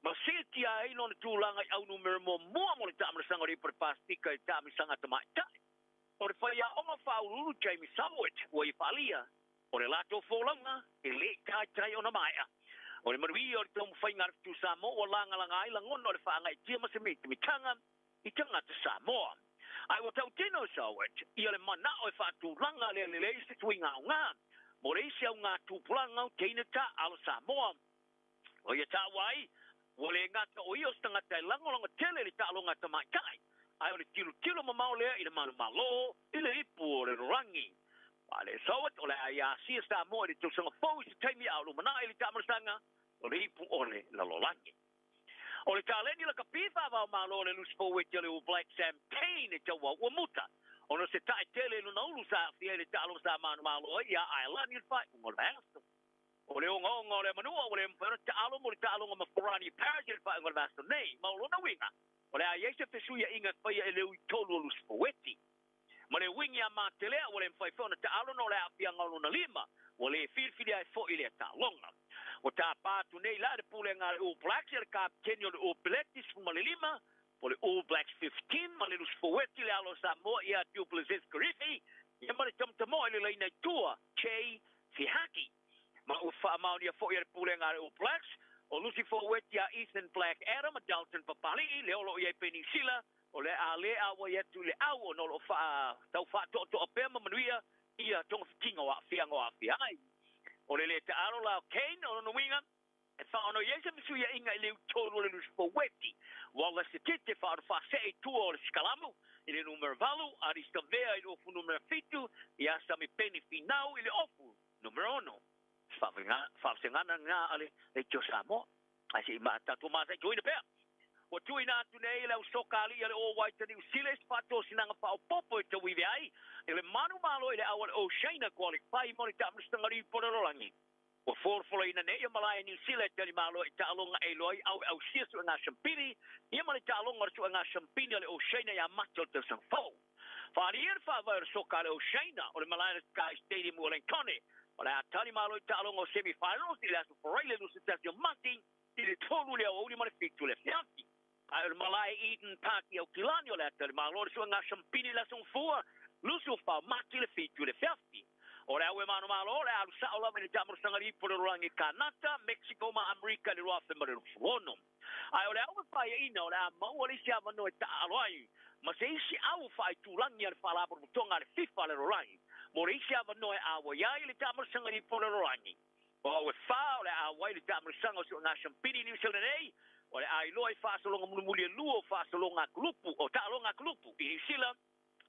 [SPEAKER 10] Ma siitia ai lona tulaga i aunumera muamua mo le taamilosaga o le Ipu o le Pasefika i le taamilosaga a tamaitai. O le faiaoga faauluulu Jamie Soward ua ia faaalia, o le latou folauga e le i taitai ona maea. O le manuia o le taumafaiga a le Fetu Samoa ua lagalaga ai lagona o le faagaeetia ma se mitamitaga i tagata Samoa. Ae ua tautino e Soward ia le manao e faatulaga lea lelei se suiga aoga mo le isi auga tupulaga o teine taaalo Samoa. O ia taua ai, ua le gata o ia o se tagata e lagolago tele i le taaloga a tamaitai, ae o le tilotilo mamao lea i le manumalo i le ipu o le lalolagi. Faale-Soward, o le a ia asia Samoa i le tausaga fou i se taimi a o lumanai i le taamalasaga o le ipu o le lalolagi. O le taleni lakapi faava-o-Malo o le lusi foueti a le All Black Sam Cane e tauau ua muta ona o se tae tele i lona ulu sa aafia ai le taaloga sa manumalo ai ia Aelani i le faaiuga o le vaiaso. O le ogaoga o le manua ua le mafai ona taalo mo le taaloga ma Ferrani Paris i le faaiuga o le vaiaso nei, ma o lona uiga, o le a i ai se fesuiaiga e faia e le ui tolu o lusi foueti. Ma le uiga ia Matelea ua le mafai foi ona taalo ona o le aafiaga o lona lima, ua le filifili ai foi lea taaloga. Ua tapa atu nei la le pulega a le All Blacks ia le kapeteni o le All Blacks 15, po o le All Blacks 15 ma le lusi foueti le alo o Samoa ia Du Plessis Kirifi, ia ma le tamatamoa i le laina i tua, Chay Fihaki. Ma ua faamaonia foi e le pulega a le All Blacks, o lusi foueti a Ethan Black Adam ma Dalton Papali'i, le o lo o i ai Penisila, o le a le auai atu i le au ona o lo o faa, tau faatoatoa pea ma manuia ia togafitiga o aafiaga o aafia ai. O le lē taalo la o Kane, o lona uiga, e faaono i ai se fesuiaiga i le utolu o le lusi foueti. Wallace Tete faaono faasee i tua o le sikalamu i le numera 8, Ardie Savea i le ofu numera 7, ia Samipeni Finau i le ofu numera 6. Faavasegana lena a le Leitio Samoa. Ae se i tatou mataituina pea. Ua tuuina atu nei le au soka alii a le All Whites a Niu Sila i se faatosinaga faaopoopo e tauive ai i le manumalo i le au a le Oceania Qualify mo le taamilosaga lipo o le lalolagi. Ua folafolaina nei ia malae a Niu Sila e talimalo i taaloga e iloa ai au e ausia suega siampini ia ma le taaloga o le suega siampini a le Oceania ia Mati o le tausaga fou. Faaalia le faavae o le soka a le Oceania o le malae o le Sky Stadium i Wellingtone. O le a talimalo i taaloga o semi-finals i le aso Faraile 21 o Mati i le 3 i le aoauli ma le 7 i le afiafi. Ae o le malae Eden Park i Aukilani o le a talimalo le suega siampini i le aso Gafua 24 o Mati i le 7 i le afiafi. O le au e manumalo, o le a alu sa'o lava i le taamolosaga lipo o le lalolagi i Kanata, Mexico ma Amerika i le 2026. Ae o le au e faiaina, o le a maua le isi avanoa e taaalo ai ma se isi au faaitulagi a le Faalapotopotoga a le FIFA a le lalolagi mo le isi avanoa e auai ai i le taamolosaga lipo o le lalolagi. O au e fa o le a auai i le taamolosaga o suegaga siampini i Niu Sila nei, o le a iloa i faasologa mulimuli e lua o faasologa a kulupu, o taaloga a kulupu i Niu Sila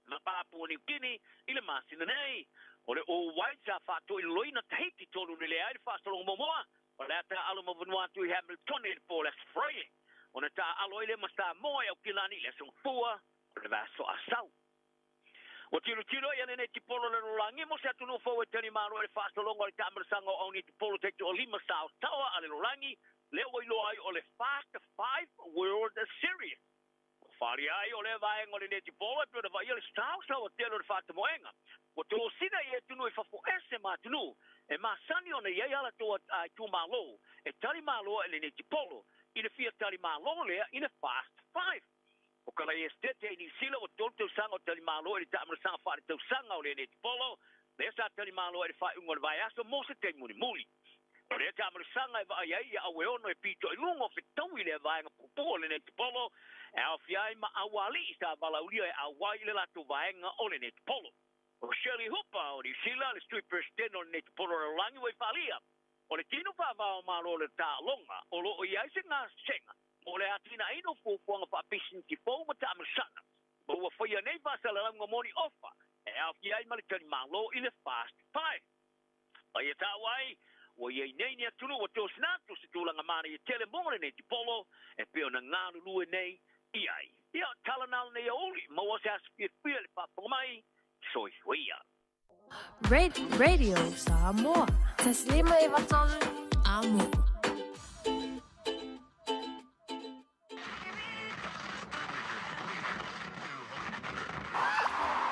[SPEAKER 10] ma Papua Niu Kini i le masina nei. O le All Whites sa faatoiloloina Tahiti 3-0 ai le faasologa muamua, o le a taaalo ma Vanuatu i Hamiltone i le po o le Aso Faraile. Ona taaalo ai lea ma Samoa i Aukilani i le Aso Gafua o le vaiaso a sau. Ua tilotilo ia lenei tipolo le lalolagi mo se atunuu fou e talimalo i le faasologa o le taamalasaga o auni tipolo taitoalima saosaoa a le lalolagi lea ua iloa ai o le Fast Five World Series. Ua faaalia ai o lea vaega o le netibolo e pei ona vaaia le saosaoa tele o le faatamoega. Ua tosina i atunuu i fafo ese ma atunuu e masani ona i ai a latou itumalo e tali malo ai i le netibolo i le fia tali malo lea i le Fast Five. O ka lai Esetete i Niu Sila ua tolu tausaga o tali malo i le taamalasaga faaletausaga o le netibolo lea sa tali malo ai i le faaiuga o le vaiaso mo se taimi mulimuli. O lea taamalasaga e vaai ai ia aueono e pito i luga o fetaui lea vaega puupuu o le netipolo e aofia ai ma aualii sa valaaulia e auai i le latou vaega o le netipolo. O Shirley Hooper o Niu Sila, le Sui Peresetene o le Netipolo o le Lalolagi ua i faalia, o le tino faavao malo o le taaloga o lo o i ai se gasega mo le atinaeina o fuafuaga faapisinisi fou ma taamalasaga ma ua faia nei faasalalauga mo ni ofa e aofia ai ma le talimalo i le Fast Five. Ma ia taua ai, ua i ai nei ni atunuu ua tosina atu se tulaga manaia tele mo lenei tipolo e pei ona galulue nei i ai. Ia, tala na o lenei aoauli, maua se aso fiafia i le faafofoga mai, soifua ia.
[SPEAKER 15] Radio Samoa. Taslima i Vatolu. Amo.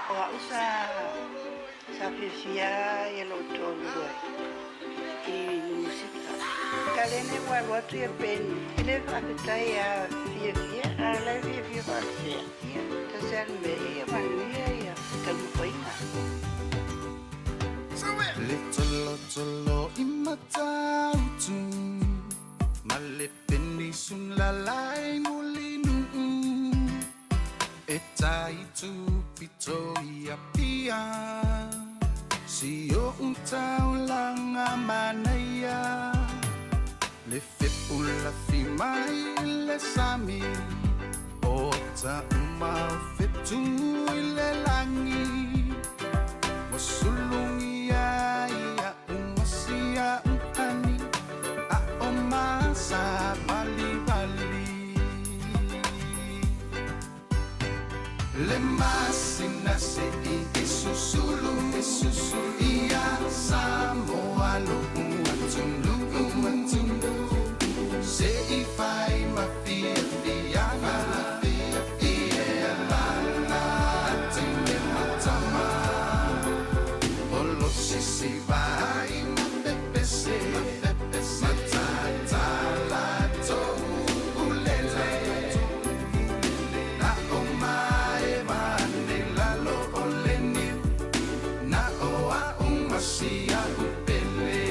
[SPEAKER 14] O a'u sa sa fiafia ia lou toalua i musika.
[SPEAKER 21] Kalene ua alu atu ia Peni e le faafetai ia fiafia a o la e fiafia faapea. Ia, tasi lava le mea, ia manuia ia taumafaiga.
[SPEAKER 18] Le tolotolo i Matautu ma le penisula i Mulinuu e tai tupito i Apia si o'u taulaga manaia le fepulafi mai le sami o taʻuma o fetu i le lagi ua sulugia ia umasia uhani a o masa valivali le masina se'i e susulu e susulu ia Samoa lo'u atunuu atunuu se'i fai ma fiafiaga ia lala ma tama o lo sisi vai ma pepese matatala ulele na o maeva ane lalo o le niu na o a'u ma si a'u pele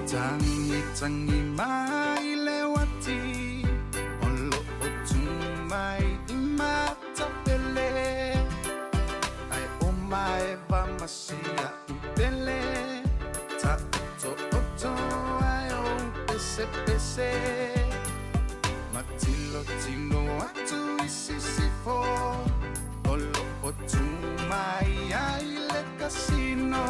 [SPEAKER 18] tagi tagi mai le uati o lo'o tu mai i Matapele ae o maeva ma si a'u pele ta'oto'oto ae o pesepese matilotilo atu i sisifo o lo'o tu mai ai le kasino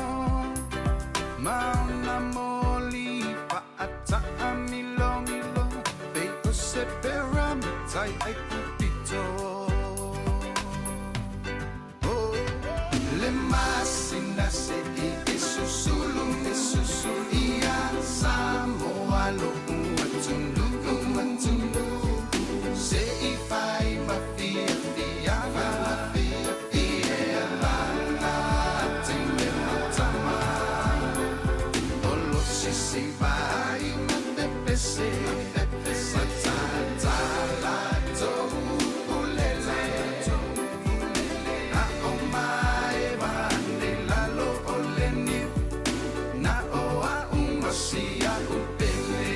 [SPEAKER 18] ma ona moli fa'ataʻamilomilo pei o se pyramitai ai pupito. Oh, le masina se'i e susulu e susulu ia Samoa lo'u atunuu atunuu se'i fai ma fiafiaga ia lala ma tama o lo sisi vai ma pepese matatala ulele na o maeva ane lalo o le niu na o a'u ma si a'u pele.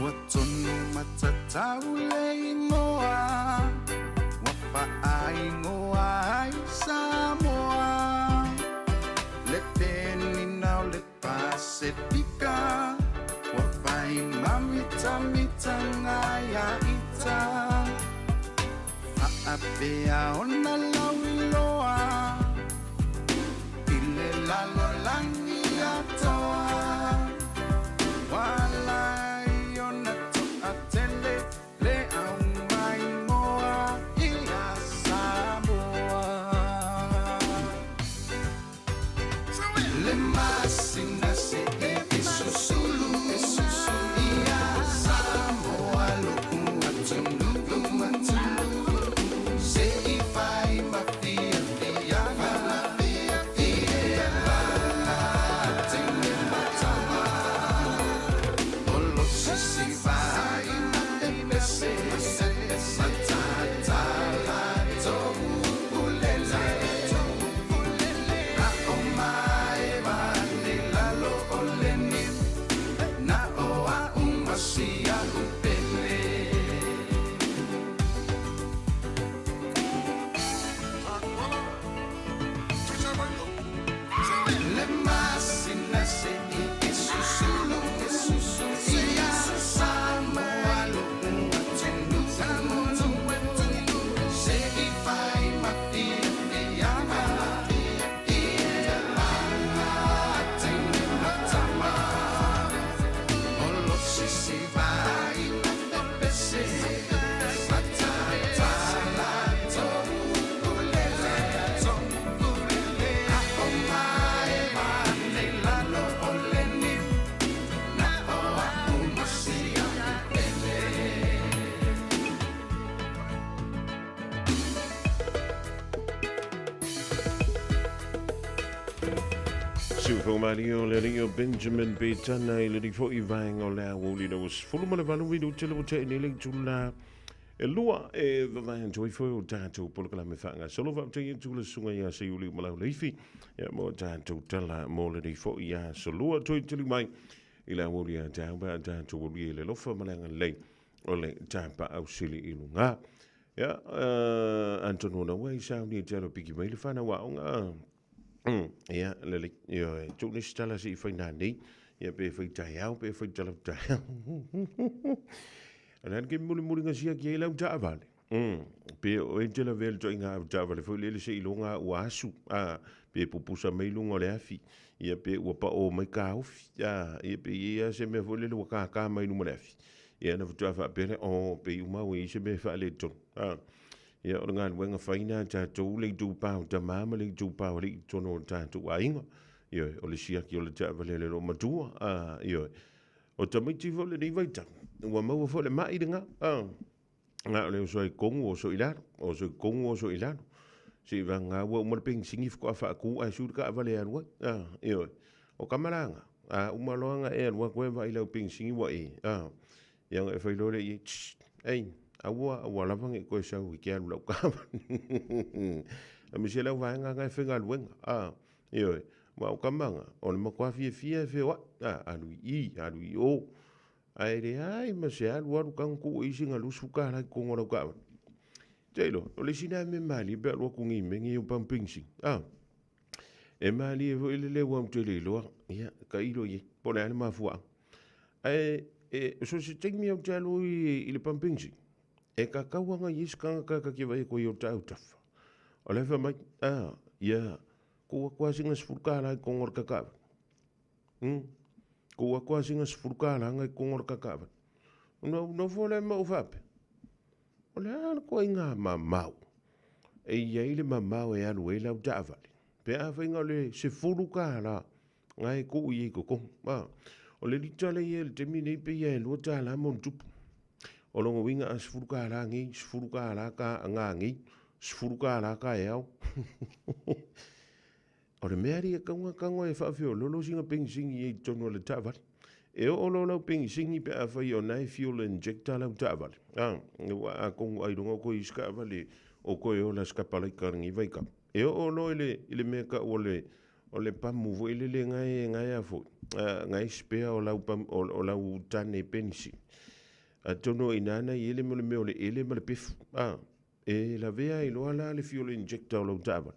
[SPEAKER 18] Ua tonu matatau le igoa ua faaigoa ai Samoa le penina o le Pasefika ua fai mamitamitaga ia ita faapea ona lauiloa i le lalolagi atoa Walai ona to'atele le aumaimoa ia Samoa. Le masina se'i e susulu e susulu ia Samoa lo'u atunuu atunuu se'i fai ma fiafiaga ia lala.
[SPEAKER 4] Siufomalie o le alii o Benjamin Petana i lenei foi vaega o le aoauli ina ua 18 minute le ua tea nei le itula e lua e vavae atu ai foi o tatou polokalame faagasolo. Faafetai atu le susuga ia Seiuli Malauleifi ia mo tatou tala mo lenei foi aso lua. Toe tali mai i le aoauli a taeao pe a tatou aulia i le alofa ma le agalelei o le tapaau sili i luga. Ia, atonu ona ua i sauni e te alo piki mai le whanau aoga. Ia, lelei, ioe, tuu nisi tala se i fai nanei, ia pe fai taeao, pe fai tala taeao. O le a le ke mulimuli ngasia ki ai lau taavale. Pe o e te lavea le toaiga au taavale foi lele se iloga ua asu, a, pe pupusa mai luga o le afi, ia pe ua pao mai kaofi, a, ia pe i ai lava se mea foi lele ua kākā mai luma o le afi. Ia ona faatoa faapea lea, oh, pei uma ua i ai se mea e faaletonu. A, ia o le galuega fai lena a tatou le itupa o tama ma le itupa o alii i totonu o le tatou aiga. Ioe, o le siaki o le taavale a le loomatua. A, ioe. O tamaiti foi o lenei vaitau, ua maua foi le mai lena. A, na o le oso ai kogu oso i lalo, oso i kogu oso i lalo. Se i vagana ua uma le penisini faatoa faatu ae sui le taavale e alu ai. A, ioe. O kamalaaga, a uma loa ona e alu atu e vaai i lau penisini ua e, a, ia ona e fai loa lea i ai, tss, ei, aua, aua lava ne i toe sau e te alu i lau taavale. Aemaise lau vaega na e faigaluega, a, ioe, aua o tama na, o le matua fiafia e feoai, a, alu i i, alu i o, ae leai ma se alu alu tago tuu i ai sina $20 i totonu o lau taavale. Te iloa, o le isi lena mea malie pe a alu atu nei i mea nei o pamu penisini, a. E malie foi le leo au te le iloa, ia, tailo i ai, po o le a le mafuaaga. Ae, e, so se taimi au te alu i le pamu penisini, e tatau lava ona i ai se tagata ta te vaai atu ai i o ta autafa. O la e fai mai, a, ia, tuu atu lava sina $10 i totonu o le ta taavale. Tuu atu lava sina $10 i totonu o le ta taavale. Ona ou nofo lea ma ou faapea, O le a le ituaiga mamao e i ai le mamao e alu ai lau taavale pe afai na o le $10 na e tuu i ai i totonu. A, o le lita lea e i ai i le taimi nei pei lava e $2 ma ona tupu. O lona uiga a $10 nei, $10 ka nanei, $10 taeao. O le mea alii e tatau ona tago e faafeoloolo sina penisini i ai i totonu o le taavale. E oo loa lau penisini pe afai o na e fuel injector lau taavale, a, aua atonu ailoga o toe i ai se taavale o toe ola se kapalaika i lenei vaitau. E oo loa i le, i le mea e tau o le, o le pamu foi lele na e, na e a foi, na e spare o lau pamu, o lau tane penisini. Atonu o i ina na i ai le mea o le ele ma le pefu, a. E lavea ai loa la le fuel injector o lau taavale.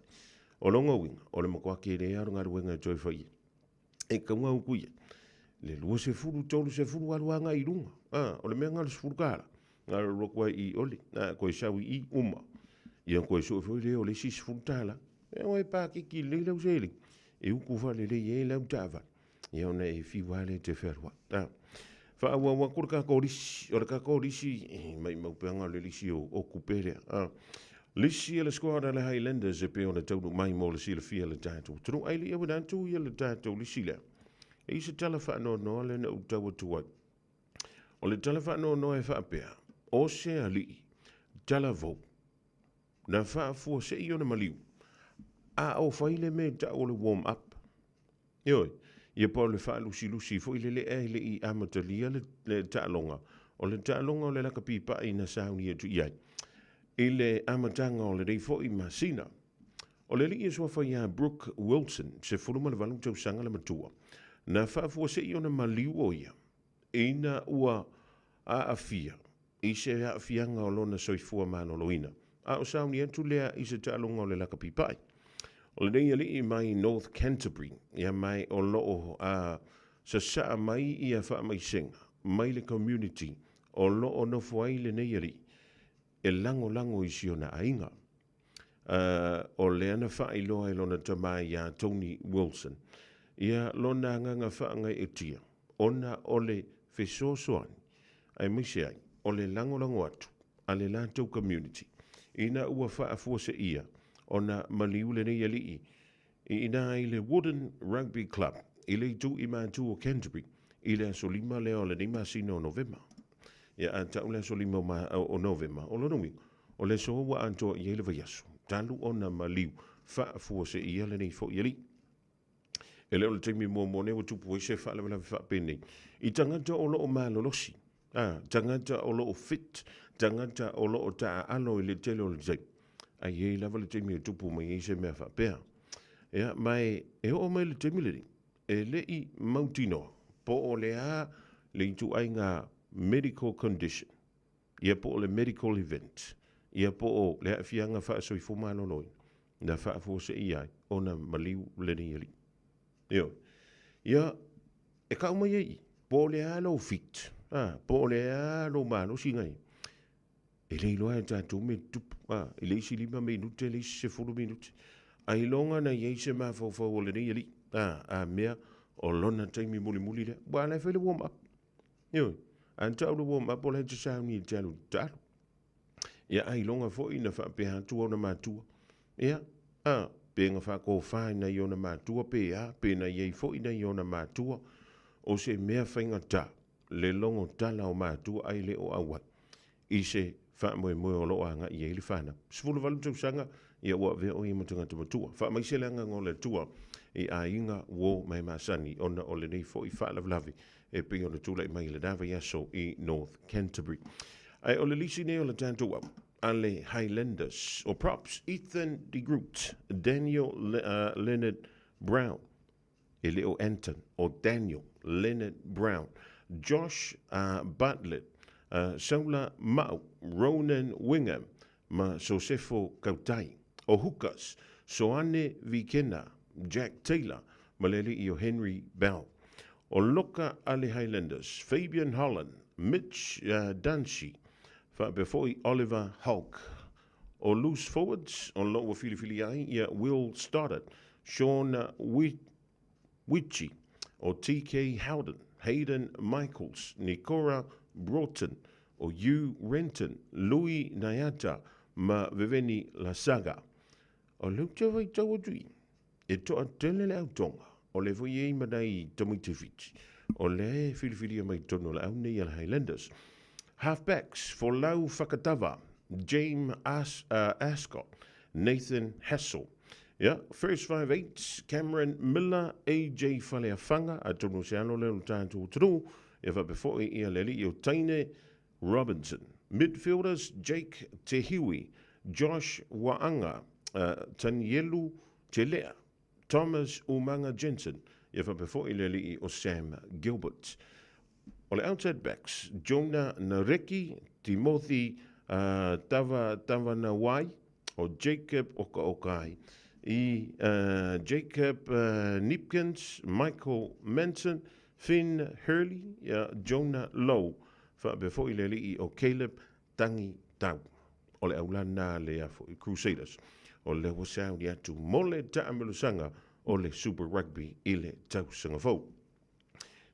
[SPEAKER 4] O lona uiga, o le matua tele lava o le galuega e toe fai ai. E tatau ona utu i ai le 20, 30 alu agai i luga. A, o le mea na o le $10, na o le alu atu lava i i Oli, a, toe sau i i, uma. Ia ona toe sue foi lea o le isi $10. E o e pakeki lelei lau seleni, e utu faalelei ai lau taavale. Ia ona e fiu lava lea e te fealuai. A, faaauau atu le tatou lisi. O le tatou lisi, e maumau pea na o le lisi o tupe lea. A, lisi a le squad a le Highlanders e pei ona taunuu mai mo le silafia e le tatou atunuu. Ae le i auina atu ia le tatou lisi lea, e i ai se tala faanoanoa lea na ou tau atu ai. O le tala faanoanoa e faapea, o se alii talavou na faafuasei ona maliu, a o fai le mea e tau o le warm up. Ioe, ia po o le faalusilusi foi lele ae le i amatalia le, le taaloga. O le taaloga o le lakapi paʻi na sauni atu i ai i le amataga o lenei foi masina. O le alii e suafa ia Brooke Wilson, 18 tausaga le matua, na faafuasei ona maliu o ia ina ua aafia i se aafiaga o lona soifua maloloina, a o sauni atu lea i se taaloga o le lakapi paʻi. O lenei alii mai North Canterbury, ia mai o loo a sasaa mai ia faamaisega mai le community o loo nofo ai lenei alii e lagolago i si ona aiga. A o lea na faailoa e lona tama ia Tony Wilson ia lona agaga faagaeetia ona o le fesoasoani aemaise ai o le lagolago atu a le latou community ina ua faafuaseia ona maliu lenei alii i ina i le Wooden Rugby Club i le itu i Matu o Canterbury i le aso 5 lea o lenei masina o Novema. Ia a tau le aso 5 o Novema, o lona uiga, o le aso ua atoa i ai le vaiaso talu ona maliu faafuaseia lenei foi alii. E le o le taimi muamua nei ua tupu ai se faalavelave faapenei i tagata o lo o malolosi, a, tagata o lo o fit, tagata o lo o taaalo i le tele o le taimi. Ae i ai lava le taimi e tupu mai ai se mea faapea. Ia, ma e, e oo mai le taimi lenei, e le i mautinoa po o le a le ituaiga medical condition, ia po o le medical event, ia po o le aafiaga faasoifua maloloina na faafuaseia ai ona maliu lenei alii. Ioe. Ia, e kau mai ai i, po o le a lou fit, a, po o le a lou malosi na i, e le iloa e tatou mea tutupu, a, i le isi 5 minute, le isi 10 minute, ailoga na i ai se mafaufau o lenei alii, a, a mea o lona taimi mulimuli lea. Ua la e fai le warm up. Ioe, a tau le warm up o la e te sauni i te alu talu. Ia ailoga foi na faapea atu ona matua. Ia, a, pe na faatofa i nai ona matua pe a, pe na i ai foi nai ona matua, o se mea faigata le logo tala o matua ai le o auai i se faamoemoe o lo o agai i ai le fanau. 18 tausaga, ia ua avea o ia ma tagata matua. Faamaise le agaga o le Atua i aiga uo ma e masani ona o lenei foi faalavelave e pei ona tulai mai i lena vaiaso i North Canterbury. Ae o le lisi nei o le tatou au a le Highlanders o props Ethan de Groot, Daniel Leonard Brown, e le o Anton, o Daniel Leonard Brown, Josh Bartlett, Saula Ma'u, Ronan Wingham ma Sosefo Kautai. O Hookers, Soane Vikena, Jack Taylor ma le alii o Henry Bell. O Loka a le Highlanders, Fabian Holland, Mitch Dunshee, faapea foi Oliver Hulk. O loose forwards, o lo ua filifili ai ia Will Stoddart, Sean Witchie, o TK Howden, Hayden Michaels, Nikora Broughton, o Hugh Renton, Louis Naiata ma Veveni Lasaga. O lea ou te faitau atu i, e toatele le au Tonga, o lea foi e i ai ma nai tamaiti Fiti, o lea e filifilia mai totonu o le au nei a le Highlanders. Halfbacks, Folau Fakatava, James As, Ascot, Nathan Hassell. Ia, first five-eights, Cameron Miller, AJ Faleafaga, atonu o se alo lea o le tatou atunuu, ia faapea foi ia le alii o Taine Robinson. Midfielders, Jake Te Hiwi, Josh Waanga, Tanielu Telea, Thomas Umaga Jensen, ia faapea foi le alii o Sam Gilbert. O le outside backs, Jonah Nareki, Timothy Tava Tavanawai, o Jacob Okaokai, i Jacob Nipkins, Michael Manson, Finn Hurley, ia Jonah Lowe, faapea foi le alii o Caleb Tangi Tau. O le aulana lea foi Crusaders. O lea ua sauni atu mo le taamelosaga o le Super Rugby i le tausaga fou.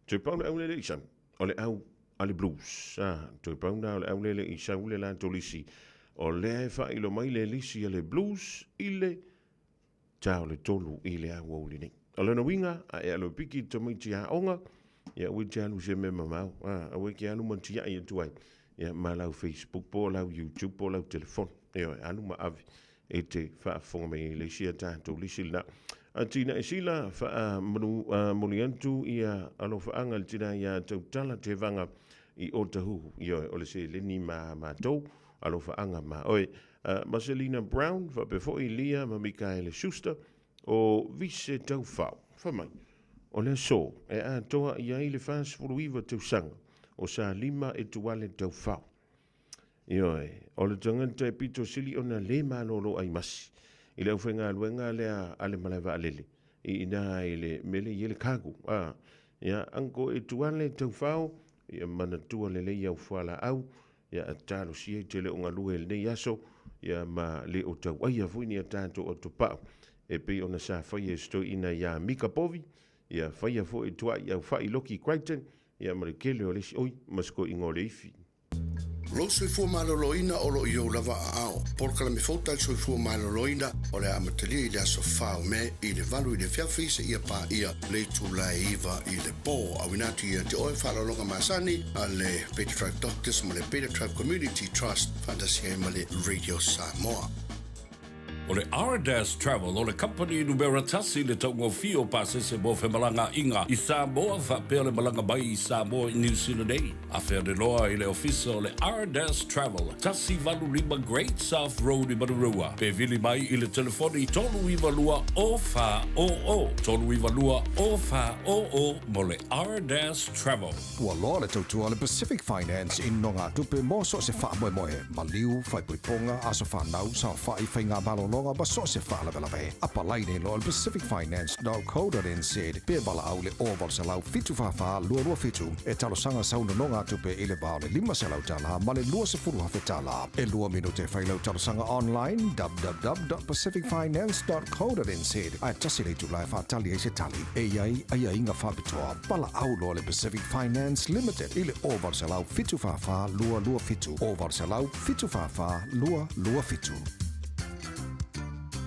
[SPEAKER 4] Toe pau le aulele i sau, o le au a le Blues. Ah, toe pau na o le aulele i sau le latou lisi. O lea e faailo mai le lisi a le Blues i le ta o le 3 i le aoauli nei. O lona uiga, a e alo e piki i tamaiti aoga, ia aua e te alu i se mea mamao, a, aua e ke alu ma tiai atu ai, ia, ma lau Facebook po o lau YouTube po o lau telefoni. Ioe, alu ma ave e te faafofoga mai ai le isi a tatou lisi lena. A tina e sila, faamuli atu ia alofaaga i le tina ia Tautala Tevaga i Otahuhu. Ioe, o le seleni ma matou alofaaga ma oe. Marcelina Brown, faapea foi Lia ma Mikaele Schuster, o Vise Taufao. Fai mai, o le aso e atoa i ai le 49 tausaga o Salima Etuale Taufao. Ioe, o le tagata e pito sili ona le malolo ai masi i le aufaigaluega lea a le malae vaalele i ina i le mele i le cargo. A, ia, Uncle Etuale Taufao, ia manatua lelei au fualaau, Ia a talosia i te le o galue i lenei aso, ia ma le o tauaia foi ni a tatou atopau e pei ona sa faia e se toeaina ia Mika Povi, ia faia foi e tuai au Fai Loki Crichton, ia ma le tele o le isi, oi, ma se toeaiga o le ifi.
[SPEAKER 8] Lou soifua maloloina o lo o i ou lava aao. Polokalame fou tali soifua maloloina o le a amatalia i le aso 4 o Me i le 8 i le afiafi seia paia le itula e 9 i le po. Auina atu ia te oe faaaloaloga masani a le Beta Tribe Doctors ma le Beta Tribe Community Trust faatasi ai ma le Radio Samoa.
[SPEAKER 11] O le Ardas Travel o le kamupani numera tasi i le taugofie o pasese mo femalagaaiga i Samoa faapea le malaga mai i Samoa i Niu Sila nei. Afea loa i le ofisa o le Ardas Travel, 185 Great South Road i Manurewa. Pe vili mai i le telefoni 392 0400, 392 0400 mo le Ardas Travel.
[SPEAKER 1] Ua loa le tautua a le Pacific Finance i nonogatupe mo so o se faamoemoe, maliu, faaipoipoga, aso fanau, saofai, faiga malologa ma so o se faalavelave. Apalai nei loa i le pacificfinance.co.nz pe valaau i le 0800 744 227 e talosaga sau nonogatupe i le va o le $500 ma le $20,000. E lua minute e fai lau talosaga online www.pacificfinance.co.nz ae tasi le itula e faatali ai se tali. E i ai aiaiga faapitoa. Valaau loa le Pacific Finance Limited i le 0800 744 227, 0800 744 227.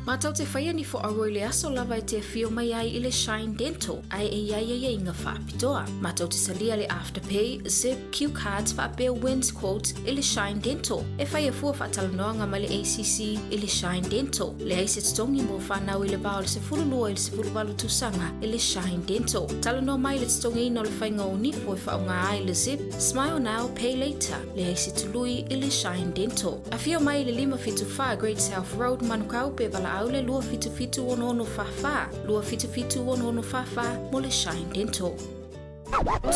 [SPEAKER 15] Matou te faia ni foaua i le aso lava e te afio mai ai i le Shine Dental ae e i ai aiaiga faapitoa. Matou te salia le Afterpay, Zip, Cue Cards faapea Wins Quotes i le Shine Dental. E faia fua faatalanoaga ma le ACC i le Shine Dental. Leai se totogi mo fanau i le va o le 12 i le 18 tausaga i le Shine Dental. Talanoa mai i le totogiina o le faiga o nifo e faaaoga ai le Zip, Smile Now, Pay Later. Leai se tului i le Shine Dental. Afio mai i le 574 Great South Road, Manukau pe valaau le 277 6644, 277 6644 mo le Shine Dental.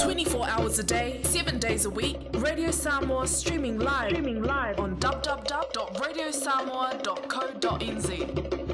[SPEAKER 5] 24 hours a day, 7 days a week, Radio Samoa streaming live, streaming live on www.radiosamoa.co.nz.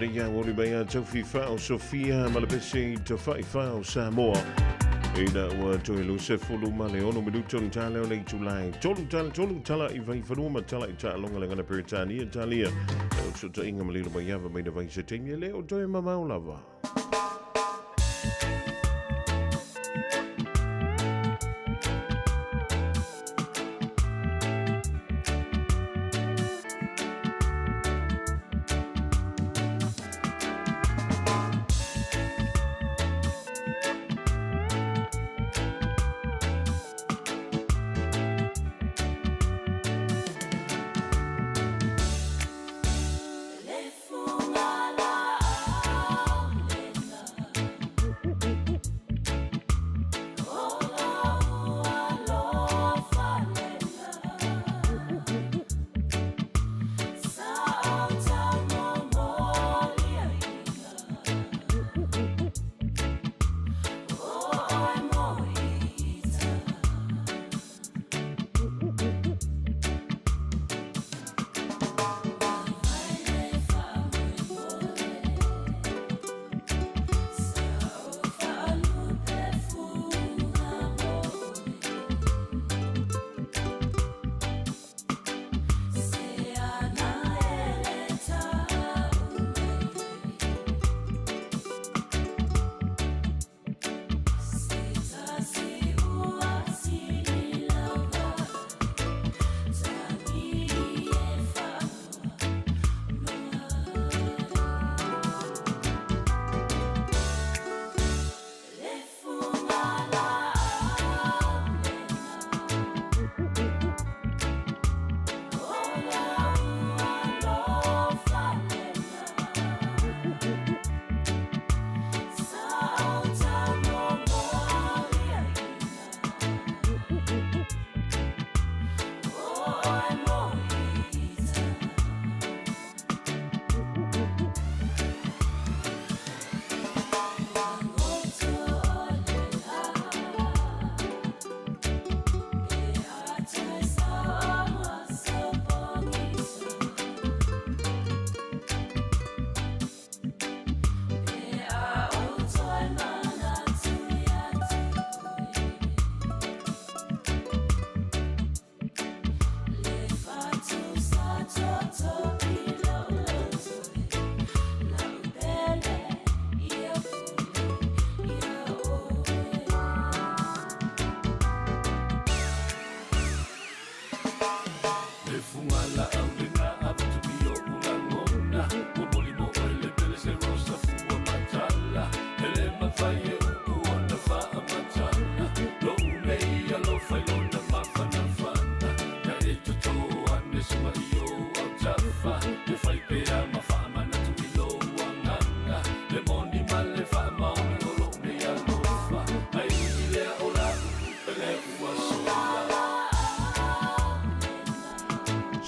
[SPEAKER 4] lenei aoauli mai ia Taufi Fao Sofia ma le pese i Tafa'i Fao Samoa. Ina ua toe 26 minuto le tala o le itula e tolu tala tolu tala i vaifanua ma tala i taaloga le gana Peretania Italia. O fesootaiga ma lilo mai ava mai na vai se taimi e le o toe mamao lava.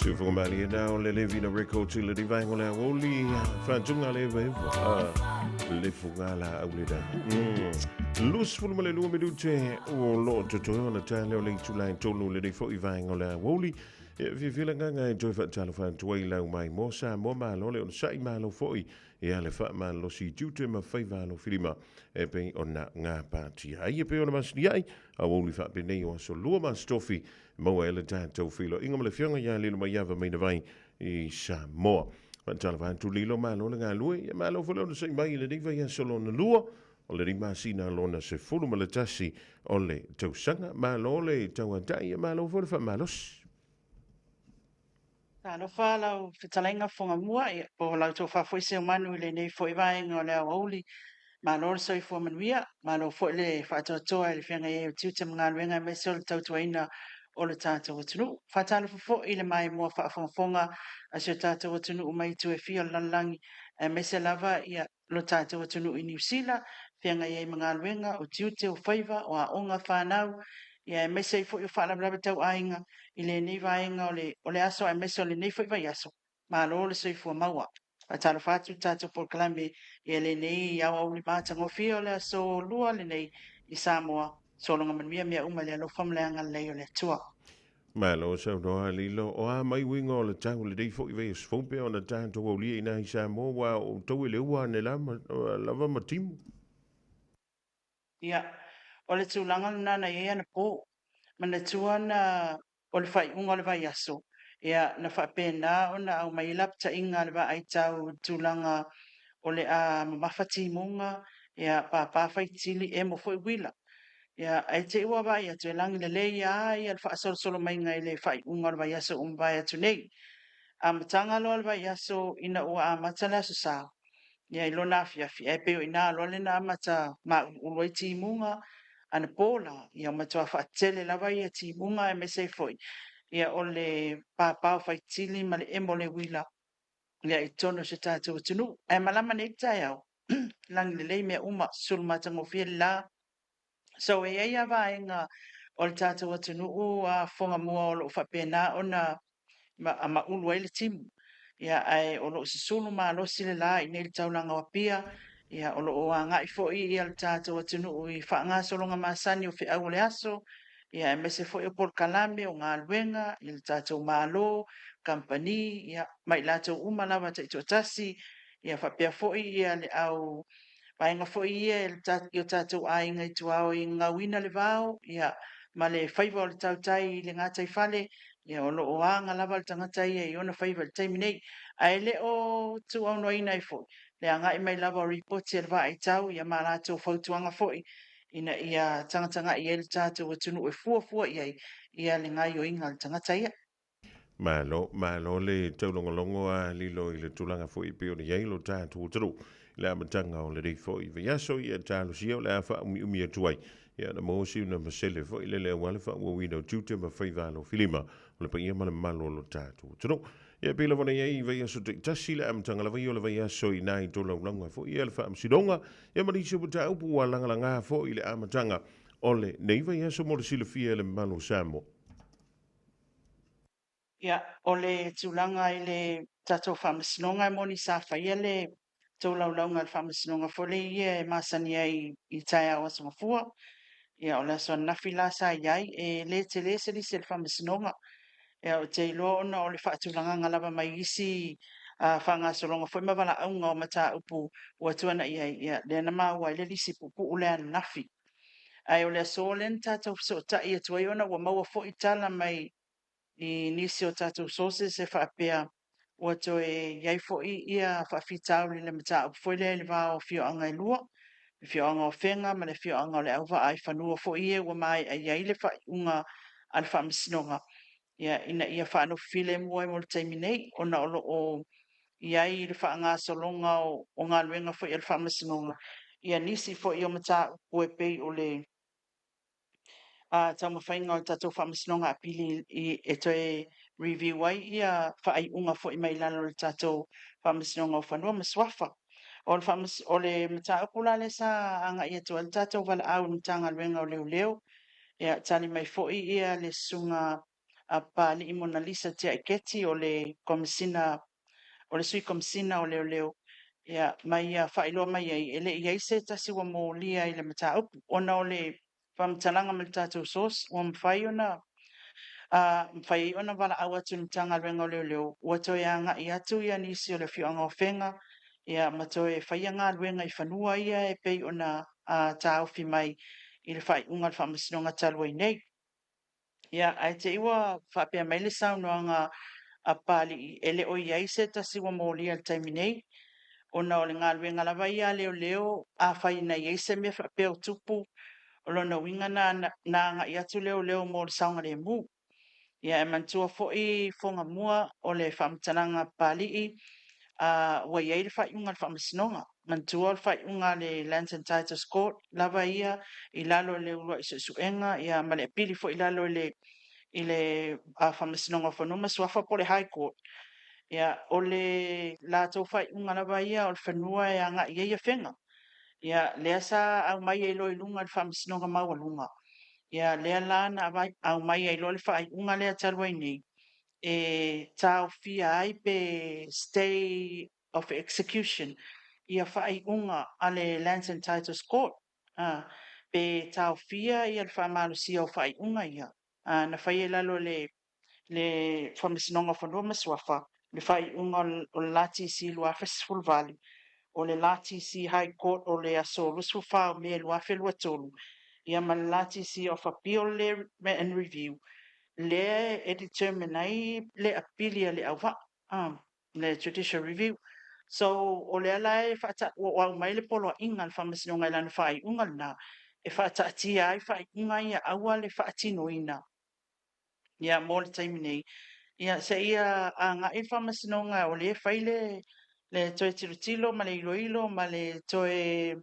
[SPEAKER 4] Siufogamali e nao le levi na records i le rivaengo le aoli whantunga le wewa le fungala au le da. 22 minute o lo totoe ona tale o le itula e tolu le rifo i vaenga o le aoli. E fiafia le agaga e toe faatalofa atu ai lau mai mo Samoa malo le onosai malo foi ia le faamalosi i tiute ma faiva alofilima e pei ona gapatia ai e pei ona masani ai aoauli faapenei o aso lua ma aso tofi maua ai le tatou feiloaiga ma le afioga ia Lilo Maiava Mainavai i Samoa. Faatalofa atu Lilo, malo le galue, ia malo foi le onosai mai i lenei vaiaso lona lua o le masina lona 11 o le tausaga. Malo le tauatai, ia malo foi le faamalosi.
[SPEAKER 14] Talofa lau fetalaiga Fogamua, ia, po o lau tofa foi Seumanu i lenei foi vaega o le aoauli. Malo le soifua manuia, malo foi le faatoatoa i le feagai ai o tiute ma galuega aemaise o le tautuaina o le tatou atunuu. Faatalofa foi i le maimoa faafogafoga a si o tatou atunuu mai itu e fia o le lalolagi, aemaise lava ia lo tatou atunuu i Niu Sila, feagai ai ma galuega, o tiute, o faiva, o aoga, fanau, ia aemaise ai foi o faalavelave tau aiga i lenei vaega o le, o le aso aemaise o lenei foi vaiaso. Malo le soifua maua. Faatalofa atu le tatou polokalame i lenei aoauli matagofie o le aso lua lenei i Samoa. Sologa manuia mea uma i le alofa ma le agalelei o le Atua.
[SPEAKER 4] Malo saunoa Lilo, o a mai uiga o le tau i lenei foi vaiaso fou pea ona tatou aulia i ina i Samoa ua o outou e le ua ane lava ma timu.
[SPEAKER 14] Ia, o le tulaga lena na i ai anapo. Manatua na o le faaiuga o le vaiaso, ia, na faapena ona aumai ai lapataiga a le vaai tau i le tulaga o le a mamafa timuga, ia, papa faitili, emo foi uila. Ia, ae te i ua vaai atu e lagi lelei lava ia le faasolosolo maiga i le faaiuga o le vaiaso ua mavae atu nei. Amataga loa le vaiaso ina ua amata le Aso Sa, ia i lona afiafi, ae pei o i ina loa lea na amata mauluulu ai timuga, anapo la, ia ua matua faatele lava ia timuga aemaise ai foi ia o le papa o faitili ma le emo o le uila ia i totonu o si o tatou atunuu. Ae malama nei le taeao, lagi lelei mea uma, susulu matagofie le la. So e i ai lava vaega o le tatou atunuu a fofoga mua o lo o faapena ona maulu ai le timu. Ia, ae o lo o susulu malosi le la i inei i le taulaga o Apia. Ia, o lo o agai foi ia le tatou atunuu i faagasologa masani o feau o le aso, ia, aemaise foi o polokalame, o galuega i le tatou Malo, kamupani, ia, ma i latou uma lava taitoatasi, ia faapea foi ia le au vaega foi ia i o tatou aiga i tuaoi e gauina le vao, ia, ma le faiva o le tautai i le gataifale, ia, o lo o aga lava le tagata ia i ona faiva i le taimi nei. Ae le o tuuaunoaina ai foi le agai mai lava o ripoti a le vaaitau, ia, ma latou fautuaga foi ina ia tagatagai ai le tatou atunuu e fuafua i ai ia le gaioiga a le tagata ia.
[SPEAKER 4] Malo, malo le taulogologo a Lilo i le tulaga foi e pei ona i ai lo tatou atunuu i le amataga o lenei foi vaiaso. Ia talosia o le a faaumiumi atu ai ia na maua si ona masele foi lele aua le faaauauina o tiute ma faiva alofilima o le paia ma le mamalu o lo tatou atunuu. Ia pei lava ona i ai i vaiaso taitasi le amataga lava ia o le vaiaso i nai tolaulauga foi ia le Faamasinoga ia ma nisi o mataupu ua lagalaga foi i le amataga o lenei vaiaso mo le silafia e le mamalu o Samoa.
[SPEAKER 14] Ia, o le tulaga i le tatou Faamasinoga, e moni sa faia le tolaulauga a le Faamasinoga foi lea ia e masani ai i taeao Aso Gafua. Ia, o le aso ananafi la sa i ai, e le tele se lisi a le Faamasinoga. Ia, ou te iloa ona o le faatulagaga lava mai isi faagasologa foi ma valaauga o mataupu ua tuanai ai, ia, lea na maua ai le lisi puupuu lea ananafi. Ae o le aso lea na tatou fesootai atu ai ona ua maua foi tala mai i nisi o tatou sources e faapea ua toe i ai foi ia faafitauli i le mataupu foi lea i le va o afioaga e lua, le afioaga o Afega ma le afioaga o Leauvaa i fanua foi ia ua maea i ai le faaiuga a le Faamasinoga ia, ina ia faanofo filemu ai mo le taimi nei ona o lo o i ai le faagasologa o galuega foi a le Faamasinoga ia nisi foi o mataupu e pei o le taumafaiga o le tatou Faamasinoga Apili e toe review ai ia faaiuga foi mai lalo o le tatou Faamasinoga o Fanua ma Suafa. O le, o le mataupu la lea sa agai atu ai le tatou valaau i le Matagaluega o Leoleo, ia, tali mai foi ia le susuga a Papalii Monalisa Tiaiketi o le Komesina o le Sui Komesina o Leoleo, ia, ma ia faailoa mai ai e le i i ai se tasi ua molia i le mataupu ona o le faamatalaga ma le tatou source ua mafai ona mafai ai ona valaau atu i le Matagaluega o Leoleo ua toe agai atu ia nisi o le afioaga o Afega ia ma toe faia galuega i fanua ia e pei ona taofi mai i le faaiuga o le Faamasinoga talu ai nei. Ia, ae te i ua faapea mai le saunoaga a Papalii, e le o i ai se tasi ua molia i le taimi nei, ona o le galuega lava ia a leoleo, afai na i ai se mea faapea o tupu, o lona uiga na, na agai atu leoleo mo le saogalemu. Ia, e manatua foi Fogamua o le faamatalaga a Papalii, ua i ai le faaiuga a le Faamasinoga. Manatua o le faaiuga a le Lands and Titles Court lava ia i lalo i le uluai suesuega ia ma le apili foi i lalo i le i le Faamasinoga o Fanua ma Suafa po o le High Court. Ia, o le latou faaiuga lava ia o le fanua e agai i ai Afega. Ia, lea sa aumai ai loa i luga i le Faamasinoga Maualuga. Ia, lea la na aumai ai loa le faaiuga lea talu ai nei e taofia ai pe stay of execution ia faaiuga a le Lands and Titles Court, pe taofia ia le faamalosia o faaiuga ia na faia i lalo o le Le Faamasinoga o Fanua ma Suafa, le faaiuga o le LTC 2018, o le LTC High Court o le aso 24 o Me 2023, ia ma le LTC of Appeal lea and Review, lea e determine ai le apili a le auvaa, le Judicial Review. So, o lea la e ua aumai le poloaiga a le Faamasinoga i lana faaiuga lena, e faataatia ai faaiuga ia aua le faatinoina ia mo le taimi nei, ia seia agai le Faamasinoga o lea e fai le toe tilotilo ma le iloilo ma le toe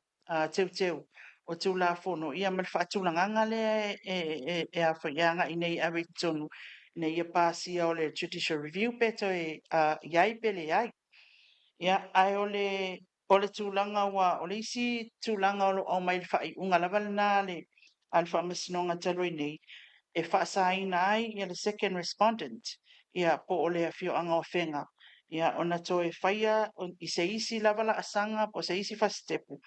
[SPEAKER 14] teuteu o Tulafono ia ma le faatulagaga lea e agai nei e ave i totonu ina ia pasia o le Judicial Review pe toe i ai pe leai. Ia, ae o le O le tulaga ua, o le isi tulaga o lo o aumai i le faaiuga lava lena a le a le Faamasinoga talu ai nei, e faasaina ai ia le second respondent, ia po o le afioaga o Afega, ia ona toe faia i se isi lava laasaga po o se isi fasitepu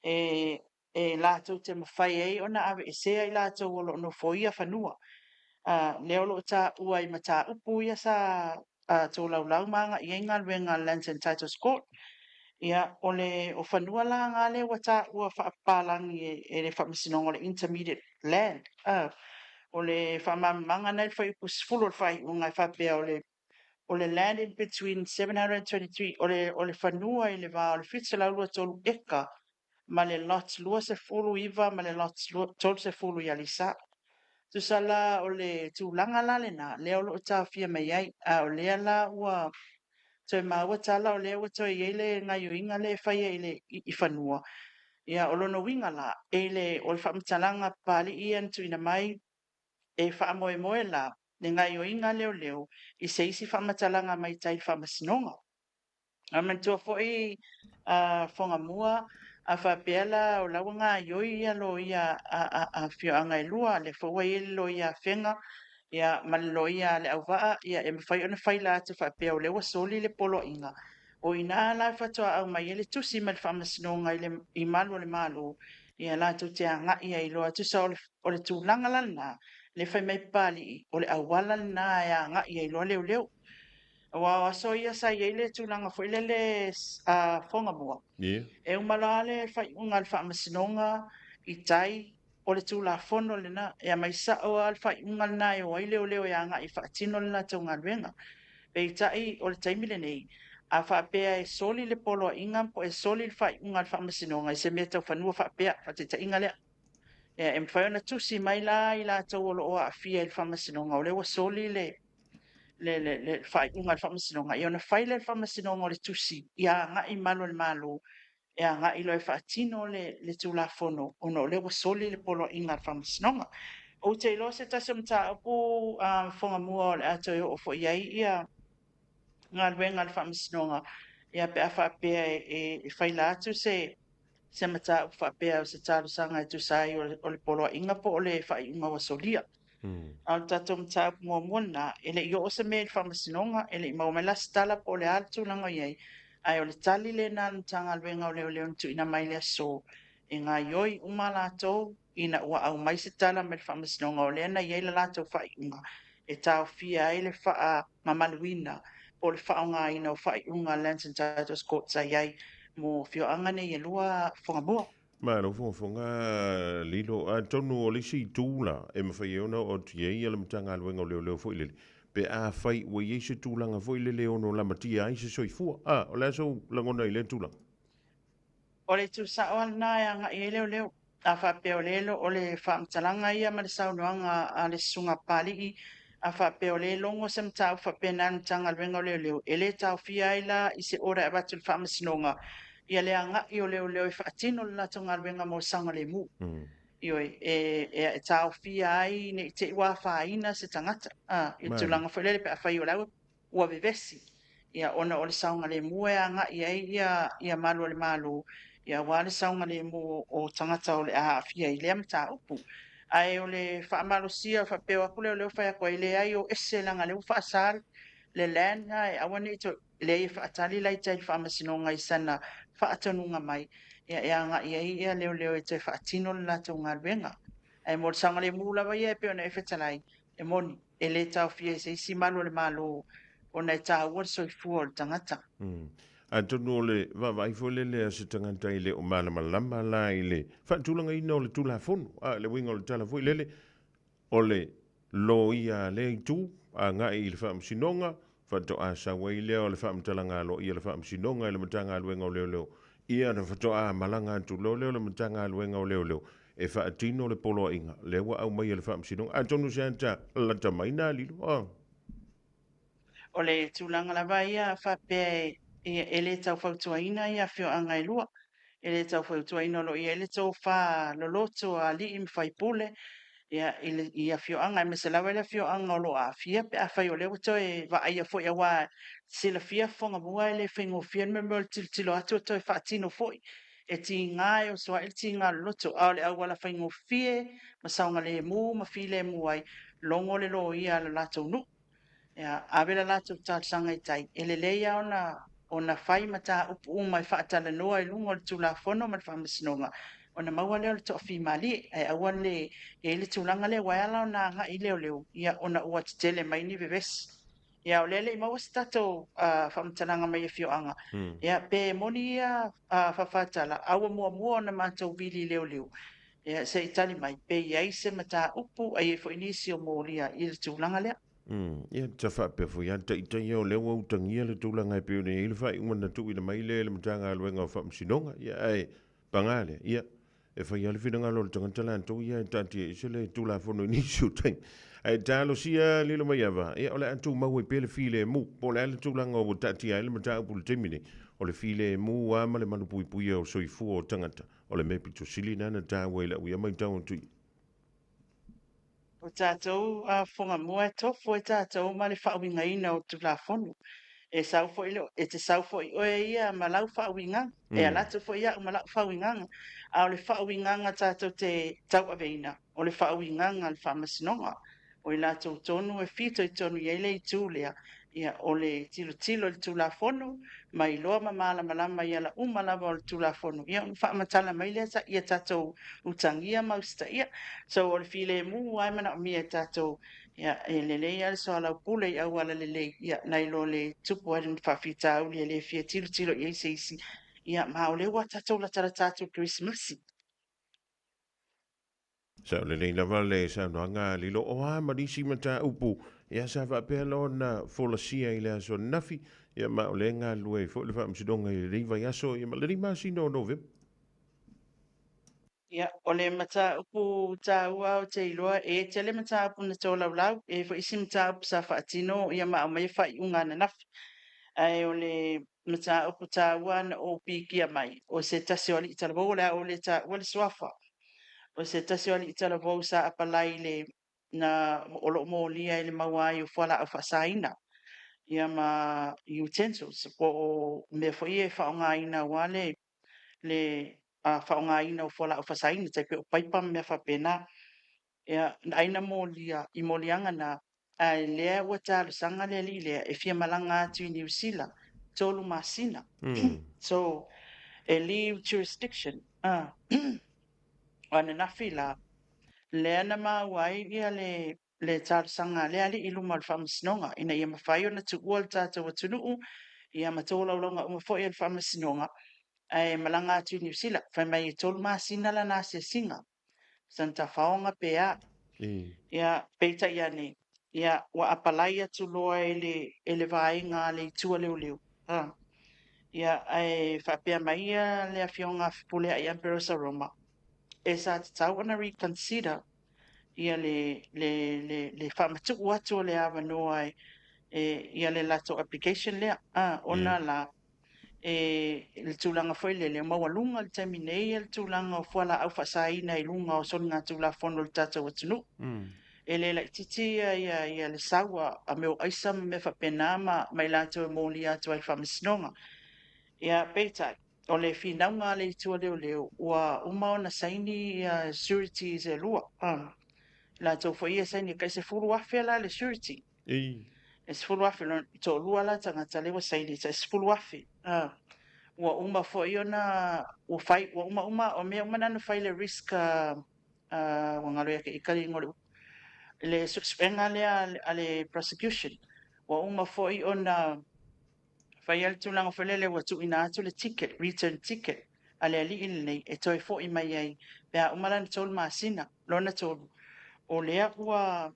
[SPEAKER 14] e e latou te mafai ai ona aveesea i latou o lo o nofoia fanua. Lea o lo o taua i mataupu ia sa tolaulau ma agai i ai galuega a le Lands and Titles Court. Ia, o le o fanua la na lea ua taua faapapalagi e le Faamasinoga o le Intermediate Land. O le faamalamalamaga lena i le fuaiupu 10 o le faaiuga e faapea o le o le land in between 723, o le fanua i le va o le 723 eka ma le Lot 29 ma le Lot 30 i Aleisa. Tusa la o le tulaga la lena, lea o lo o taofia mai ai, a o lea la ua toe maua tala o lea ua toe i ai le gaioiga lea e faia i le i fanua. Ia, o lona uiga la, e le o le faamatalaga a Papalii ia na tuuina mai, e faamoemoe la le gaioiga a leoleo i se isi faamatalaga mai tai i le Faamasinoga. Ae manatua foi a Fogamua, a faapea la o la ua gaoioi ia loia a afioaga e lua, lea foi ua i ai le loia a Afega ia ma le loia a Leauvaa, ia e mafai ona faila atu faapea o lea ua soli le poloaiga. O i ina la faatoa aumai ai le tusi mai le Faamasinoga i malu o le Malo, ia latou te agai ai loa. Tusa o le tulaga la lena, lea fai mai Papalii, o le auala lena e agai ai loa leoleo. Aua o aso ia sa i ai le tulaga foi lele a Fogamua, e uma loa le faaiuga a le Faamasinoga i tai, o le Tulafono lena, e aumai sao lava le faaiuga lena e o ai leoleo e agai e faatino le latou galuega. Peitai o le taimi lenei, a faapea e soli le poloaiga po e soli le faaiuga a le Faamasinoga i se mea tau fanua faapea, faataitaiga lea, e mafai ona tusi mai la i latou o lo o aafia i le Faamasinoga o lea ua soli le le faaiuga a le Faamasinoga, ia ona fai lea e le Faamasinoga o le tusi ia agai i malu o le Malo e agai loa e faatino le Tulafono ona o lea ua soli le poloaiga a le Faamasinoga. Ou te iloa o se tasi o mataupu Fogamua o le a toe oo foi i ai ia galuega a le Faamasinoga, ia pe a faapea e faila atu se mataupu faapea o se talosaga e tusa ai o le poloaiga po o le faaiuga ua solia. A o le tatou mataupu muamua lena, e le i oo se mea i le Faamasinoga, e le i maua mai la se tala po o le a le tulaga o i ai, ae o le tali lena a le Matagaluega o Leoleo na tuuina mai i le aso, e gaoioi uma latou ina ua aumai se tala mai le Faamasinoga o lea na i ai le latou faaiuga e taofia ai le faamamaluina po o le faaaogaina o faaiuga a le Lands and Titles Court sa i ai mo afioaga nei e lua Fogamua.
[SPEAKER 4] Malo fogafoga Lilo. Atonu o le isi itu la e mafai ai ona oo atu i ai le Matagaluega o Leoleo foi lele, pe afai ua i ai se tulaga foi lele e ono lamatia ai se soifua. A, o le a sou lagona i lea tulaga?
[SPEAKER 14] O le itu sao lava lena e agai ai leoleo. A faapea o lea o le faamatalaga ia ma le saunoaga a le Susuga a Papalii, a faapea o lea e logo se mataupu faapena i le Matagaluega o Leoleo, e le taofia ai la i se order e avatu i le Faamasinoga ia le agai o leoleo e faatino le latou galuega mo le saogalemu. Ioe, e taofia ai ne i te i ua afaina se tagata i le tulaga foi lele pe afai o la ua vevesi, ia ona o le saogalemu e agai ai ia malu o le Malo, ia aua le saogalemu o tagata o le a aafia i lea mataupu. Ae o le faamalosia faapea o atu leoleo fai atu ai, leai o ese leaga o lea ua faasa le land e aua ne i toe leai e faatali la i tai i le Faamasinoga i sana faatonuga mai, ia e agai ai ia leoleo e toe faatino le latou galuega. Ae mo le saogalemu lava ia e pei ona e fetalai, E moni, e lē taofia e se isi malu o le Malo ona e taua le soifua o le tagata.
[SPEAKER 4] Atonu o le vaavaai foi lele a se tagata e le o malamalama la i le faatulagaina o le Tulafono, a le uiga o le tala foi lele, o le loia a lea itu agai i le Faamasinoga, faatoa sau ai lea o le faamatalaga aloaia a le Faamasinoga i le Matagaluega o Leoleo, ia ona faatoa malaga atu loa lea o le Matagaluega o Leoleo e faatino le poloaiga lea ua aumai e le Faamasinoga. Atonu se ata lata mai nā lilo, a.
[SPEAKER 14] O le tulaga lava ia faapea e le tau fautuaina ia afioaga e lua. E le tau fautuaina o lo o i ai le tofa loloto a alii ma faipule ia, i, le, i afioaga, aemaise lava i le afioaga o lo o aafia pe afai o lea ua toe vaaia foi, aua silafia fofoga mua e le faigofie le mea o le tilotilo atu o toe faatino foi. E tiga e oso ai le tiga loloto, a o le auala faigofie ma saogalemu ma filemu ai, logo le loia a le latou nuu. Ia, ave le latou talosaga i tai. E lelei lava ona fai mataupu uma e faatalanoa i luga o le Tulafono ma le Faamasinoga, ona maua lea o le toafimalie, ae aua le i ai le tulaga lea, ua ala ona agai leoleo, ia, ona ua tetele mai ni vevesi. Ia, o lea e le i maua se tatou faamatalaga mai afioaga, ia, pe moni ia faafatala, a ua muamua ona matou vili leoleo, ia, se i tali mai, pe i ai se mataupu, a i ai foi nisi o molia i le tulaga lea.
[SPEAKER 4] Ia, sa faapea foi lava le taitai o lea ua utagia le tulaga e pei ona i ai le faaiuga na tuuina mai lea e le Matagaluega o Faamasinoga. Ia, ae paga lea, ia, e fai lava le finagalo o le tagata latou ia e taatia ese le Tulafono i nisi o taimi. Ae talosia Lilomaiava, ia, o le a tumau ai pea le filemu, po o le a le tulaga ua taatia ai le mataupu i le taimi nei, o le filemu lava ma le malupuipuia o soifua o tagata, o le mea pito sili lena na taua i lau ia matau atu i.
[SPEAKER 14] O tatou fofoga mua e tofu ai tatou ma le faauigaina o Tulafono. E sau foi le, e te sau foi oe ia ma lau faauigaga, e ala atu foi au ma lau faauigaga, a o le faauigaga tatou te tauaveina, o le faauigaga a le Faamasinoga. O i latou tonu e fitoitonu i ai le itu lea, ia, o le tilotilo i le Tulafono, ma iloa ma malamalama i ala uma lava o le Tulafono, ia, ona faamatala mai lea ia tatou utagia ma usitaia. So, o le filemu lava e manaomia e tatou, ia, e lelei lava le soalaupule i auala lelei, ia, nai lo le tupu ai le faafitauli e le fia tilotilo i ai se isi, ia, ma o lea ua tatou latalata atu i le Kerisimasi.
[SPEAKER 4] Sao lelei lava le saunoaga a Lilo, o a ma nisi mataupu ia sa faapea loa ona folasia i le aso ananafi, ia ma o lea e galulue ai foi le Faamasinoga i lenei vaiaso ia ma lenei masina o Novema.
[SPEAKER 14] Ia, o le mataupu taua ou te iloa e tele mataupu na tolaulau, e i ai foi isi mataupu sa faatino ia ma aumaia faaiuga ananafi. Ae o le mataupu taua na ou pikia mai, o se tasi o alii talavou, o le a ou le taua le suafa, o se tasi o alii talavou sa apalai i le na o lo o molia i le maua ai o fualaau faasaina ia ma utensils po o mea foi ia e faaaogaina aua le faaaogaina o fualaau faasaina, tai pei o paipa ma mea faapena. Ia, ai na molia i moliaga na, ae lea ua talosaga le alii lea e fia malaga atu i Niu Sila 3 masina. So, e leave jurisdiction. O ananafi la, lea na maua ai ia le talosaga a lea alii i luma o le Faamasinoga, ina ia mafai ona tuua le tatou atunuu, ia ma tolaulauga uma foi a le Faamasinoga, ae malaga atu i Niu Sila. Fai mai e 3 masina lana asiasiga, sana tafaoga pe a. Ia, peitai ane, ia, ua apalai atu loa e le vaega a le itu a leoleo. Ha. Ia, ae faapea mai ia le afioga Fepuleai Amperosa Roma, e sa tatau ona reconsider ia le faamatuu atu o le avanoa e ia le latou application lea. Ah, ona la, e le tulaga foi lele, maualuga le taimi nei le tulaga o fualaau faasaina i luga o soligatulafono o le tatou atunuu. E le laitiiti ia le sau a mea o aisa ma mea faapena ma i latou e molia atu ai i le Faamasinoga. Ia, peitai, o le finauga a le itu a leoleo, ua uma ona saini ia sureties e lua. Latou foi ia saini, e tai 10,000 la le surety. E 10,000, toalua la tagata lea ua saini, tai 10,000. Ua uma foi ona, ua fai, ua uma uma, o mea uma na fai le risk, ua galo ia te i ka le igoa o le upu. le suesuega lea a le prosecution, ua uma foi ona faia le tulaga foi lele ua tuuina atu le ticket, return ticket a le alii lenei e toe foi mai ai pe a uma lana 3 masina. Lona tolu, o lea ua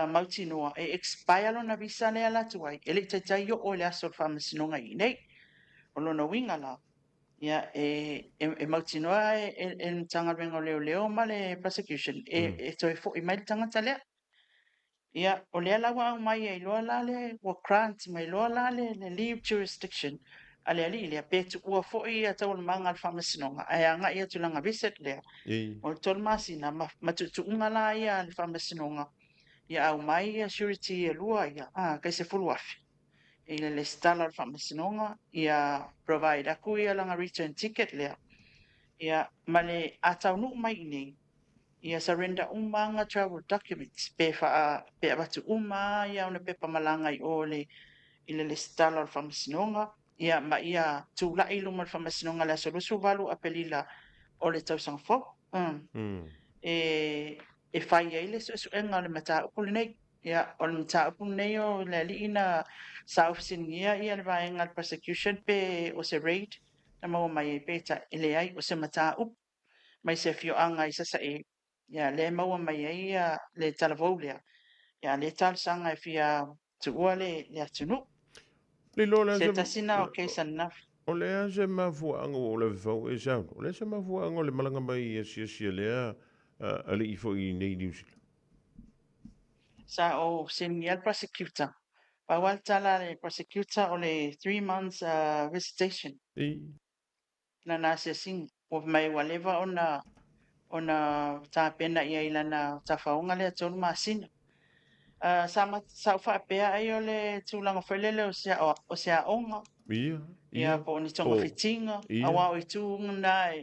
[SPEAKER 14] mautinoa e expire lona visa lea e alu atu ai, e le i taitai oo i le aso o le faamasinoga i inei. O lona uiga la, ia, e mautinoa e le Matagaluega o Leoleo ma le prosecution e toe foi mai le tagata lea. Ia, o lea la ua aumai ai loa la le, ua grant mai loa la le leave jurisdiction a le alii lea, pe tuua foi ia taualumaga a le faamasinoga, ae agai atu i lana visit lea, o le 3 masina, ma tuutuuga la ia a le faamasinoga, ia aumai ia surety e lua ia, tai 10,000, i le lesitala o le faamasinoga, ia provide atu ia lana return ticket lea, ia, ma le, a taunuu mai i inei, ia surrender uma ana travel documents pe faa pe avatu uma ia ona pepa malaga i o le i le lesitala o le faamasinoga, ia ma ia tulai i luma o le faamasinoga i le aso 28 Aperila o le tausaga fou. E e fai ai le suesuega o le mataupu lenei. Ia, o le mataupu lenei o le alii na sa fesiligia ia le vaega a le prosecution pe o se raid na maua mai ai, peitai e leai o se mataupu mai se afioaga i Sasae, ia lea e maua mai ai ia le talavou lea, ia lea e talosaga e fia tuua le atunuu.
[SPEAKER 4] Lilo, o le a
[SPEAKER 14] Se tasi na o case ananafi.
[SPEAKER 4] O le a se mafuaaga ua ou lavefau e saunoa? O le a se mafuaaga o le malaga mai i asiasi a lea alii foi i nei Niu Sila?
[SPEAKER 14] Sa ou fesiligia le prosecutor. Pau lava le tala a le prosecutor o le 3 months visitation. Lana asiasiga. Ua fai mai ua leva ona ona tapena i ai i lana tafaoga lea 3 masina. Sa sa ou faapea ai o le tulaga foi lele o se o se aoga.
[SPEAKER 4] Ia, ia.
[SPEAKER 14] Po o ni togafitiga, aua o itu na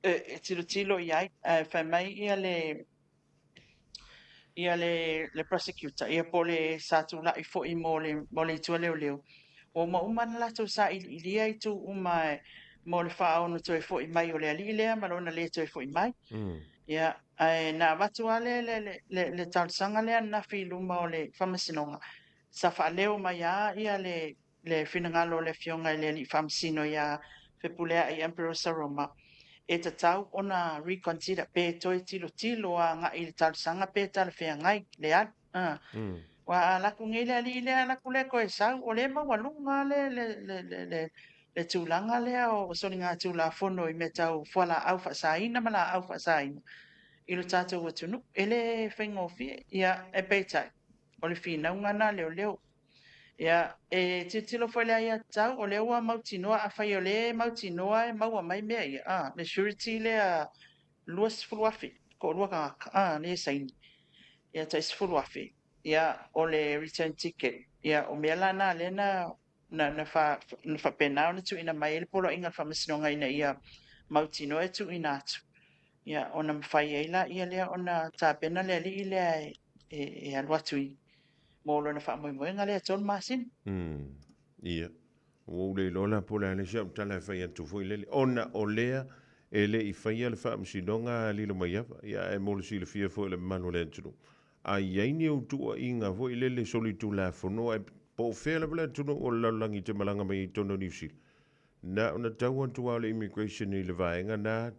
[SPEAKER 14] e tilotilo i ai. Ae fai mai ia le ia le prosecutor, ia po o le sa tulai foi mo le, mo le itu a leoleo, ua uma uma ona latou sailiilia itu uma mo le faaono toe foi mai o le alii lea ma lona le toe foi mai. Ia, ae na avatu lava le, le, le, le, le talosaga lea ananafi i luma o le faamasinoga, sa faaleo mai lava ia le, le finagalo o le Afioga i le Alii Faamasino ia Fepuleai Emperor Saroma, e tatau ona reconsider, pe toe tilotilo agai i le talosaga pe talafeagai le alu. Aua a alu atu nei le alii lea, alu atu lea toe sau, o lea e maualuga le, le, le, le, le, le tulaga lea o soligatulafono i mea tau fualaau faasaina ma laau faasaina i lo tatou atunuu. E le faigofie. Ia, ae peitai, o le finauga lena a leoleo. Ia, e tilotilo foi i le aiatatau, o lea ua mautinoa, afai o lea e mautinoa e maua mai mea ia, a, le surety lea 20,000, toalua tagata, a, lea e saini, ia tai 10,000, ia, o le return ticket, ia, o mea la na lea na, na, na, fa, na faapena ona tuuina mai ai le Poloaiga a le Faamasinoga ina ia mautinoa e tuuina atu, ia, ona mafai ai laia lea ona tapena le alii lea e, e, e alu atu i mo lona faamoemoega lea 3 masina.
[SPEAKER 4] Ia. Ua ou le iloa la po o le a le isi au tala e fai atu foi lele, ona o lea e le i faia le faamasinoga a Lilomaiava, ia ae mo le silafia foi o le mamalu o le atunuu, a i ai ni ou tuuaiga foi lele solitulafono ae po o fea lava le atunuu o le lalolagi e te malaga mai ai i totonu o Niu Sila, na ona tau atu lava o le immigration i le vaega na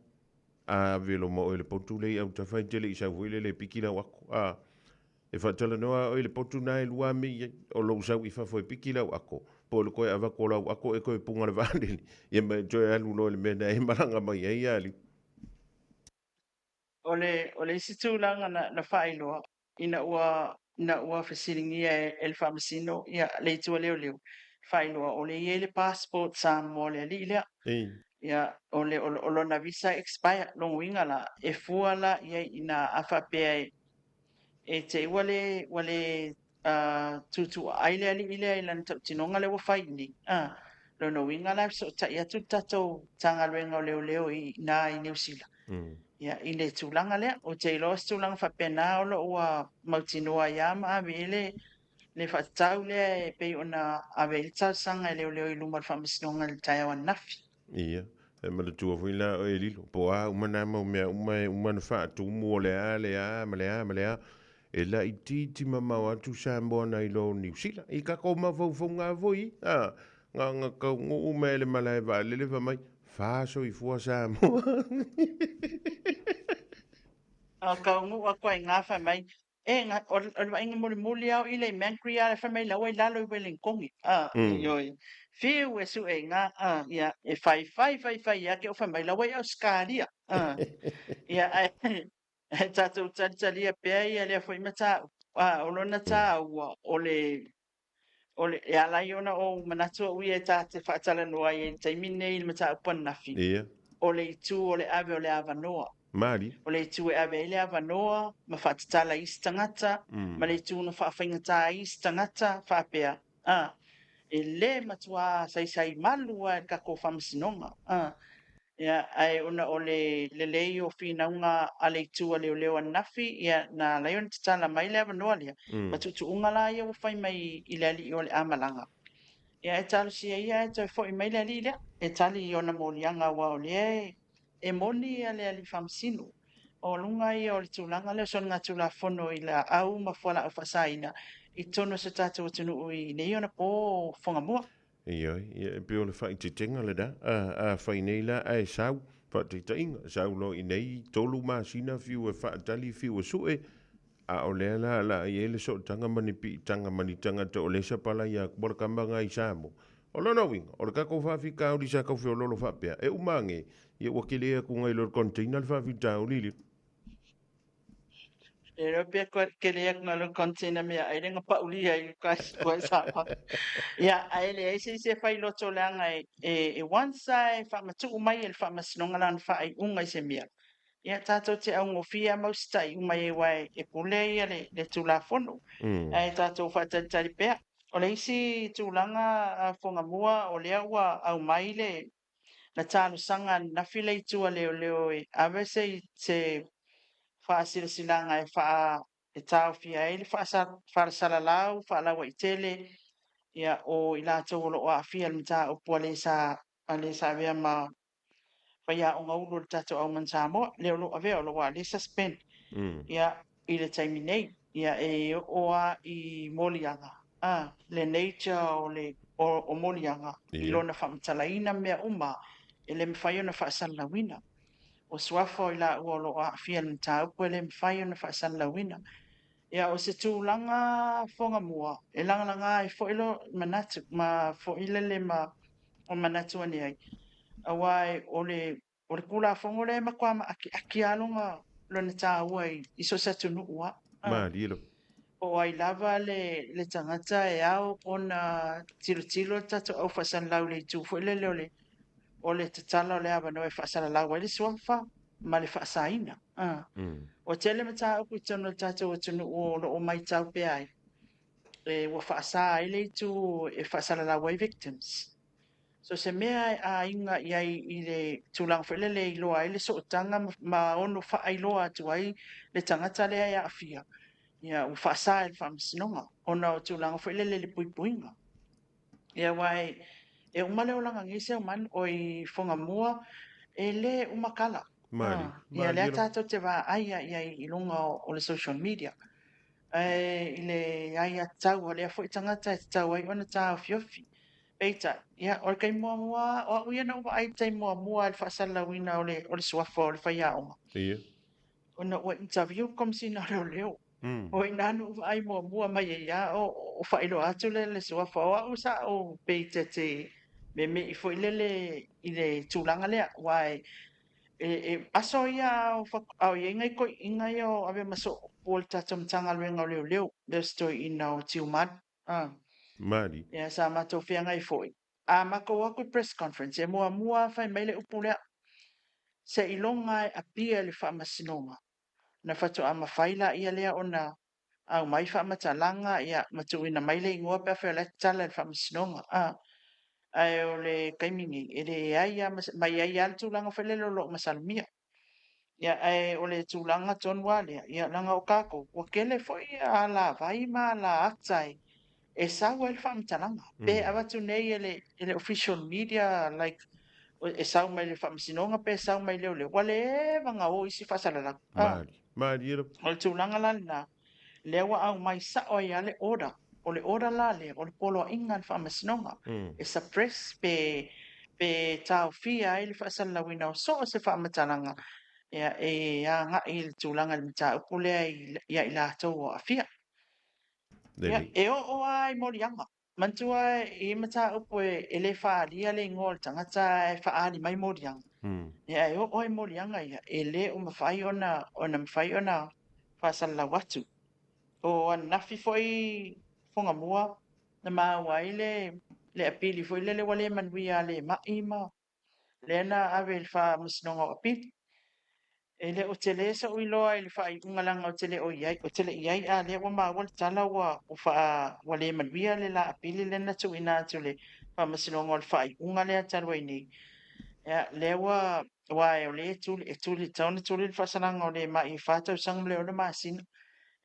[SPEAKER 4] a ave loma oe i le potu lea i autafa e te le i sau foi lele e piki lau ako, a. E faatalanoa oe i le potu na e lua ame i ai, o lou sau i fafo e piki lau ako, po o le toe avatu o lau ako e toe puga le vaalele, ia ma e toe alu loa i le mea na e malaga mai ai ia Aliu.
[SPEAKER 14] O le, o le isi tulaga na, na faailoa, ina ua, ina ua fesiligia e, e le Faamasino, ia, le Itu a Leoleo, faailoa o lea e i ai le passport Samoa o le alii lea. Ia, o le, o, o lona visa e expire, lona uiga la, e fua la i ai ina a faapea e, E te i ua le, ua le tuutuuaai le alii lea i lana tautinoga lea ua fai i nei. Lona uiga la e fesootai atu le tatou Matagaluega o Leoleo i ina i Niu Sila, ia, i le tulaga lea. Ou te iloa o se tulaga faapena o lo o ua mautinoa ai lava ma ave i ai le, le faatatau lea e pei ona ave ai le talosaga e leoleo i luma o le Faamasinoga i le taeao ananafi.
[SPEAKER 4] Ia, e manatua foi la oe Lilo, po o a uma na mau mea uma e uma ona faatumu o le a, le a, ma le a, ma le a. E laitiiti mamao atu Samoa nai lo Niu Sila. I kakou mafaufauga foi, a, nga nga kaunuu mai le malae vaalele fai mai, Fa soifua Samoa.
[SPEAKER 21] A kaunuu aku ai iga fai mai, E, nga, o, o le vaaiga mulimuli lava o i le i Mangere a fai mai la ua i lalo i Wellingtongi. A, ioe. Fiu e sue iga, a, ia, e faifai faifai ia te au fai mai la ua i Ausetalia. A, ia, ae, ae tatou talitalia pea ia lea foi mataupu. A, o lona taua, o le, o le, e ala ai ona ou manatu au ia e ta te faatalanoa ai i le taimi lenei i le mataupu ananafi, o le itu o le ave o le avanoa.
[SPEAKER 4] Mali.
[SPEAKER 21] O le itu e ave ai le avanoa ma faatatala i isi tagata, ma le itu na faafaigata ai isi tagata, faapea, a, e le matuā saisai malu lava e le tatou Faamasinoga, a. Ia, ae ona o le lelei o finauga a le itu a leoleo ananafi, ia, na ala ai ona tatala mai le avanoa lea, ma tuutuuga la ia ua fai mai i le alii o le a malaga. Ia, e talosia ia ae toe foi mai le alii lea, e tali i ona moliaga, aua o lea e moni ia le alii faamasino. O luga ia o le tulaga lea o soligatulafono i laau ma fualaau faasaina i totonu o si o tatou atunuu i nei ona po Fugamua.
[SPEAKER 4] Ioe, ia e pei o le faaeteetega lena, a, afai nei la ae sau, faataitaiga, sau loa i nei 3 masina fiu e faatali fiu e sue, a o lea la la i ai le sootaga ma ni piitaga ma ni tagata o lea e sapalai atu ma le kama na i Samoa. O lona uiga, o le tatou faafitauli sa tau feoloolo faapea, e uma ane, ia ua tele atu nai lo le container le faafitauli le.
[SPEAKER 21] E iloa pea kele atu nai lo container mea ai le na paulia i uka i Samoa. Ia, ae leai se isi e fai loto leaga e, e, e once a e faamatuu mai e le Faamasinoga lana faaiuga i se mea, ia tatou te augofie a ma usitai uma i ai aua e pule ia le, le Tulafono. Ae tatou faatalitali pea. O le isi tulaga a Fuagamua o lea ua aumai le na talosaga ananafi le itu a leoleo e ave se se faasilasilaga e faa e taofia ai le faasalalau faalauaitele ia o i latou o lo o aafia i le mataupu a le sa a le sa avea ma faiaoga ulu o le tatou Auman Samoa lea o lo o avea o lo o ua le suspend ia i le taimi nei. Ia e oo a i moliaga, a, le nature o le o moliaga i lona faamatalaina mea uma e le mafai ona faasalalauina. O suafa o i laua o lo o aafia i le mataupu e le mafai ona faasalalauina. Ia o se tulaga Fuagamua e lagalaga ai foi lo manatu ma foi lele ma manatu ane ai, aua o le O le Tulafono lea e matua maakiaki lava lona, lona taua i, i so o se atunuu lava.
[SPEAKER 4] Malie lava.
[SPEAKER 21] Po o ai lava le, le tagata e ao ona tilotilo le tatou au faasalalau i le itu foi lele o le, o le tatala o le avanoa e faasalalau ai le suafa ma le faasaina. Ua tele mataupu i totonu o le tatou atunuu o lo o matau pea ai, e, ua faasa ai le itu e faasalalau ai victims. So se mea e aiga i ai i le tulaga foi lele e iloa ai le sootaga ma ono faailoa atu ai le tagata lea e aafia, ia ua faasa e le Faamasinoga ona o tulaga foi lele i le puipuiga. Ia aua e, e uma le olaga nei Seumanu, oi Fuagamua, e le uma kala.
[SPEAKER 4] Mali,
[SPEAKER 21] Ia lea tatou te vaai i ai i luga o le social media. Ae i le aiatatau a lea foi tagata e tatau ai ona taofiofi. Peitai, ia, o le taimi muamua, o au ia na ou vaai i le taimi muamua i le faasalalauina o le, o le suafa o le faiaoga.
[SPEAKER 4] Ia.
[SPEAKER 21] Ona ua interview le Komesina o Leoleo. O i ina na ou vaai muamua mai ai lava o, o faailoa atu le, le suafa. O au sa ou pei ta te meme'i foi lele i le tulaga lea, aua e, e, e aso ia a o, a o i ai nai toeaiina ia o avea ma sooupu o le tatou Matagaluega o Leoleo, lea o si toeaina o Tiumalu. Ah.
[SPEAKER 4] Mali.
[SPEAKER 21] Ia, sa matou feagai foi. A matou o atu i press conference, e muamua lava fai mai le upu lea, seiloga e appear i le Faamasinoga, ona faatoa mafai laia lea ona aumai faamatalaga, ia, ma tuuina mai le igoa pe afai o la e tatala e le Faamasinoga. Ah. Ae o le taimi nei, e leai lava ma se, ma e i ai lava le tulaga foi lele o lo o masalomia. Ia, ae o le tulaga tonu lava lea, ia, leaga o tatou, ua tele foi alavai ma alaata e, e sau ai le faamatalaga. Pe avatu nei e le, e le official media, like, e sau mai le Faamasinoga pe sau mai leoleo, ua leva ona o isi faasalalau.
[SPEAKER 4] Malie, malie lava.
[SPEAKER 21] O le tulaga la lena, Lea ua aumai sa'o ai lava le order. O le order la lea, o le poloaiga a le Faamasinoga e suppress pe pe taofia ai le faasalalauina o so o se faamatalaga e agai i le tulaga i le mataupu lea ia i latou o aafia. Ia, e oo lava i moliaga. Manatua i mataupu e le faaalia le igoa o le tagata ae faaali mai moliaga. Ia, e oo lava i moliaga ia, e le o mafai ona ona mafai ona faasalalau atu. O ananafi foi Fogamua na maua ai le le apili foi lele ua le manuia a le ma'i ma lea na ave i le Faamasinoga o Apili. E le o tele so'u iloa i le faaiuga leaga ou te le o i ai, ou te le i ai, a o lea ua maua le tala ua faa, ua le manuia le la apili lea na tuuina atu i le Faamasinoga o le faaiuga lea talu ai nei. Ia, lea ua, aua o lea e tuli, e tuli, e tatau ona tuli le faasalaga o le ma'i e fa tausaga ma le ono masina,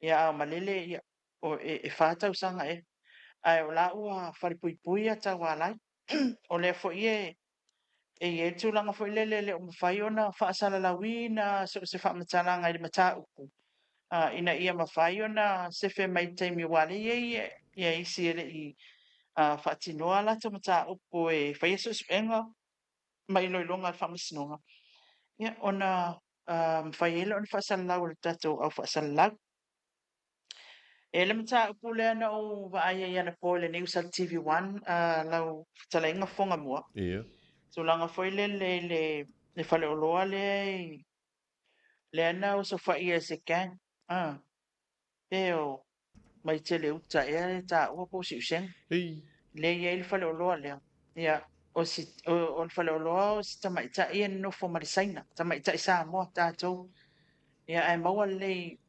[SPEAKER 21] ia a o malele, ia, o, e, e fa tausaga ea. Ae o la ua falepuipui ia Taualai. O lea foi e, e i ai le tulaga foi lele e le o mafai ona faasalalauina so o se faamatalaga i le mataupu, ina ia mafai ona sefe mai i le taimi, aua o lea e i ai isi e le i faatinoa a latou mataupu e faia suesuega ma iloiloga a le Faamasinoga, ia, ona mafai ai lea ona faasalalau e le tatou au faasalalau. E i ai le mataupu lea na ou vaai ai anapo i le News a le TV1, lau fetalaiga Fofogamua.
[SPEAKER 4] Ia.
[SPEAKER 21] Tulaga foi lele i le, le faleoloa lea i, lea na osofai e se gang, pe o Vaitele Uta ea e taua po o Siusega.
[SPEAKER 4] Ei.
[SPEAKER 21] Lea e i ai le faleoloa lea. Ia, o si, o, o le faleoloa o si tamaitai e nonofo ma le Saina, tamaitai Samoa tatou. Ia, ae maua lelei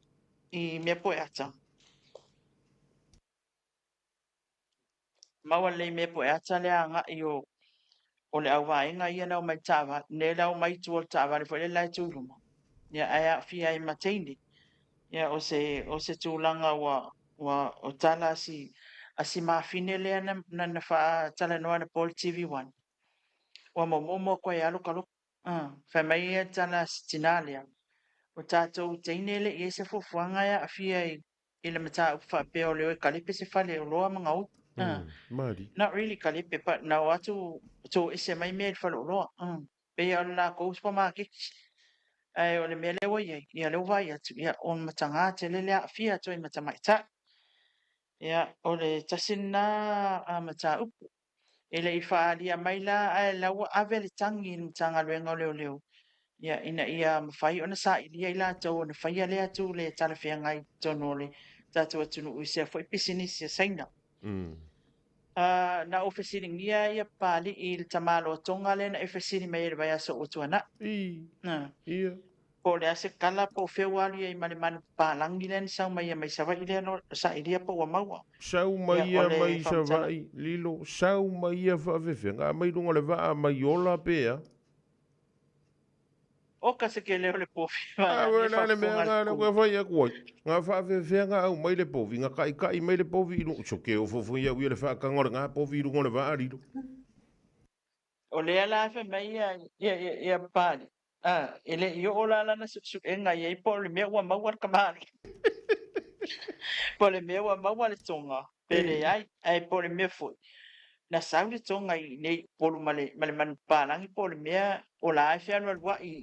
[SPEAKER 21] i mea poeata. Maua lelei i mea poeata le agai o, o le auvaega ia na omai i le taavale, ne la omai i tua o le taavale foi lele la e tu i luma, ia ae aafia ai ma teine. Ia o se, o se tulaga ua, ua o tala a si, a si mafine lea na, na, na faatalanoa anapo i le TV1, ua momomo atu ai lava lo ta loto. Fai mai ia le tala a si tinā lea, o tatou teine e le i i ai se fuafuaga e aafia i, i le mataupu faapea o le o e kalepe se fale oloa ma gaoi.
[SPEAKER 4] Mali.
[SPEAKER 21] Not really kalepe, but na o atu toese mai mea i le faleoloa. Pei lava o le latou supamakeki. Ae o le mea lea ua i ai, ia lea ua vaai atu, ia o le mataga tele le aafia atu ai ma tamaitai. Ia, o le tasi lena mataupu. E le i faaalia mai la, ae la ua ave le tagi i le Matagaluega o Leoleo, ia, ina ia mafai ona sailia i latou ona faia lea tu le talafeagai i totonu o le tatou atunuu i sea foi pisinisi a Saina. Na ou fesiligia ia Papalii i le tamaloa Tonga lea na e fesili mai ai i le vaiaso ua tuanai.
[SPEAKER 4] Ia.
[SPEAKER 21] Po o le a se tala po o fea ua alu i ai ma le manu papalagi lea na sau mai ia mai Savaii lea na sailia po ua maua.
[SPEAKER 4] Sau mai ia mai Savaii, Lilo, sau mai ia faafefea, aumai luga o le vaa mai ola pe a?
[SPEAKER 21] Oka se kele o le povi.
[SPEAKER 4] A ua na le mea nga le ua fai atu ai. Nga faafefea nga aumai le povi, nga kaʻikaʻi mai le povi i luga. So ke ofo foi au ia le faakaga o le nga povi i luga o le vaa, Lilo.
[SPEAKER 21] O lea la e fai mai ia, ia, ia, ia Papalii, A, e le i oo la lana suesuega i ai po o le mea ua maua le kamali'i, po o le mea ua maua le toga, pe leai. Ae po o le mea foi, na sau le toga i inei i Upolu ma le, ma le manupapalagi po o le mea o la e fealualua'i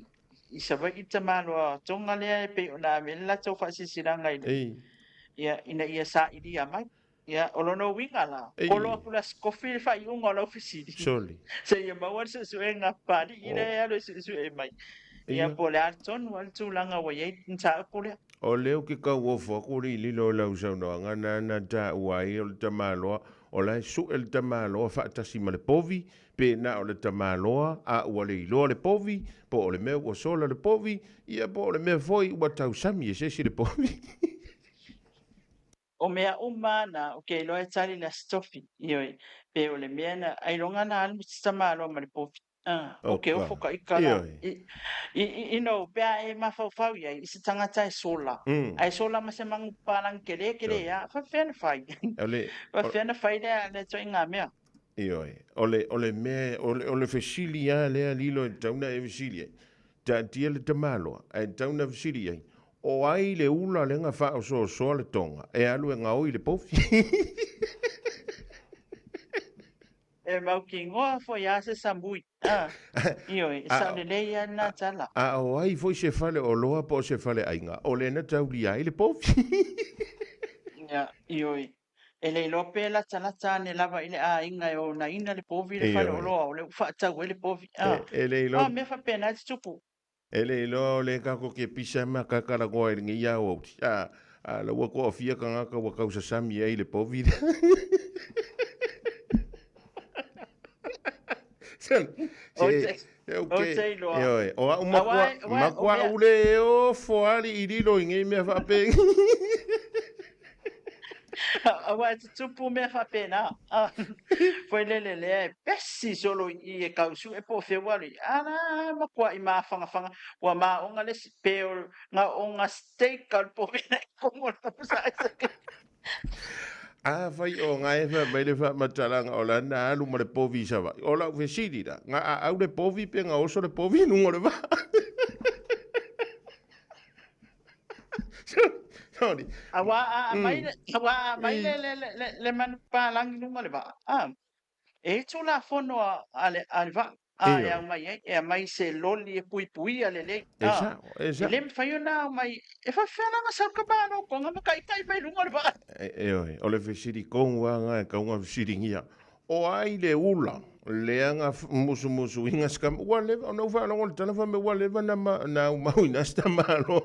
[SPEAKER 21] i Savaii le tamaloa toga lea e pei ona ave ai le latou faasilasilaga i le, ia, ina ia sailia mai. Ia, o lona uiga la, kolo atu le Aso Tofi le faaiuga o lau fesili.
[SPEAKER 4] Soli.
[SPEAKER 21] Seia maua le suesuega a Papalii lea e alu e suesue mai. Ia, po o le a tonu lava le tulaga ua i ai le mataupu lea.
[SPEAKER 4] O lea ou te tauofo atu le lilo o lau saunoaga na na taua ai o le tamaloa, o la e sue le tamaloa faatasi ma le povi, pe na o le tamaloa a ua le iloa le povi, po o le mea ua sola le povi, ia po o le mea foi ua tausami e se isi le povi.
[SPEAKER 21] O mea uma na, ou te iloa e tali le Aso Tofi, ioe, pe o le mea na, ailoga na alu si tamaloa ma le povi. O ke ofo ka ika la, you know, pe a e mafaufau i ai i se tagata e sola, ae sola ma se magu papalagi tele tele a, faapefea ona fai? Faapefea ona fai lea ituaiga mea?
[SPEAKER 4] Ioe, o le, o le mea, o le, o le fesili lava lea lilo e tatau ona e fesili ai, taatia le tamaloa, ae tatau ona fesili i ai, O ai le ula lea na faaosoosoa le toga e alu e gaoi le povi?
[SPEAKER 21] E mautinoa foi a se samui. A, ioe, e sao lelei a lena tala.
[SPEAKER 4] A o ai foi se fale oloa po o se fale aiga o lea na taulia ai le povi?
[SPEAKER 21] Ia, ioe. E le iloa pe latalata ane lava i le aiga e onaina le povi le fale oloa o lea ua faatau ai le povi. A,
[SPEAKER 4] E le iloa.
[SPEAKER 21] A mea faapena e tutupu.
[SPEAKER 4] E le iloa o le kako ke pisa ma kakalagoa i lenei aoauli. A, a la ua toafia tagata ua tausasami ai i le povi lea. Se, se,
[SPEAKER 21] Ou te iloa.
[SPEAKER 4] Ioe, o au matua, matua au le ofo ali i lilo i nei mea faapea.
[SPEAKER 21] Aua e tutupu mea faapena. Foi lele lea e pesi solo i i e kausuʻe po o fea ua alu i ai. Ala matuaʻi mafangafaga ua maoga le isi pe o gaoga steak a le povena i totonu o le tapusa.
[SPEAKER 4] Afai o gae fai mai le faamatalaga o lana alu ma le povi i Savaii, o lau fesili la, na aau le povi pe na oso le povi i luga o le vaa? Sorry.
[SPEAKER 21] Aua a aumai le, aua a aumai le, le, le, le, le manupapalagi i luga o le vaa, a, e i ai Tulafono a, a le, a le vaa, a, e aumai ai, e aumai i se loli e puipuia lelei,
[SPEAKER 4] E a, sao, e
[SPEAKER 21] e
[SPEAKER 4] sao.
[SPEAKER 21] le mafai ona aumai, e faapefea la ona sau le tamālo o Toga ma taitai mai luga o le vaa.
[SPEAKER 4] E, e, o le fesili tonu lava lena e tatau ona fesiligia. O ai le ula lea na musumusuina se tama? Ua leva, ona ou faalogo i le tala fai mai ua leva na, ma, na aumau i na se tamaloa.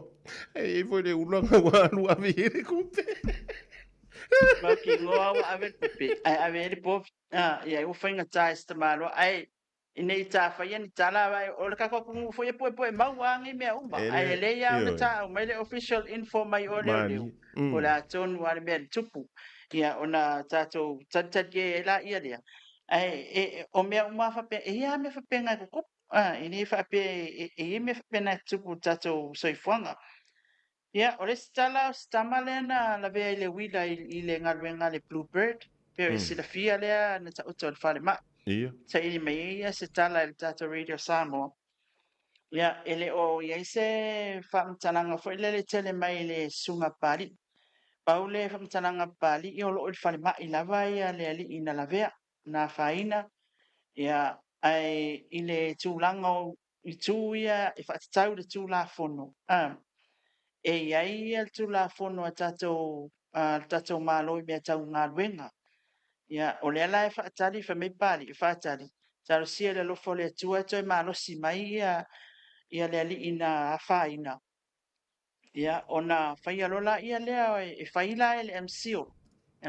[SPEAKER 4] E i ai foi le ula na ua alu ave i ai le tupe.
[SPEAKER 21] Mautinoa ua ave le tupe, ae ave ai le povi. Ah, ia, ua faigata i se tamaloa, ae ina i tafaia ni tala, aua o le tatou atunuu foi e puepue mau lava nei mea uma.
[SPEAKER 4] E
[SPEAKER 21] Ae
[SPEAKER 4] le,
[SPEAKER 21] lelei lava ona
[SPEAKER 4] ioe.
[SPEAKER 21] taau mai le official info mai o leoleo,
[SPEAKER 4] Malie.
[SPEAKER 21] po o le a tonu lava le mea na tupu. Ia, ona tatou talitalie ai laia lea. Ae e, o mea uma lava faapea, e i ai lava mea faapena e tutupu. Ah, e le faapea e, e i ai mea faapena e tutupu i le tatou soifuaga. Ia, o le isi tala, o si tama lea na lavea i le uila i, i le galuega a le Bluebird, pei o e silafia lea na taoto i le falemai.
[SPEAKER 4] Ia.
[SPEAKER 21] Saili mai ai ia se tala i le tatou Radio Samoa. Ia, e le o i ai se faamatalaga foi lele tele mai i le Susuga Papalii. Pau le faamatalaga a Papalii o lo o i le falemai lava ia le alii na lavea, na afaina. Ia, ae i le tulaga o itu ia e faatatau i le Tulafono, a, e i ai le Tulafono a tatou, a le tatou Malo i mea tau galuega. Ia, o lea la e faatali, fai mai Papalii, e faatali, talosia i le alofa o le Atua e toe malosi mai ia, ia le alii na afaina. Ia, ona faia loa laia lea e fai la e le MCIL,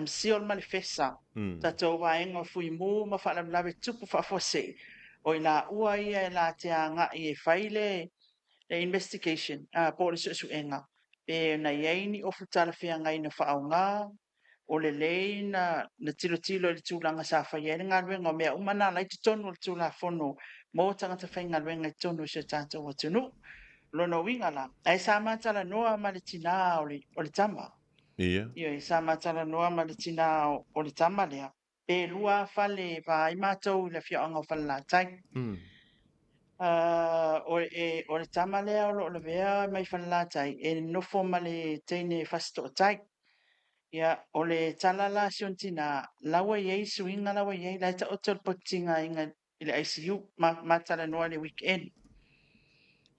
[SPEAKER 21] MCIL ma le FESA, tatou vaega o Fuimu ma Faalavelave Tutupu Faafuasei, o i laua ia e la te agai e fai le le investigation, po o le suesuega, pe na i ai ni ofu talafeagai na faaaoga, o lelei na na tilotilo i le tulaga sa faia ai le galuega, o mea uma na la i totonu o le Tulafono mo tagata faigaluega i totonu o si o tatou atunuu. O lona uiga la, ae sa ma talanoa ma le tinā o le, o le tama.
[SPEAKER 4] Ia.
[SPEAKER 21] Ioe, sa ma talanoa ma le tinā o, o le tama lea, pe lua fale e va ai matou i le afioaga o Falelatai. O, e, o le tama lea o lo o lavea mai Falelatai e nofo ma le teine Fasitootai. Ia, o le tala la a si ona tinā, la ua i ai suiga la ua i ai, la e taoto le poto tigaina i le ICU, ma, ma talanoa i le weekend.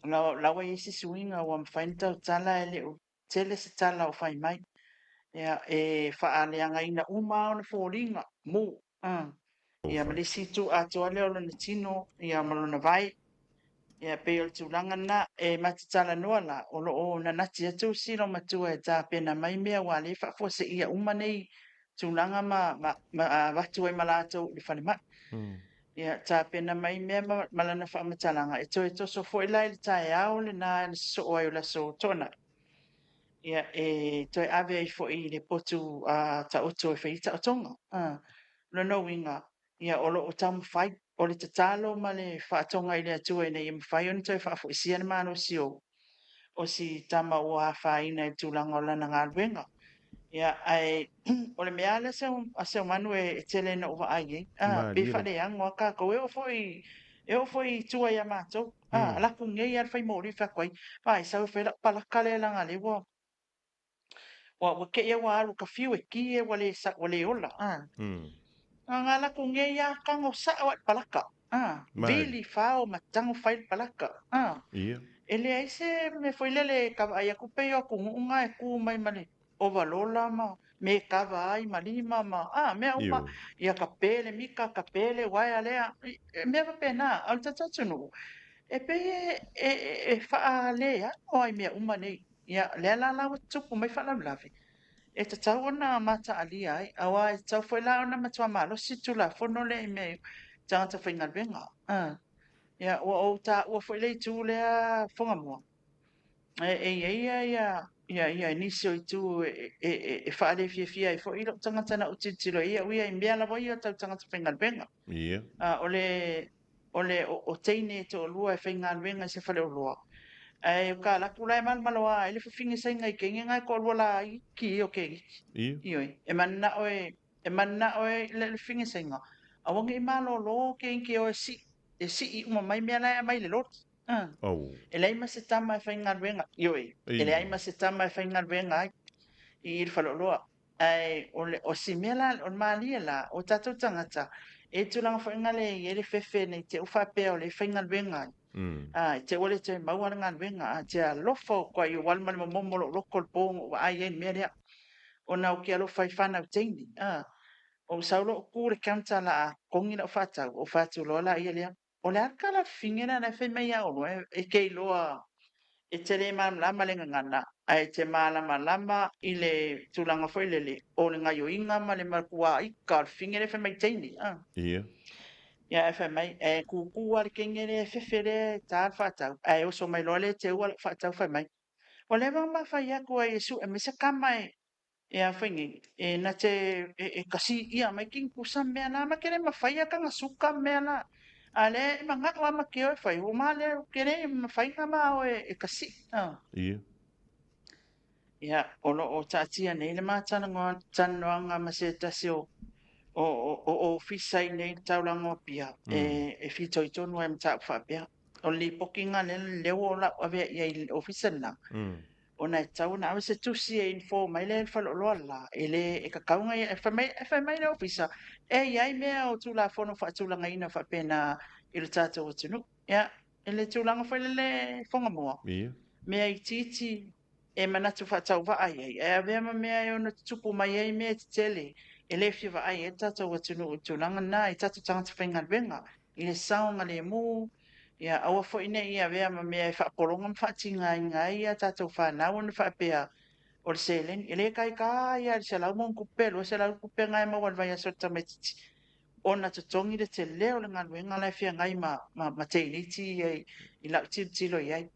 [SPEAKER 21] La, la ua i ai se suiga ua mafai ona tautala e le o tele se tala o fai mai. Ia, e faaleagaina uma lava ona foliga, mu, Ia, ma le isi itu atoa lea o lona tino, ia, ma lona vae. Ia, pei o le tulaga lena. E ma te talanoa la, o lo o nanati atu si loomatua e tapena mai mea aua lea e faafuaseia uma nei tulaga ma, ma, ma avatu ai ma latou i le falemai. Ia, tapena mai mea ma, ma lana faamatalaga e toe toso foi la i le taeao lena na sosoo ai o le aso Toonai. Ia, e toe ave ai foi i le potu a Taoto e fai ai taotoga. O lona uiga, ia, o lo o taumafai, o le tatalo ma le faatoga i le Atua ina ia mafai ona toe faafoisia le malosi o, o si tama ua afaina i le tulaga o lana galuega. Ia, ae o le mea lea a Seumanu e tele ina ou vaai ai, pe
[SPEAKER 4] Malie.
[SPEAKER 21] faaleago lava tatou, e oo foi, e oo foi i tua ia matou. A, alu atu nei lava le fai moli fai atu ai, Vaai, sau e fai lau palaka lea leaga lea ua, ua, ua te i lava ua alu ka fiu e ki e ua le, ua le ola. A. A na alu atu nei lava tago sao lava i le palaka. A. Vili, fao ma tago fai le palaka. A. E leai se mea foi lele e ka vaai atu pei o atunuu na e tu mai ma le ovalola ma me e kava ai ma lima ma a mea uma ia ka pe le mika ka pe le uaea lea mea faapena. A o le tatou atunuu e pei e e faaleano ai mea uma nei. Ia lea la la ua tupu mai faalavelave e tatau ona mataalia ai aua e tatau foi la ona matua malosi le Tulafono lea i mea i tagata faigaluega. Ia ua ou taua foi le itu lea Fugamua. E i ai ia ia nisi o itu e faalefiafia ai foi lou tagata na ou tilotilo i ai au ia i mea lava ia tau tagata faigaluega.
[SPEAKER 4] Ia.
[SPEAKER 21] O le o le o teine e toalua e faigaluega i se faleoloa, ae o ka alu atu la e malomaloa ai le fafine saina i teine na e toalua laiti ia o Keriti.
[SPEAKER 4] Ia.
[SPEAKER 21] Ioe, e mananao e e mananao e le fafine saina aua ne i malolo Keriti e o e sii e sii uma mai mea la e aumai i le loli. E leai ma se tama e faigaluega, ioe, e leai ma se tama e faigaluega ai i le faleoloa. Ae o le, o si mea la, o le malie la, o tatou tagata, e tulaga foi na le i ai le fefe nei te u faapea o le faigaluega ai. A, i te ua le toe maua le galuega, a te alofa o koa i o alu ma le momomo o lou loto i le po na ou vaai ai i le mea lea. Ona ou te alofa i fanau teine, a, ou sau loa ou tu i le counter o le a totogi lau faatau, ou fai atu loa laia lea, O le a le tala fafine lea na e fai mai ia oloa e te iloa e te le malamalama i le gagana, ae e te malamalama i le tulaga foi lele o le gaioiga ma le matua ika o le fafine lea e fai mai i teine. A.
[SPEAKER 4] Ia.
[SPEAKER 21] Ia ae fai mai, e kūkū lava le teine lea e fefe lea e ta le faatau, ae oso mai loa lea e teua lau faatau fai mai, ua leva ona ma fai atu ai e sue mai se tama e E a fai nei, e na te e kasi ia mai kini pusa mea la, ma ke le mawhai a kanga suka mea la. A le e mangao a ma ke oe whai, o ma le ke le mawhai nga ma oe e kasi.
[SPEAKER 4] Ia.
[SPEAKER 21] Ia, o lo o taatia nei le mātalanoaga ma se tasi o o o ofisa i nei le taulaga o Apia e e fitoitonu ai mataupu faapea. O le lipotiga lea lea ua lau avea i ai i le ofisa lena, ona e tatau ona ave se tusi e inform ai le faleoloa le la, e le e tatau ona ia, fai mai, fai mai le ofisa, e i ai mea o Tulafono faatulagaina faapena i le tatou atunuu. Ia, i le tulaga foi lele Fugamua, mea itiiti e manatu faatauvaa i ai, ae avea ma mea e ono tutupu mai ai mea tetele e le fia vaai ai le tatou atunuu i le tulaga lena, i tatou tagata faigaluega, i le saogalemu, ia aua foi ne i avea ma mea e faapologa ma faatigaina ai a tatou fanau ona faapea o le seleni. E le taita ia i le $100 pe $200 tupe na e maua i le vaiaso i le tamaitiiti ona totogi le tele o le galuega la e feagai ma, ma, ma teineiti ia i, i lau tilotilo i ai.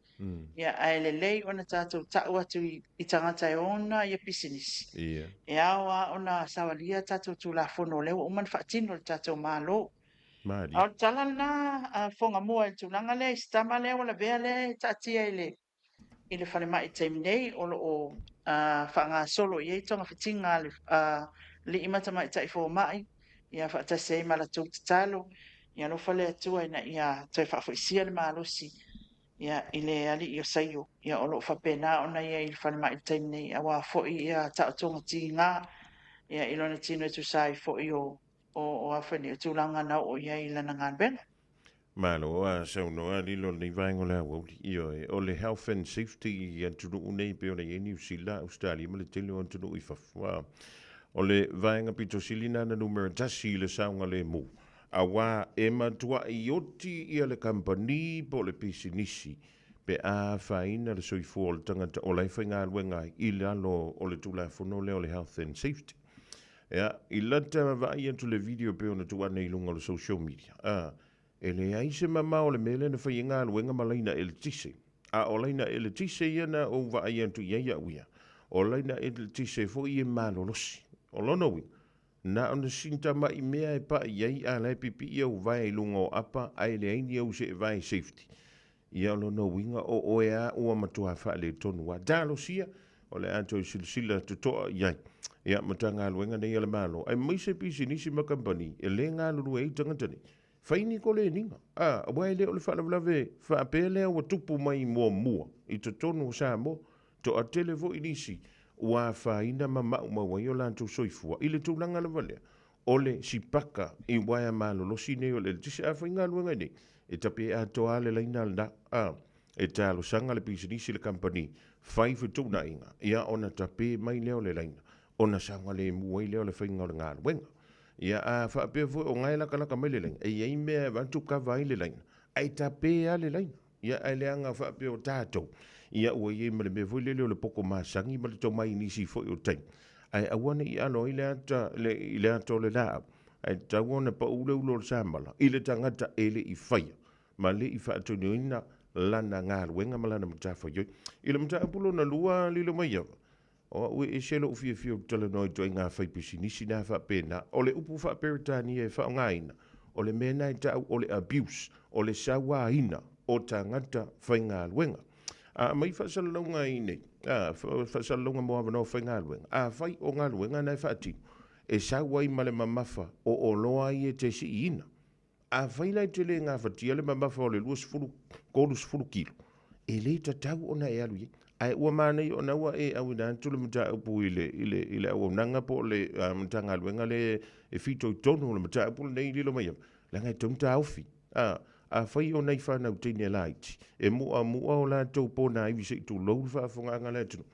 [SPEAKER 21] Ia, ae lelei ona tatou tau atu i, i tagata e ona ia pisinisi. E ao lava ona savalia tatou Tulafono o lea ua uma ona faatino e le tatou Malo.
[SPEAKER 4] Malie.
[SPEAKER 21] A o le tala lena a Fugamua i le tulaga lea i si tama lea ua lavea lea e taatia i le i le falemai i le taimi nei o lo o faagasolo i ai togafitiga a le alii ma tamaitai fomai ia faatasi ai ma latou tatalo ia alofa le Atua ina ia toe faafoisia le malosi ia i le alii o Saio ia o lo o faapena ona ia i le falemai i le taimi nei aua foi ia taotoga tiga ia i lona tino e tusa ai foi o o a foi nei tulaga na oo i ai i lana galuega.
[SPEAKER 4] Malo a saunoa lilo lenei vaega o le aoauli. Ioe, o le health and safety i atunuu nei pei ona i ai Niu Sila, Ausetalia ma le tele o atunuu i fafo. A o le vaega pito sili lena na numera tasi i le saogalemu, aua e matuai oti ia le kamupani po o le pisinisi pe a afaina le soifua o le tagata o la e faigaluega ai i lalo o le Tulafono lea o le Health and Safety. Ia, i lata vaai atu le video pei ona tuu ane i luga o le social media, a, e leai se mamao o le mea lea na fai ai galuega ma laina eletise. A o laina eletise ia na ou vaai atu i ai au ia, o laina eletise foi e malolosi. O lona uiga, na ona sina tamai mea e pai i ai a la e pipii au vae i luga o apa ae leai ni au seevae safety. Ia o lona uiga o oe a ua matua faaletonu a. Talosia, o le a toe silasila totoa i ai. Ia, Matagaluega nei a le Malo, aemaise pisinisi ma kamupani e le galulue ai tagata nei. Fai ni koleniga, a, aua e le o le faalavelave faapea lea ua tupu mai muamua i totonu o Samoa. Toatele foi nisi ua afaina ma maumau ai o latou soifua i le tulaga lava lea o le sipaka i uaea malolosi nei o le eletise. A faigaluega i nei, e tape atoa lava le laina lena, a, e talosaga le pisinisi i le kamupani, fai fetuunaiga, ia ona tape mai lea o le laina, ona saogalemu ai lea o le faiga o le galuega. Ia, a faapea foi o na e latalata mai le laina, e i ai mea e avatu kava ai le laina, ae tape lava le laina. Ia, ae leaga faapea o tatou, ia ua i ai ma le mea foi lele o le poto masani ma le tomai i nisi foi o taimi, ae aua ne i alo ai le ata, le, i le ata o le laau, ae tatau ona pau le ulo o le samala i le tagata e le i faia ma le i faatinoina lana galuega ma lana matafaioi. I le mataupu lona lua, Lilomaiava, O au e ese lou fiafia ou te talanoa i ituaiga faipisinisi na faapena. O le upu faa-Peretania e faaaogaina, o le mea lena e tau o le abuse, o le sauaina o tagata faigaluega. A aumai faasalalauga i inei, a, faasalalauga mo avanoa faigaluega, afai o galuega na e faatino, e sau ai ma le mamafa o oloa ia e te siiina. Afai la e te le gafatia le mamafa o le 20, 30 kilo, e le tatau ona e alu i ai. Ae ua manaia ona ua e auina atu le mataupu i le, i le, i le auaunaga po o le uh, Matagaluega le e fitoitonu o le mataupu lenei i lilo mai ai, leaga e tatau ona taofi. A, afai o nai fanau teine laiti, e mu'amu'a o latou ponaivi se i tulou le faafofogaaga a le atunuu,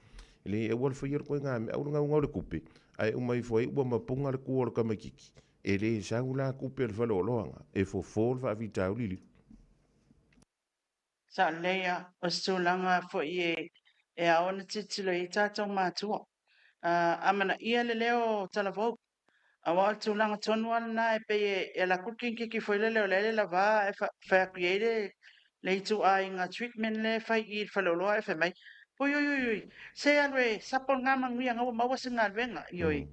[SPEAKER 4] e leai, aua le faia le koega mea, aua le gaugau le kupe, ae uma ifo ai ua mapuga le kua o le tamaitiiti. E le sau la kupe a le faleoloaga e fofo le faafitauli lilo.
[SPEAKER 21] Sao lelei a, o se tulaga foi e e ao ona tilotilo i ai tatou matua. Amanaia le leo o Talavou, aua o le tulaga tonu lava lena e pei e alu atu le kinikiki foi lele o lea e le lava ae fai atu i ai le le ituaiga treatment lea e fai i i le faleoloa ae fai mai, oi oi oi oi, se alu e sapo lena manuia na ua maua se galuega, ioe.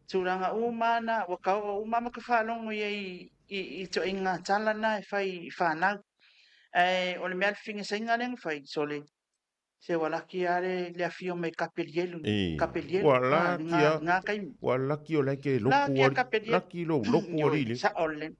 [SPEAKER 21] Tulaga uma lava na, ua taoo uma lava ma ta faalogo i ai i ituaiga tala na e fai i fanau. Ae o le mea fefiniasaiga lea na fai, sole, se ua laki lava le afio mai Kapelielu, Kapelielu,
[SPEAKER 4] ua laki a, lena taimi. Ua laki o la e ke loku ali, laki lou loku ali le.
[SPEAKER 21] Sao lelei.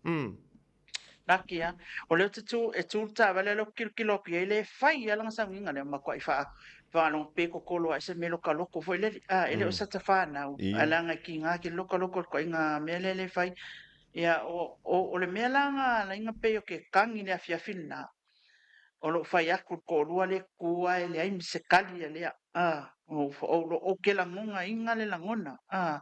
[SPEAKER 21] Laki a. O lea ou te tu, e tu le taavale lea ou te tilotilo atu i ai, le fai lava lana sauniga lea, matuai faa, faalogo pe totolo ae se mea loka loko foi lele. A, e le o sata fanau, ae leaga e tiga tele loka loko i le ituaiga mea lea le fai. Ia, o, o, o le mea la na ala ai ona pei ou te tagi i le afiafi lena, o lou fai atu i le toalua lea e tutu ae leai ma se tali a lea, a, ou, ou, ou te lagonaina le lagona, a,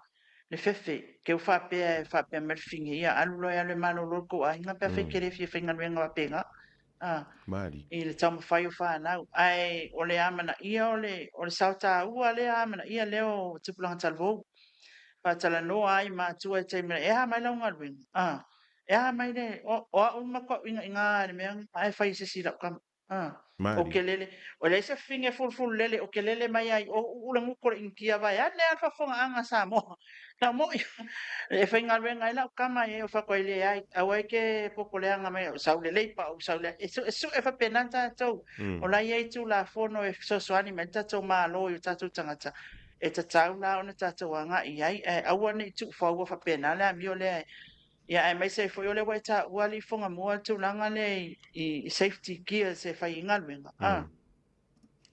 [SPEAKER 21] le fefe, te u faapea e faapea mai le fine, ia alu loa e alu e malolo le tou aiga pe afai e te le fia faigaluega faapena, a, i le taumafai o fanau. Ae o le amanaia o le, o le sao taua lea amanaia lea o Tupulaga Talavou, faatalanoa ai matua i taimi, e a mai lau galuega, a, E a mai le, o, o au matuai uiga i le mea ae fai e se isi i lau tama. Ah, o ke lele, o leai se fafine e fulufulu lele, o ke lele mai ai o uu le gutu o le Initia vaeane lava le faafofogaaga a Samoa. Lau moi, e faigaluega ai lau tama e o fai atu ai leai, aua e te popoleaga mai au, sau lelei pa ou sau leai. E sue, sue faapena tatou. O la e i ai Tulafono e fesoasoani mai ai le tatou Malo i o tatou tagata, e tatau la ona tatou agai i ai, ae aua ne i tuufaua faapena le amio lea e Ia aemaise ai foi o lea ua e taua alii Fugamua le tulaga lea i, i safety gears e fai ai galuega. A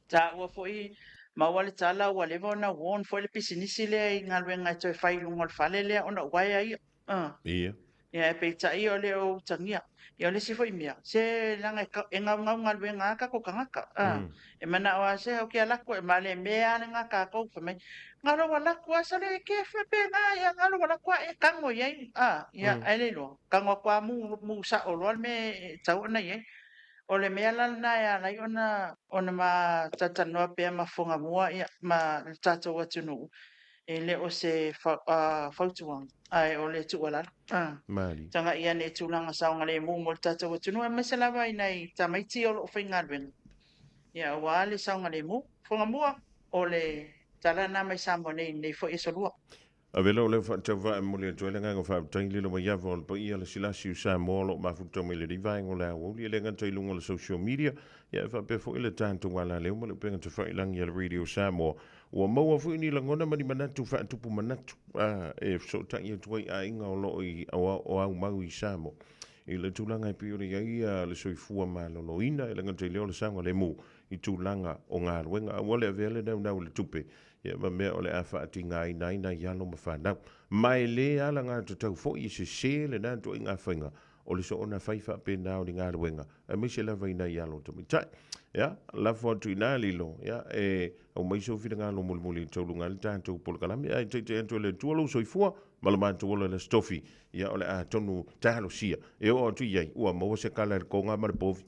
[SPEAKER 21] taua foi maua le tala ua leva ona warn foi le pisinisi lea i galuega e toe fai i luga o le fale lea ona o uaea ia. A.
[SPEAKER 4] Ia.
[SPEAKER 21] Ia ae peitai o le o utagia. Ia o le isi foi mea, se leaga e gaugau galuega a tatou tagata. A. E manao lava se ou te alu atu e malemea lava lena tatou fai mai, galo ua alu atu lava sole e ke faapena ia galo ua alu atu lava e tago i ai a ia ae le iloa tago atu lava mu mu sao loa le mea e tatau ona i ai. O le mea la lena e ala ai ona ona ma talatalanoa pea ma Fugamua ia ma le tatou atunuu e le o se fautuaga ae o le tuualalo.
[SPEAKER 4] Malie.
[SPEAKER 21] Tagai ane i tulaga saogalemu mo le tatou atunuu aemaise lava i nai tamaiti o lo o faigaluega ia aua le saogalemu. Fugamua, o le tala lena mai Samoa nei i lenei foi aso Lua.
[SPEAKER 4] Avela o lea faatauvaa e momoli atu ai le agaga faafetai i lilo mai ava o le paia le silasi o Samoa o lo o mafuta mai lenei vaega o le aoauli e le gata i luga o le social media ia e faapea foi le tatou alaleo ma le upega tafailagi a le Radio Samoa. Ua maua foi ni lagona ma ni manatu faatupu manatu e fesootai atu ai aiga o lo o i o aumau i Samoa. i le tulaga e pei ona i ai le soifua maloloina, e le gata i lea o le saogalemu i tulaga o galuega. Aua le avea le naunau i le tupe ia ma mea o le a faatigaina ai nai alo ma fanau. Ma e le alagatatau foi e sese lena ituaiga faiga o le soona fai faapena o ni galuega, aemaise lava i nai alo tamaitai. Ia, lafo atu i ina Lilo, ia, e aumai sou finagalo mulimuli e tauluga ai le tatou polokalame, ae taitai atu e le Atua lou soifua ma lo matou ola i le Aso Tofi, ia, o le a tonu talosia e oo atu i ai ua maua se kala i le koga ma le povi.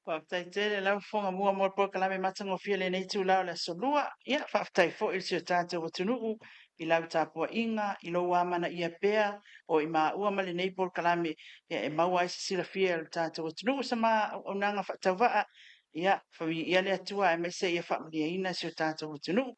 [SPEAKER 21] Faafetai tele lau fofoga mua mo le polokalame matagofie i lenei itula o le Aso Lua. Ia, faafetai foi i si o tatou atunuu i lau tapuaiga, i lou amanaia pea o i maua ma lenei polokalame, ia, e maua ai se silafia e lo tatou atunuu sa ma auaunaga faatauvaa. Ia, faamiia le Atua aemaise ia faamanuiaina si o tatou atunuu.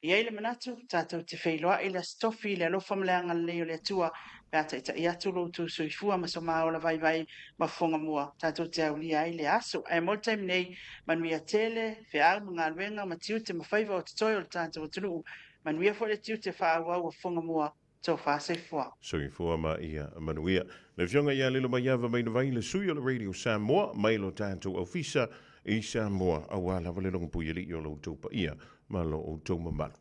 [SPEAKER 21] E i ai le manatu, tatou te feiloai i le Aso Tofi i le alofa ma le agalelei o le Atua pe a taitai atu lo outou soifua ma so ma ola vaivai ma fofoga mua, tatou te aulia ai lea aso. Ae mo le taimi nei, manuia tele, feau ma galuega ma tiute ma faiva o totoe o le tatou atunuu. Manuia foi le tiute faaauau o fofoga mua. Tofa soifua.
[SPEAKER 4] Soifua ma ia manuia. Le Afioga ia Lilomaiava Mainavai, le sui o le Radio Samoa mai lo tatou ofisa i Samoa, aua lava le logopuialii o lo outou paia ma lo outou mamalu.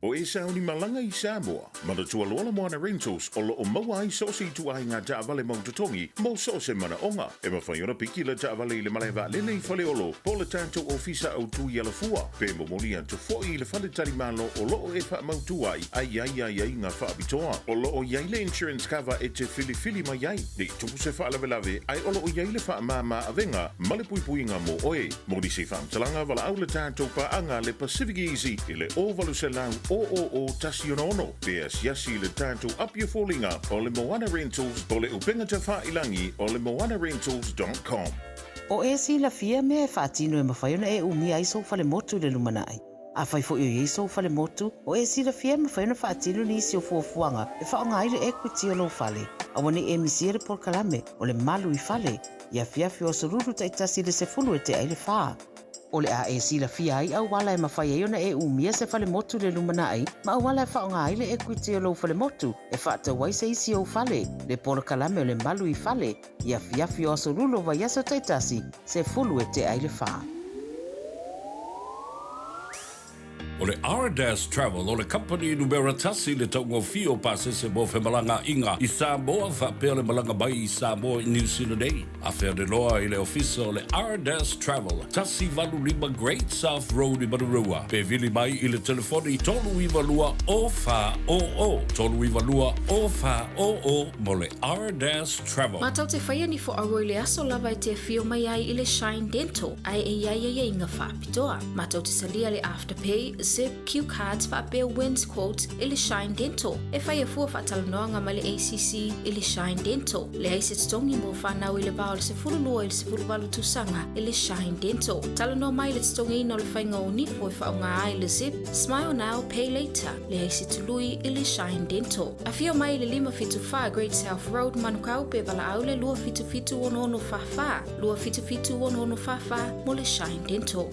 [SPEAKER 4] O e sauni malaga i Samoa, manatua loa le Moana Rentals o lo o maua ai so o se ituaiga taavale mau totogi mo so o se manaoga. E mafai ona piki le taavale i le malae vaalele i Faleolo po o le tatou ofisa autu i Alafua, pe momoli atu foi i le faletalimalo o lo o e faamautu ai a i ai aiaiga faapitoa. O lo o i ai le insurance cover e te filifili mai ai, ne i tupu se faalavelave ae o lo o i ai le faamama avega ma le puipuiga mo oe. Mo nisi faamatalaga, valaau le tatou paaga le Pacific Easy i le 0800 000 166 pe asiasi i le tatou Apia Foliga o le Moana Rentals o le upega tafailangi o le moanarentals.com.
[SPEAKER 2] O e silafia mea e faatino e mafai ona e umia ai sou falemotu i le lumanai. Afai foi o i ai sou falemotu, o e silafia e mafai ona faatino nisi o fuafuaga e faaaoga ai le equity o lou fale. Aua ne i e misia le polokalame o le Malu i Fale i afiafi o aso Lulu taitasi i le 10 e tea i le 4. O le a e silafia ai auala e mafai ai ona e umia se falemotu i le lumanai ma auala e faaaoga ai le equity o lou falemotu e faatau ai se isi ou fale, le polokalame o le Malu i Fale i afiafi o aso Lulu o vaiaso taitasi, 10 e tea i le 4.
[SPEAKER 11] O le Ardas Travel o le kamupani numera tasi i le taugofie o pasese mo femalagaaiga i Samoa faapea le malaga mai i Samoa i Niu Sila nei. Afea loa i le ofisa o le Ardas Travel, 185 Great South Road i Manurewa, pe vili mai i le telefoni 392 0400, 392 0400 mo le Ardas Travel.
[SPEAKER 15] Matou te faia ni fo'auo i le aso lava e te afio mai ai i le Shine Dental, ae e i ai aiaiga faapitoa. Matou te talia le Afterpay, Zip, Q Cards faapea Wins Quote i le Shine Dental. E faia fua faatalanoaga ma le ACC i le Shine Dental. Leai se totogi mo fanau i le va o le 12 i le 18 tausaga i le Shine Dental. Talanoa mai i le totogiina o le faiga o nifo e faaaoga ai le Zip, Smile Now, Pay Later. Leai se tului i le Shine Dental. Afio mai i le 574 Great South Road, Manukau pe valaau le 277 6644, 277 6644 mo le Shine Dental.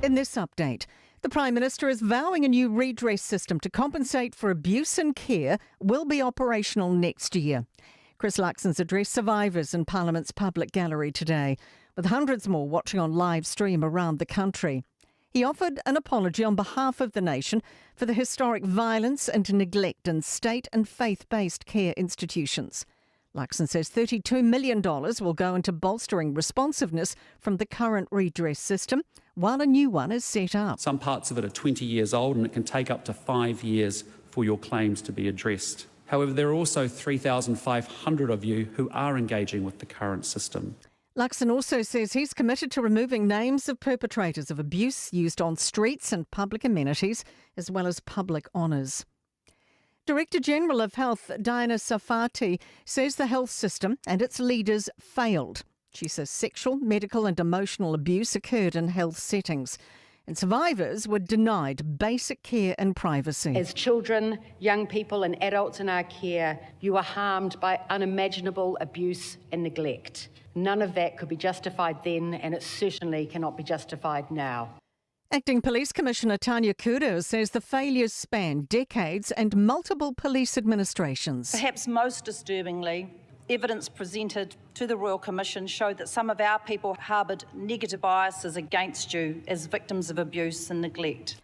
[SPEAKER 22] In this update, the Prime Minister is vowing a new redress system to compensate for abuse and care will be operational next year. Chris Luxon's addressed survivors in Parliament's public gallery today, with hundreds more watching on live stream around the country. He offered an apology on behalf of the nation for the historic violence and neglect in state and faith based care institutions. Luxon says $32 million will go into bolstering responsiveness from the current redress system while a new one is set up.
[SPEAKER 23] Some parts of it are 20 years old and it can take up to five years for your claims to be addressed. However, there are also 3,500 of you who are engaging with the current system.
[SPEAKER 22] Luxon also says he's committed to removing names of perpetrators of abuse used on streets and public amenities, as well as public honours. Director General of Health Diana Safati says the health system and its leaders failed. She says sexual, medical, and emotional abuse occurred in health settings. And survivors were denied basic care and privacy.
[SPEAKER 3] As children, young people, and adults in our care, you were harmed by unimaginable abuse and neglect. None of that could be justified then, and it certainly cannot be justified now.
[SPEAKER 22] Acting Police Commissioner Tanya Kura says the failures span decades and multiple police administrations.
[SPEAKER 6] Perhaps most disturbingly, evidence presented to the Royal Commission showed that some of our people harboured negative biases against you as victims of abuse and neglect.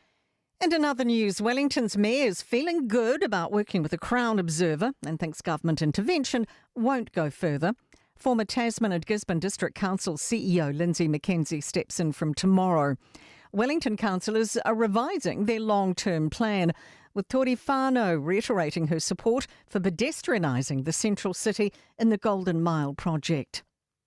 [SPEAKER 22] And in other news, Wellington's mayor is feeling good about working with a Crown observer and thinks government intervention won't go further. Former Tasman and Gisborne District Council CEO Lindsay McKenzie steps in from tomorrow. Wellington councillors are revising their long-term plan, with Tori Whānau reiterating her support for pedestrianising the central city in the Golden Mile project.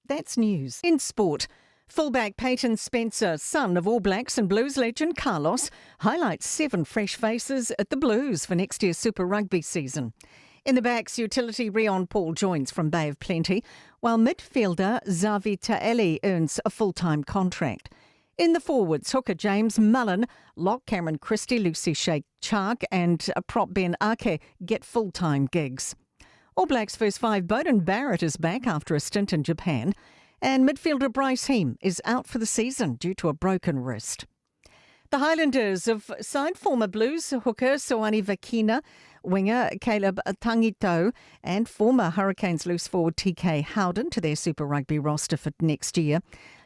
[SPEAKER 22] That's news. In sport, fullback Peyton Spencer, son of All Blacks and Blues legend Carlos, highlights 7 fresh faces at the Blues for next year's Super Rugby season. In the backs, utility Rion Paul joins from Bay of Plenty, while midfielder Zavi Ta'eli earns a full-time contract. In the forwards, hooker James Mullen, lock Cameron Christie, Lucy Sheikh Chark and prop Ben Ake get full-time gigs. All Blacks first five Bowden Barrett is back after a stint in Japan, and midfielder Bryce Heem is out for the season due to a broken wrist. The Highlanders have signed former Blues hooker Soani Vakina, winger Caleb Tangitau and former Hurricanes loose forward TK Howden to their Super Rugby roster for next year.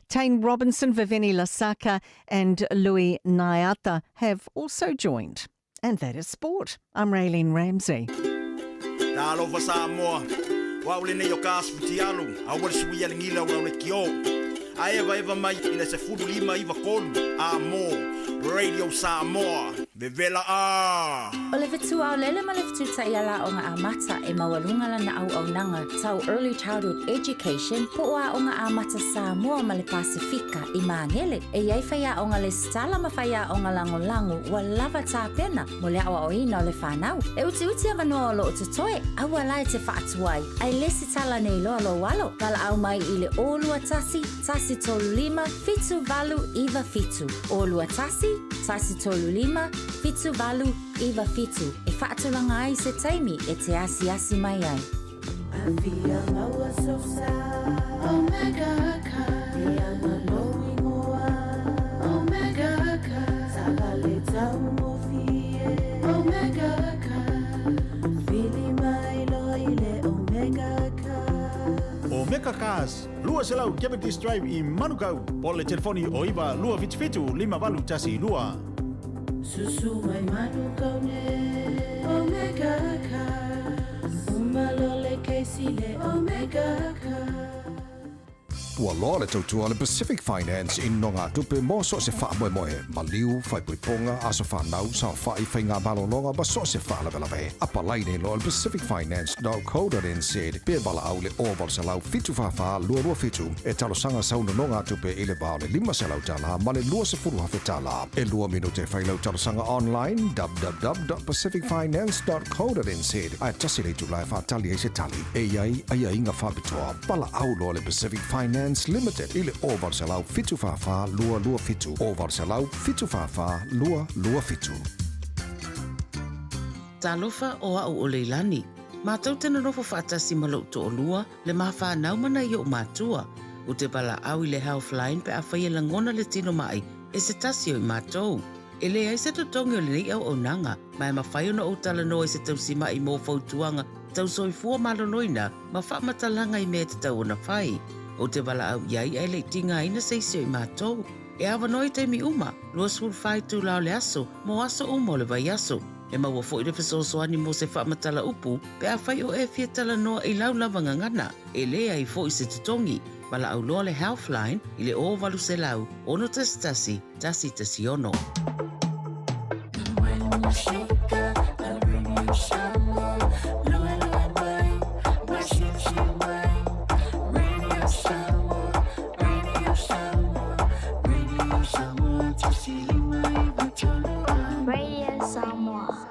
[SPEAKER 22] Tane Robinson, Viveni Lasaka and Louis Nayata have also joined. And that is sport. I'm Raylene Ramsey.
[SPEAKER 7] Talofa Samoa, wa ule nei o ka asfutialu, a ua le sui ale ngila ua le kio. A eva eva mai i le se fulu lima iwa kolu, a mo, Radio Samoa, vevela a.
[SPEAKER 15] O le fetua o lele ma le fetuta i ala o ngā amata e maualunga lana au au nanga tau Early Childhood Education po o a o ngā amata Samoa ma le Pasifika i māngele. E iai whai a o ngā le stala ma whai a o ngā lango lango ua lava tāpena mo le awa o ina o le whanau. E uti uti a manoa o lo o totoe, aua lai te whaatuai. Ai lesi tala nei loa lo walo, pala au mai i le ōlua tasi, tasi tolu lima, fitu valu iwa fitu. Ōlua tasi, tasi tolu lima, fitu valu iwa fitu. E whaatulanga ai se taimi e te asi asi mai ai.
[SPEAKER 24] Afia maua sosa, Omega ka, e anga lou ingoa. Omega ka, sa le tau mofie. Omega ka, fili mai lo i le Omega ka.
[SPEAKER 25] Omega Cars, lua selau Cavendish Drive i Manukau. Po le telefoni o iwa lua fitu fitu lima valu tasi lua.
[SPEAKER 24] Susu mai Manukau ne, Omega Cars. Umalo le keisi le Omega Cars.
[SPEAKER 1] Ua loa le tautua le Pacific Finance i nonga tupe mo so se wha moe moe, ma liu, whai puiponga, aso whanau, sa whai whai ngā malolonga, ma so se wha lawe lawe. Apa lai nei loa le pacificfinance.co.nz pe wala au le o wala se lau fitu wha lua lua fitu e talosanga sau nonga tupe i le vao le lima se lau tala ma le lua se furu hafe tala. E lua minute whai lau talosanga online www.pacificfinance.co.nz Ai tasi le tūlai wha tali e se tali. E iai ai ai inga whapitoa. Pala au loa le Pacific Finance Limited i le o wala se lau fitu wha wha lua lua fitu. O wala se lau fitu wha wha lua lua fitu.
[SPEAKER 2] Talofa o au o Leilani. Mātou tēnā nofo whaatasi ma lou to'olua le mawhānau mana i o mātua. O te bala au i le Healthline pe a whai e langona le tino mai e se tasi o i mātou. E le ai se totongi o le nei au o nanga, mai ma whai ona o tala noa i se tausi mai mō fautuanga, tau soifua maloloina, ma whaamatalanga i mea te tau ona whai. O te wala au iai ai le tinga ina se isi o i mātou. E awa noi te mi uma, lua sul whai tū lao le aso, mō aso o mō le vai aso. E maua foi le fesoasoani mo se faamatala upu pe a fai o e fia talanoa i lau lava gagana e lē ai fo'i se totogi. Valaau loa le Healthline i le o valu selau ono tasi tasi tasi tasi ono.
[SPEAKER 13] Radio Samoa.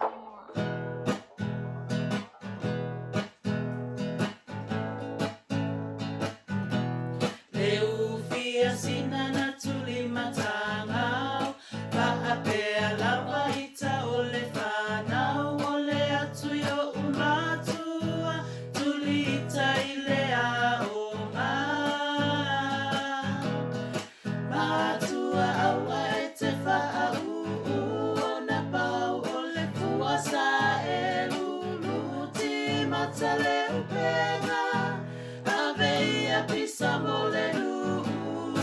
[SPEAKER 24] Le ufia sina na tuli matangau. amata le upega, ave ia pisa mo le nu'u.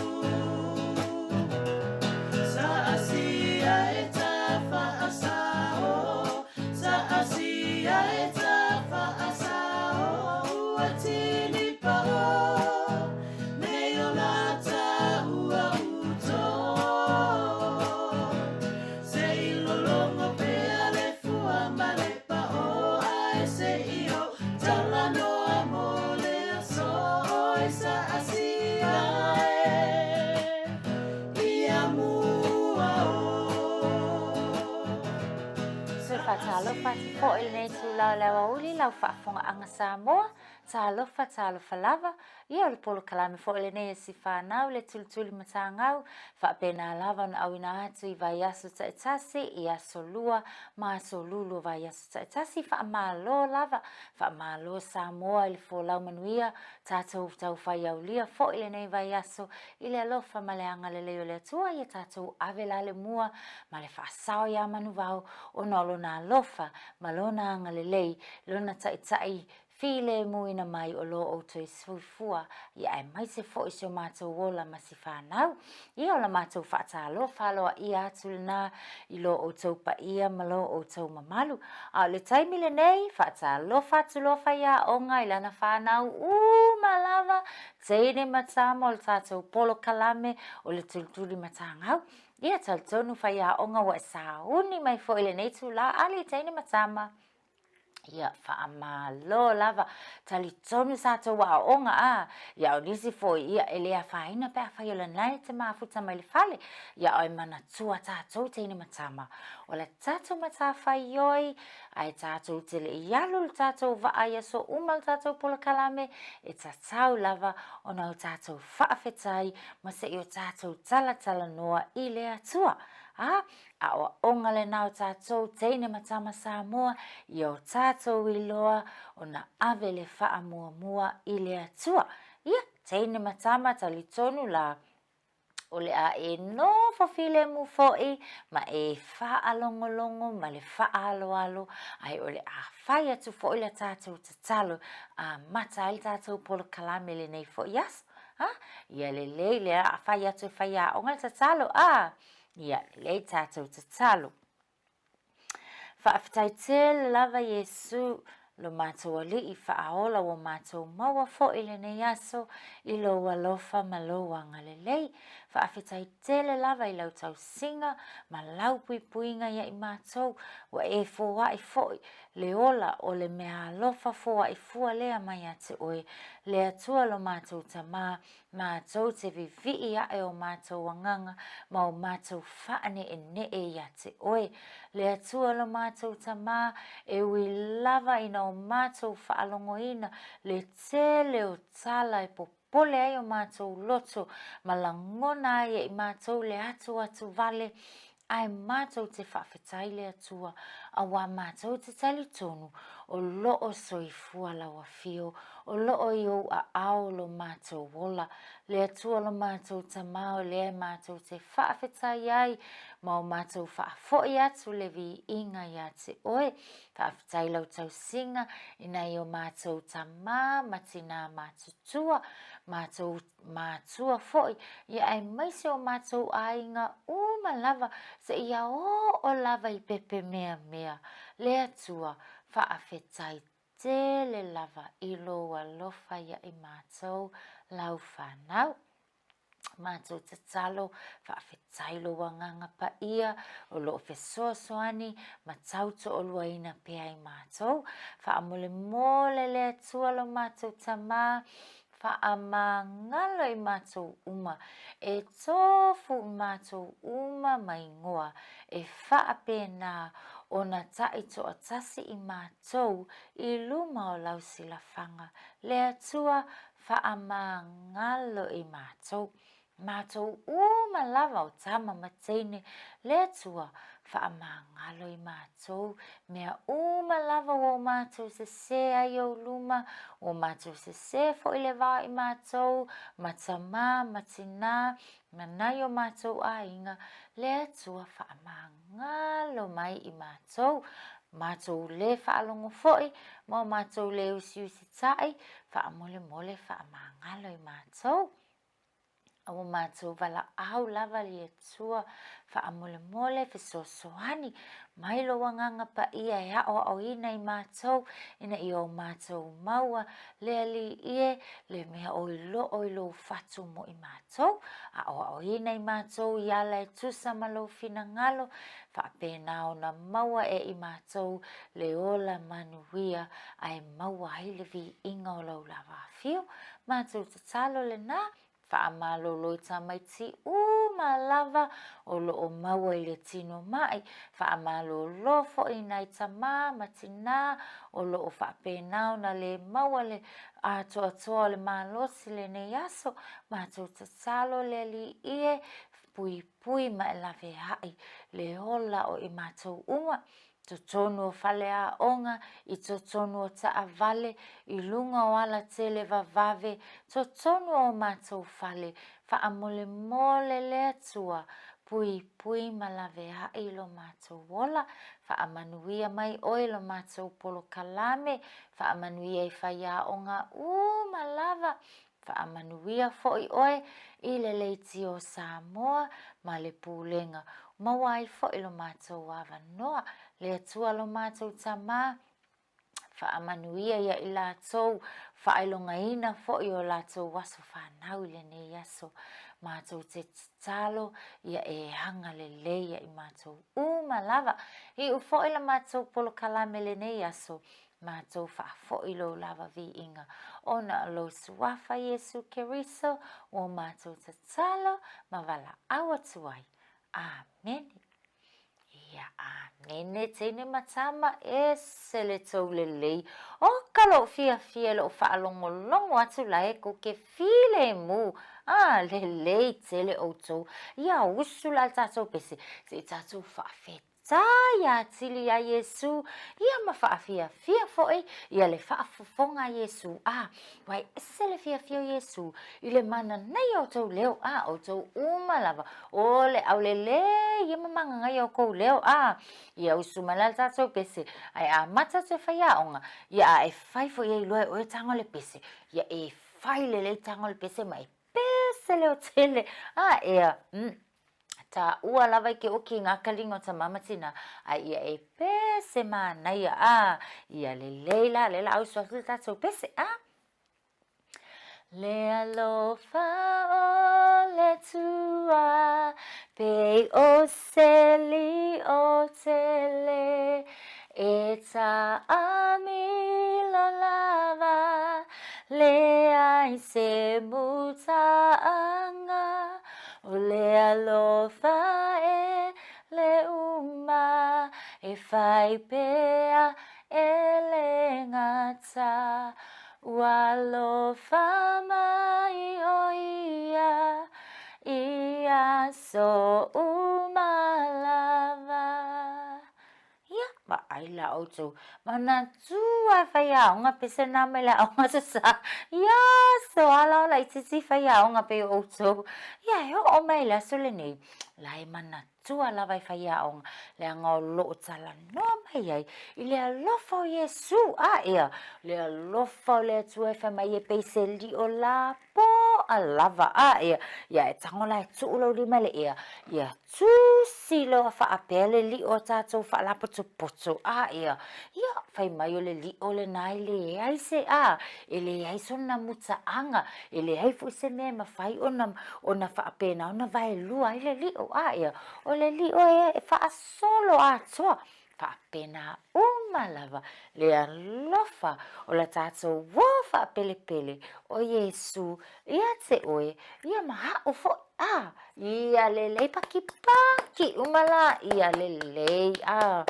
[SPEAKER 24] Sa asia e tafa'asao, sa asia e tafa'asao, ua tini pa'o, nei o lata ua uto. Se i lologo pea le fua ma le pa'o, ae se'i o talanoa mo le aso e sa asia e ia mua o.
[SPEAKER 9] Se faatalofa atu foi i lenei itula o le aoauli lau faafofogaaga Samoa, talofa talofa lava, ia o le polokalame foi lenei e si fanau le tulituli matagau, faapena lava ona auina atu i vaiaso taitasi, i aso lua ma aso lulu o vaiaso taitasi, faamalo lava, faamalo Samoa i le folau manuia, tatou taufaiaulia foi lenei vaiaso i le alofa ma le agalelei o le Atua, ia tatou ave la le mua ma le faasao iā Manuvao ona o lona alofa ma lona agalelei, lona taitai filemuina mai o lo outou soifua, ia aemaise foi si o matou ola ma si fanau. Ia o la matou faatalofa aloaia atu lena i lo outou paia ma lo outou mamalu. A o le taimi lenei, faatalofa atu loa faiaoga i lana fanau uma lava, teine ma tama o le tatou polokalame o le tulituli matagau. Ia talitonu faiaoga ua e sauni mai foi i lenei itula, alii teine ma tama. Ia, faamalo lava. Talitonu sa tou aoaoga, a. Ia, o nisi foi, ia, e le afaina pe afai o lena e te mafuta mai le fale. Ia, e manatua tatou teine ma tama. O le tatou matafaioi, ae tatou te le i alu le tatou vaa i aso uma le tatou polokalame, e tatau lava ona o tatou faafetai ma se i o tatou talatalanoa i le Atua. A, Aoaoga lena o tatou teine ma tama Samoa ia o tatou iloa ona ave le faamuamua i le Atua. Ia, teine ma tama talitonu la, o le a e nofo filemu foi ma e faalogologo ma le faaaloalo, ae o le a fai atu foi la tatou tatalo amata ai le tatou polokalame lenei foi aso. Ha? Ia lelei le a fai atu e faiaoga le tatalo, a? Ia, lelei tatou tatalo. Faafetai tele lava Iesu, lo matou Alii faaola ua matou maua foi lenei aso i lou alofa ma lou agalelei. Faafetai tele lava i lau tausiga ma lau puipuiga ia i matou, ua e foai foi le ola o le meaalofa foai fua lea mai ia te oe, le Atua lo matou Tamā, Mātou te vivii aʻe o mātou agaga ma o mātou faaneʻeneʻe ia te Oe, le Atua lo mātou Tamā, e ui lava ina o mātou faalogoina le tele o tala e popole ai o mātou loto ma lagona ai e i mātou le atuatu vale, ae mātou te faafetai le Atua, auā mātou te talitonu o loo soifua lau afio, o loo i ou aao lo mātou ola, le Atua lo mātou Tamā o lea e mātou te faafetai ai ma o mātou faafoi atu le viiga ia te Oe. Faafetai lau tausiga i nai o mātou tamā ma tinā matutua, mātou mātua foi, ia aemaise o mātou aiga uma lava seia oo lava i Pepemeamea, le Atua faafetai tele lava i lou alofa ia i mātou lau whanau. Mātou tatalo, faafetai lou agaga paia o loo fesoasoani ma tautoaluaina pea i mātou. Faamolemole le Atua lo mātou Tamā, Faamagalo i matou uma, e tofu i matou uma ma igoa, e faapena ona taitoatasi i matou i luma o lau silafaga, le Atua faamagalo i matou. Matou uma lava o tama ma teine, le Atua, faamagalo i matou, mea uma lava ua o matou sesē ai i ou luma, ua matou sesē foi le vao i matou, ma tamā, ma tinā, ma nai o matou aiga, le Atua faamagalo mai i matou. Matou le faalogo foi ma o matou le usiusitaʻi, faamolemole faamagalo i matou. A ua matou valaau lava le Atua, faamolemole fesoasoani mai lou Agaga Paia e aoaoina i matou, ina ia o matou maua le Alii e, le mea o i loo i lou fatu mo i matou. Aoaoina i matou i ala e tusa ma lou finagalo, faapena ona maua e i matou le ola manuia ae maua ai le viiga o lau lava afio. Matou tatalo lena, faamalolo i tamaiti uma lava o lo o maua i le tino maʻi, faamalolo foi i nai tamā ma tinā o lo o faapena ona le maua le atoatoa o le malosi i lenei aso. Matou tatalo le Alii e puipui ma e laveai le ola o i matou uma totonu o faleaoga, i totonu o taavale, i luga o alatele vavave, totonu o o matou fale, faamolemole le Atua, puipui ma laveai i lo matou ola, faamanuia mai oe i lo matou polokalame, faamanuia i faiaoga uma lava, Faamanuia foi oe i le leitio o Samoa ma le Pulega, maua ai foi lo matou avanoa. Le Atua lo matou Tama, faamanuia ia i latou, faailogaina foi o latou aso fanau i lenei aso. Matou te tatalo ia e agalelei ia i matou uma lava. Iu foi la matou polokalame lenei aso, Matou faafoi lou lava viiga, ona o lou Suafa Iesu Keriso ua matou tatalo ma valaau atu ai. Amene. Ia, amene, teine ma tama, ese le tou lelei. O ka lou fiafia i lou faalogologo atu la e kou ke filemu. A, lelei tele outou. Ia usu la le tatou pese, se i tatou faafetai. Ia atili iā Iesū, ia ma faafiafia foʻi ia le faafofoga a Iesū, a, ua e ese le fiafia o Iesū i le mananaia o tou leo, a, outou uma lava, o le aulelei ia ma magagaia o kou leo, a, ia usu mai la le tatou pese, ae amata atu e faiaoga, ia a e fai foi e iloa e oe taga o le pese, ia e fai lelei taga o le pese ma e pese leotele, a, ea, Taua lava i ke oki i ngā kalinga o tamā ma tinā, a ia e pese manaia, a, ia lelei la, le la ausu atu le tātou pese, a. Le alofa o le Atua, pei o se lio tele, e taamilo lava, leai se mutaaga. O le alofa e le uma, e fai pea e le gata. Ua alofa mai ʻo ia i aso uma lava. Ia, vaai la ʻoutou, manatua e faiaoga pese nā mai le aoga Aso Sa. Ia, so ala o laitiiti faiaoga pei o ʻoutou. Ia, e oo mai i le aso lenei, la e manatua lava e faiaoga, leaga o loo talanoa mai ai i le alofa o Iesū. A ea, le alofa o le Atua e fai mai e pei se lio lapoa lava. A ea, ia e tago la e tuu lou lima i le ea, ia Tusi loa faapea le lio a tatou faalapotopoto, a ea, ia, fai mai o le lio lena e leai se a, e leai sona mutaaga, e leai foi se mea e mafai ona, ona faapena ona vaelua ai le lio, a ea, o le lio e faasolo atoa. Faapena uma lava le alofa o la tatou uō faapelepele o Iesū ia te oe, ia ma aʻu foʻi, a, ia lelei pakipaki uma la, ia lelei, a.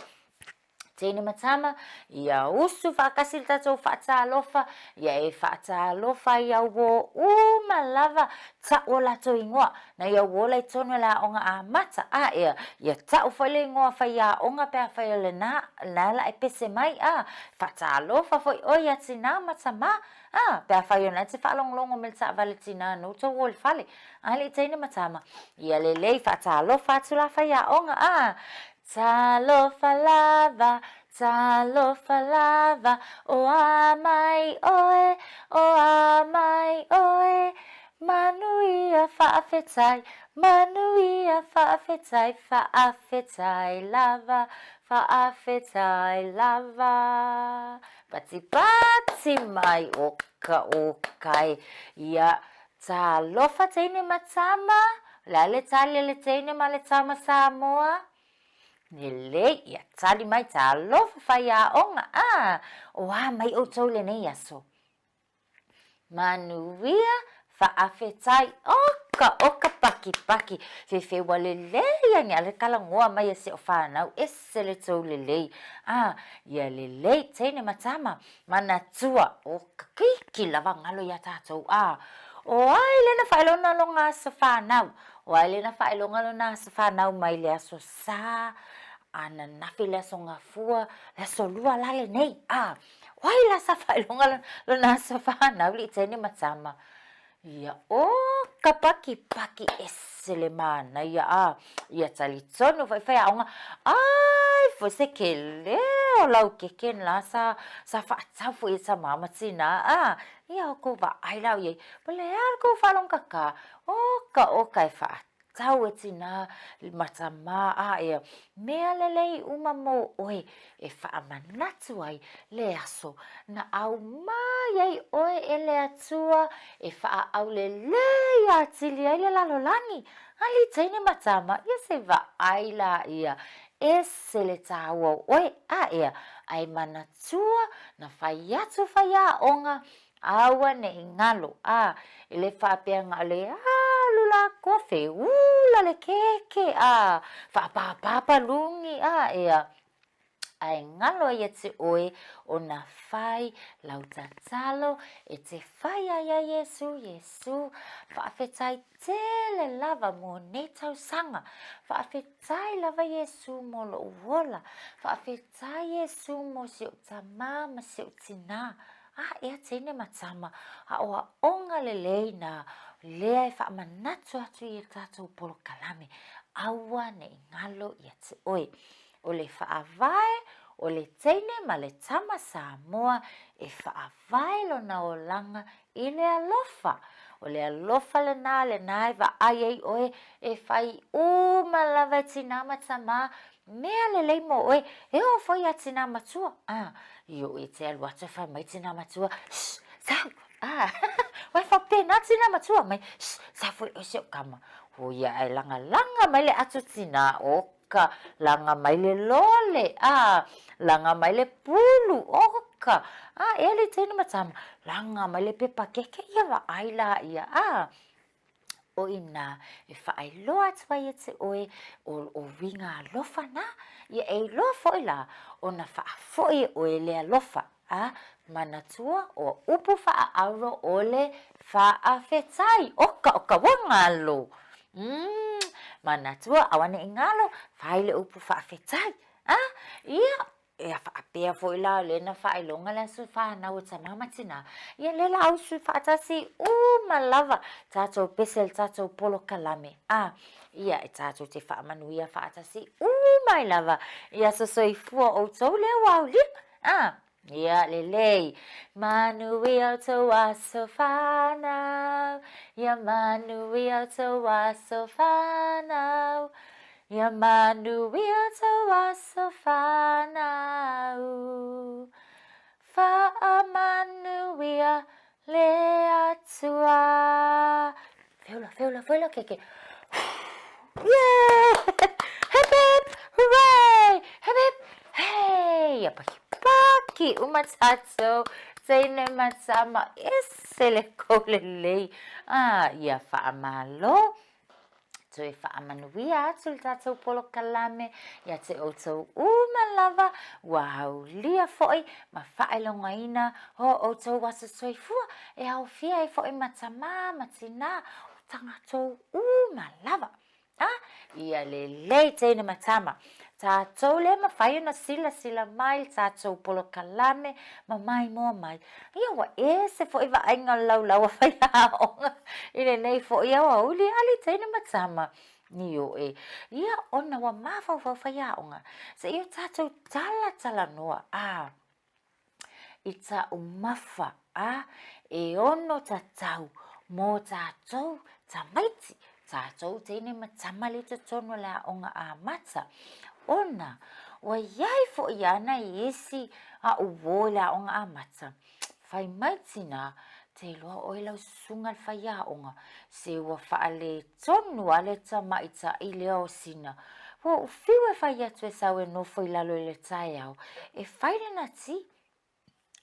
[SPEAKER 9] Teine ma tama, ia usu faatasi le tatou faatalofa, ia e faatalofa i au uō uma lava, taʻu o latou igoa, Na ia uola i tonu e le aoga amata, a ea, ia taʻu foi le igoa faiaoga pe afai o lena, lena la e pese mai, a, faatalofa foi ʻoe iā tinā ma tamā, a, pe afai ona e te faalogologo me le taavale tinā nou tou o i le fale, a alii teine ma tama, ia lelei faatalofa atu la faiaoga, a, talofa lava, Talofa lava, o a mai oe, o a mai oe, Manuia faafetai, manuia faafetai, faafetai lava, faafetai lava. Patipati mai o ka o kai. Ia, talofa teine ma tama, o le a le tali a le teine ma le tama Samoa? Lelei, ia tali mai, talofa faiaoga, a, o a mai outou i lenei aso? Manuia, faafetai, oka, oka pakipaki, feufeua lelei ane a le talanoa mai a si au fanau, ese le tou lelei, a, ia lelei teine ma tama, manatua, oka, keiki lava galo ia tatou, a, o ai lena faailoga lona aso fanau, o ai lena faailoga lona aso fanau mai le aso Sa, ananafi le aso Gafua, le aso Lua la lenei, a. O ai la sa faailoga lona aso fanau i teine ma tama? Ia, o ka pakipaki ese le manaia a ia talitonu foi faiaoga ai foi se kele o lau keke la sa sa faatau foi e tamā ma tinā a ia o kou vaai la o iai po le a le kou faalogo kaka o ka o ka e faatau Tau e tinā ma tamā a ea mea lelei uma mō ʻoe e faamanatu ai le aso na aumai ai ʻoe e le Atua e faaʻaulelei atili ai le lalolagi. Ali teine ma tama, ia se vaai la ia, ese le tāua o ʻoe a ea, a e manatua na fai atu faiaoga Aua ne i ngalo, ā, e le faapea na o le alu lākou feula le kēkē, ā, faapāpā paluni, ā, ea, a e ngalo ai ia te ʻoe o nā whai lau tatalo e te whai ai a Iesū, Iesū, faafetai tele lava mo nei tausaga, faafetai lava Iesū mo loʻu ola, faafetai Iesū mo si oʻu tamā ma si oʻu tinā, A ea teine ma tama, a o aʻoga lelei na lea e faamanatu atu i e tatou polokalame, aua ne i galo ia te oe. O le faavae o le teine ma le tama Samoa e faavae lona olaga i le alofa. O le alofa lena lena e vaai ai oe e fai uma lava e tinā ma tamā Mea lelei mo oe, e oo foi ia tinā matua, a, i oʻu e te alu atu e fai mai tinā matua, shh, sau, a, wai faapena tinā matua mai, shh, sau foi oe si oʻu kama. O ia ae lagalaga mai le ato tinā, oka, laga mai le lole, a, laga mai le pulu, oka, a, ea le teine ma tama, laga mai le pepa keke, ia vaai la ia, a. O inā e faailoa atu ai e te ʻoe o o uiga alofa nā, ia e iloa foʻi la ona faafoi e ʻoe le alofa, a manatua o upu faaauro o le faafetai, oka oka ua galo. Umm, manatua auaneʻi galo, fai le upu faafetai, a, ia, Ia faapea foi la lena faailoga le aso fanau o tamā ma tinā, ia le la usu faatasi uma lava tatou pese le tatou polokalame, a ia e tatou te faamanuia faatasi uma ai lava i aso soifua o outou lea ua aulia, a ia lelei. Manuia outou aso fanau, ia manuia outou aso fanau, Ia manuia tou aso whanau, Whaamanuia le Atua. Feula, feula, feula, keke. Yeah! Hip hip, hooray! Hip hip, hey! Ia paki paki uma tatou, teine ma tama, ese le kou lelei. Ah, ia whaamalo. Toe faamanuia atu le tatou polokalame ia te outou uma lava ua aulia foi ma faailogaina o outou aso soifua e aofia ai foi ma tamā ma tinā o tagatou uma lava. A, ia lelei teine ma tama. Tatou le mafai ona silasila mai le tatou polokalame ma maimoa mai. Ia ua ese foi vaaiga o le laulau a faiaoga i lenei foi aoauli, ali teine ma tama. Ioe, ia ona ua mafaufau faiaoga, seia o tatou talatalanoa, a, i taumafa, a, e ono tatau mō tatou tamaiti, tatou teine ma tama le totonu o le aoga amata, ona ua iai foʻi ana i isi a'u uō i le aoga amata, Fai mai tinā, te iloa oe lau susuga le faiaoga, se ua faaletonu a le tamaitaʻi lea o Sina. Ua ou fiu e fai atu e sau e nofo i lalo i le taeao, e fai lana ti.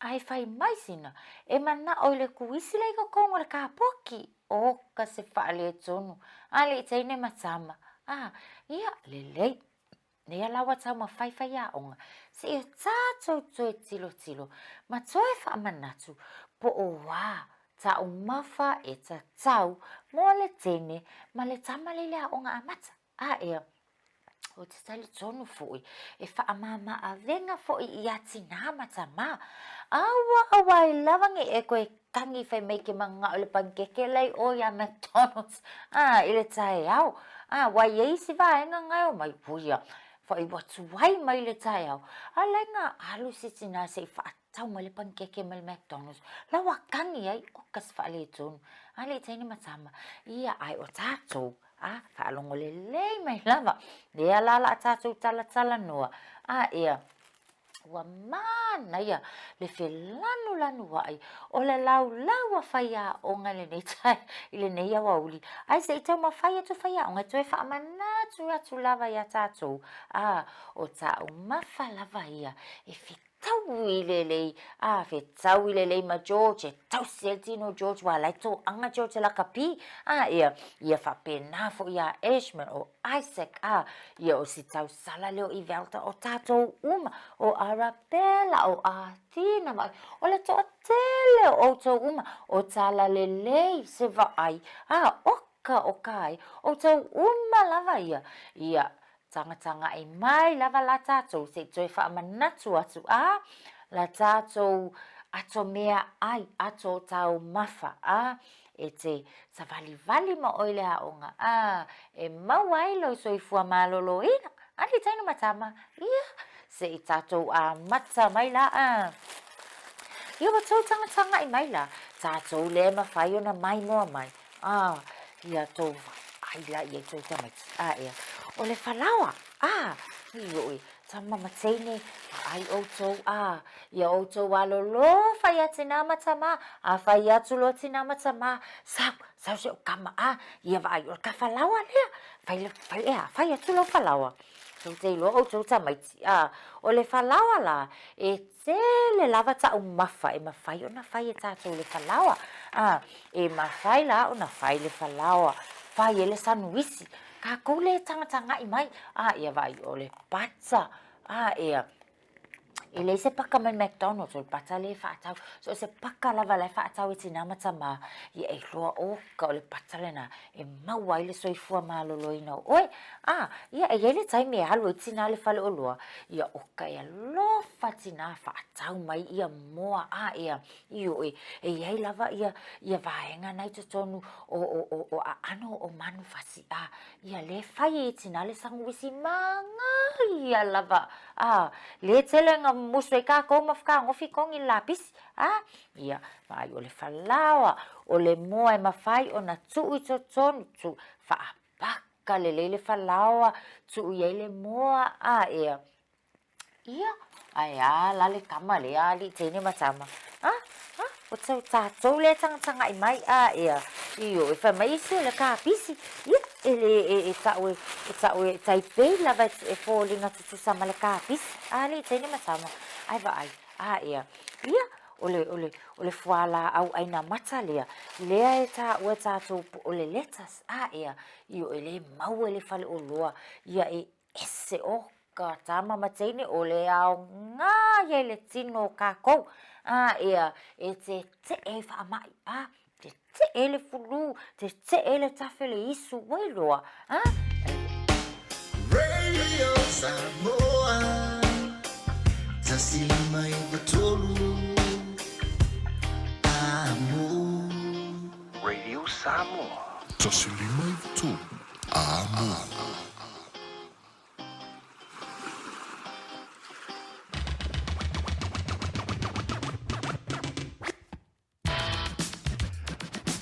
[SPEAKER 9] Ae fai mai Sina, e manao i le kuisi la i totonu o le kapoki. Oka se faaletonu, a le i teine ma tama. A, ia, lelei. Lea la ua taumafai faiaoga seia tatou toe tilotilo ma toe faamanatu po o a taumafa e tatau mo le teine ma le tama le i le aoga amata. A ea, ou te talitonu foi e faamama-avega foi ia tinā ma tamā. Aua aua ai lava nei e koe kagi fai mai ke manao i le panikeke la i o ia McDonald's a i le taeao. A ua i ai isi vaega ngai o mai ua fai ua tuai mai le taeao. A la nga alu si tina se i faatau mai le panikeke mai le McDonald's. La ua kagi ai o ka se faaletonu. A le i teine ma tama. Ia ai o tatou a faalogo lelei mai lava. Lea la la tatou talatalanoa. A ea Ua manaia le felanulanuaʻi o le laulau a faiaoga i lenei tae, i lenei aoauli. Ae se i taumafai atu faiaoga e toe faamanatu atu lava iā tatou, a, o taumafa lava ia e fetaui lelei, a, fetaui lelei ma George, e tausi ai le tino o George, ua ala ai toaga George e lakapi, a, ia, ia faapena foi ia Ashman, o Isaac, a, ia o si tausala lea o Ivelta, o tatou uma, o Arabella, o Athena, ma, o le toatele o outou uma, o Talalelei, se vaai, a, oka o ka ai, outou uma lava ia, ia, tagatagaʻi mai lava la tatou se i toe faamanatu atu, a, la tatou ato meaai, ato taumafa, a, E te savalivali ma oe i le aoga, a, e maua ai lou soifua maloloina. Ali taina ma tama, ia, se i tatou amata mai la, a. Ia ua tou tagatagai mai la, tatou le mafai ona maimoa mai, a, ia tou vaai la i ai tou tamaiti, a, ea, o le falaoa, a, ioe, Tama ma teine, vaai outou, a, ia outou alolofa ia tinā ma tamā, a fai atu loa tinā ma tamā, sau, sau se o kama, a, ia vaai, o le ka falaoa lea, fai, fai, ea, fai atu lau falaoa. Tou te iloa outou tamaiti, a, o le falaoa la, e tele lava taumafa e mafai ona fai e tatou le falaoa, a, e mafai la ona fai le falaoa, fai e le sanuisi, Kākou le tagatagaʻi mai, a ia vaai o le pata, a ia, e leai se paka mai McDonald's, o le pata lea e faatau, so o se paka lava la e faatau e tinā ma tamā, ia e iloa oka o le pata lena e maua ai le soifua maloloina o oe. A, ia e i ai le taimi e alu ai tinā i le faleoloa, ia oka e alofa tinā faatau mai ia moa, a ia, Ioe, e i ai lava ia, ia vaega na i totonu o, o, o, o aano o manufasi, a, ia le fai e tina le saguisi magaia lava, a, le tele nga musu ai kakou ma whakagofi kongi le lapisi, a, ia, vaai o le falaoa, o le moa e mafai ona tuu i totonu, tu, faapaka lelei le falaoa, tuu i ai le moa, a, ia, Ia, ae a la le tama lea alii teine ma tama. A, a, o tau tatou lea tagatagai mai, a, ia, ioe, e fai mai isi o le kapisi. Ia, e le, e, e tau e, e tau e taipei lava e, e foliga tutusa ma le kapisi, a alii teine ma tama. Ae vaai, a, ia, ia, o le, o le, o le fualaau ʻaina mata lea, lea e taua e tatou po o le lettuce, a, ia, ioe, le maua i le faleoloa, ia e ese o ka tama ma teine o le aoga ia i le tino o kākou. A, ia, e teteʻe i faamaʻi, a, teteʻe le fulu, teteʻe le tafe le isu, ua iloa, a.
[SPEAKER 18] Radio Samoa, 153 Amo.
[SPEAKER 12] Radio Samoa.
[SPEAKER 8] 153. Amo.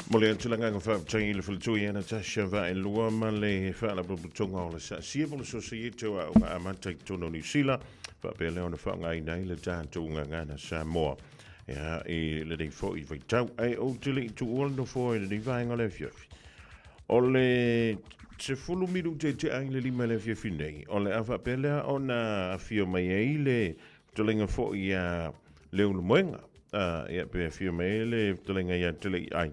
[SPEAKER 4] Mo le atu le agaga faafetai i le faletua ia Natasha Vaaelua ma le Faalapotopotoga o le Saasia po o le Sosaiete o Aoga Amata i totonu o Niu Sila, faapea lea ona faaaogaina ai le tatou gagana Samoa ia, i lenei foi vaitau. Ae ou te le i tuua le nofoa i lenei vaega o le afiafi. O le 10 minute tea i le 5 i le afiafi nei, o le a faapea lea ona afio mai ai le fetalaiga foi ia Leulumoega, ia pe afio mai ai le fetalaiga ia Teleiai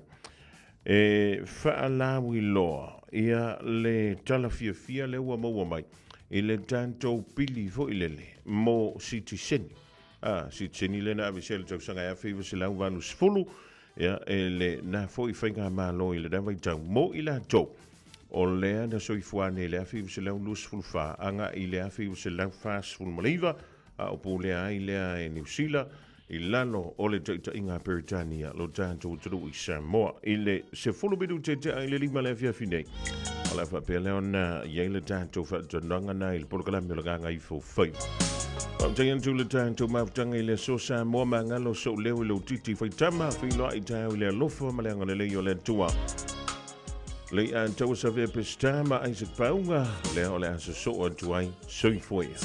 [SPEAKER 4] e faalauiloa ia le tala fiafia lea ua maua mai i le tatou pili foi lele mo sitiseni. Sitiseni lea na aveesea i le tausaga e 1980, ia, e lena foi faigamalo i lena vaitau mo i latou o lea na soifua nei i le 1924 agai i le 1949, a o pulea ai lea e Niu Sila i lalo o le taitaiga a Peretania lo tatou atunuu i Samoa. I le 10 minute tea i le 5 le afiafi nei, o le a faapea lea ona i ai le tatou faatanoaga na i le polokalame o le Gagaifo Faiva. Faafetai atu le tatou mafutaga i le aso Samoa magalo sou leo i lou titi faitama, feiloai taeao i le alofa ma le agalelei o le Atua. Lei a taua Savea Peseta ma Isaac Pauga, lea o le a sosoo atu ai. Soifua ia.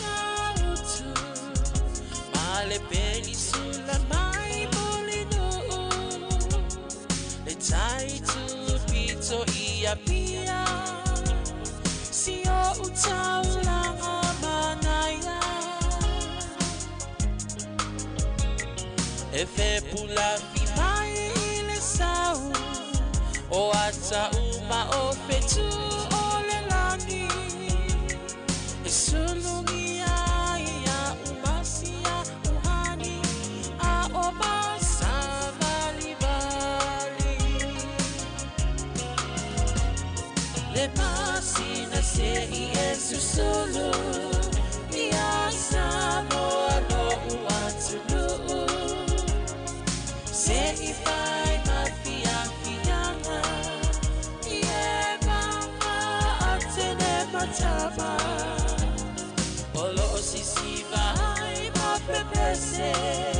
[SPEAKER 12] E fepu lafi mai i le sau o ata uma o fetu o le lagi e sulugia ia umasia uhani a o masavalivali le masina se i e susulu ia Samoa lo'u atunuu se i fai ma fiafiaga i e mama atene matama o loo sisiva ai ma pepese.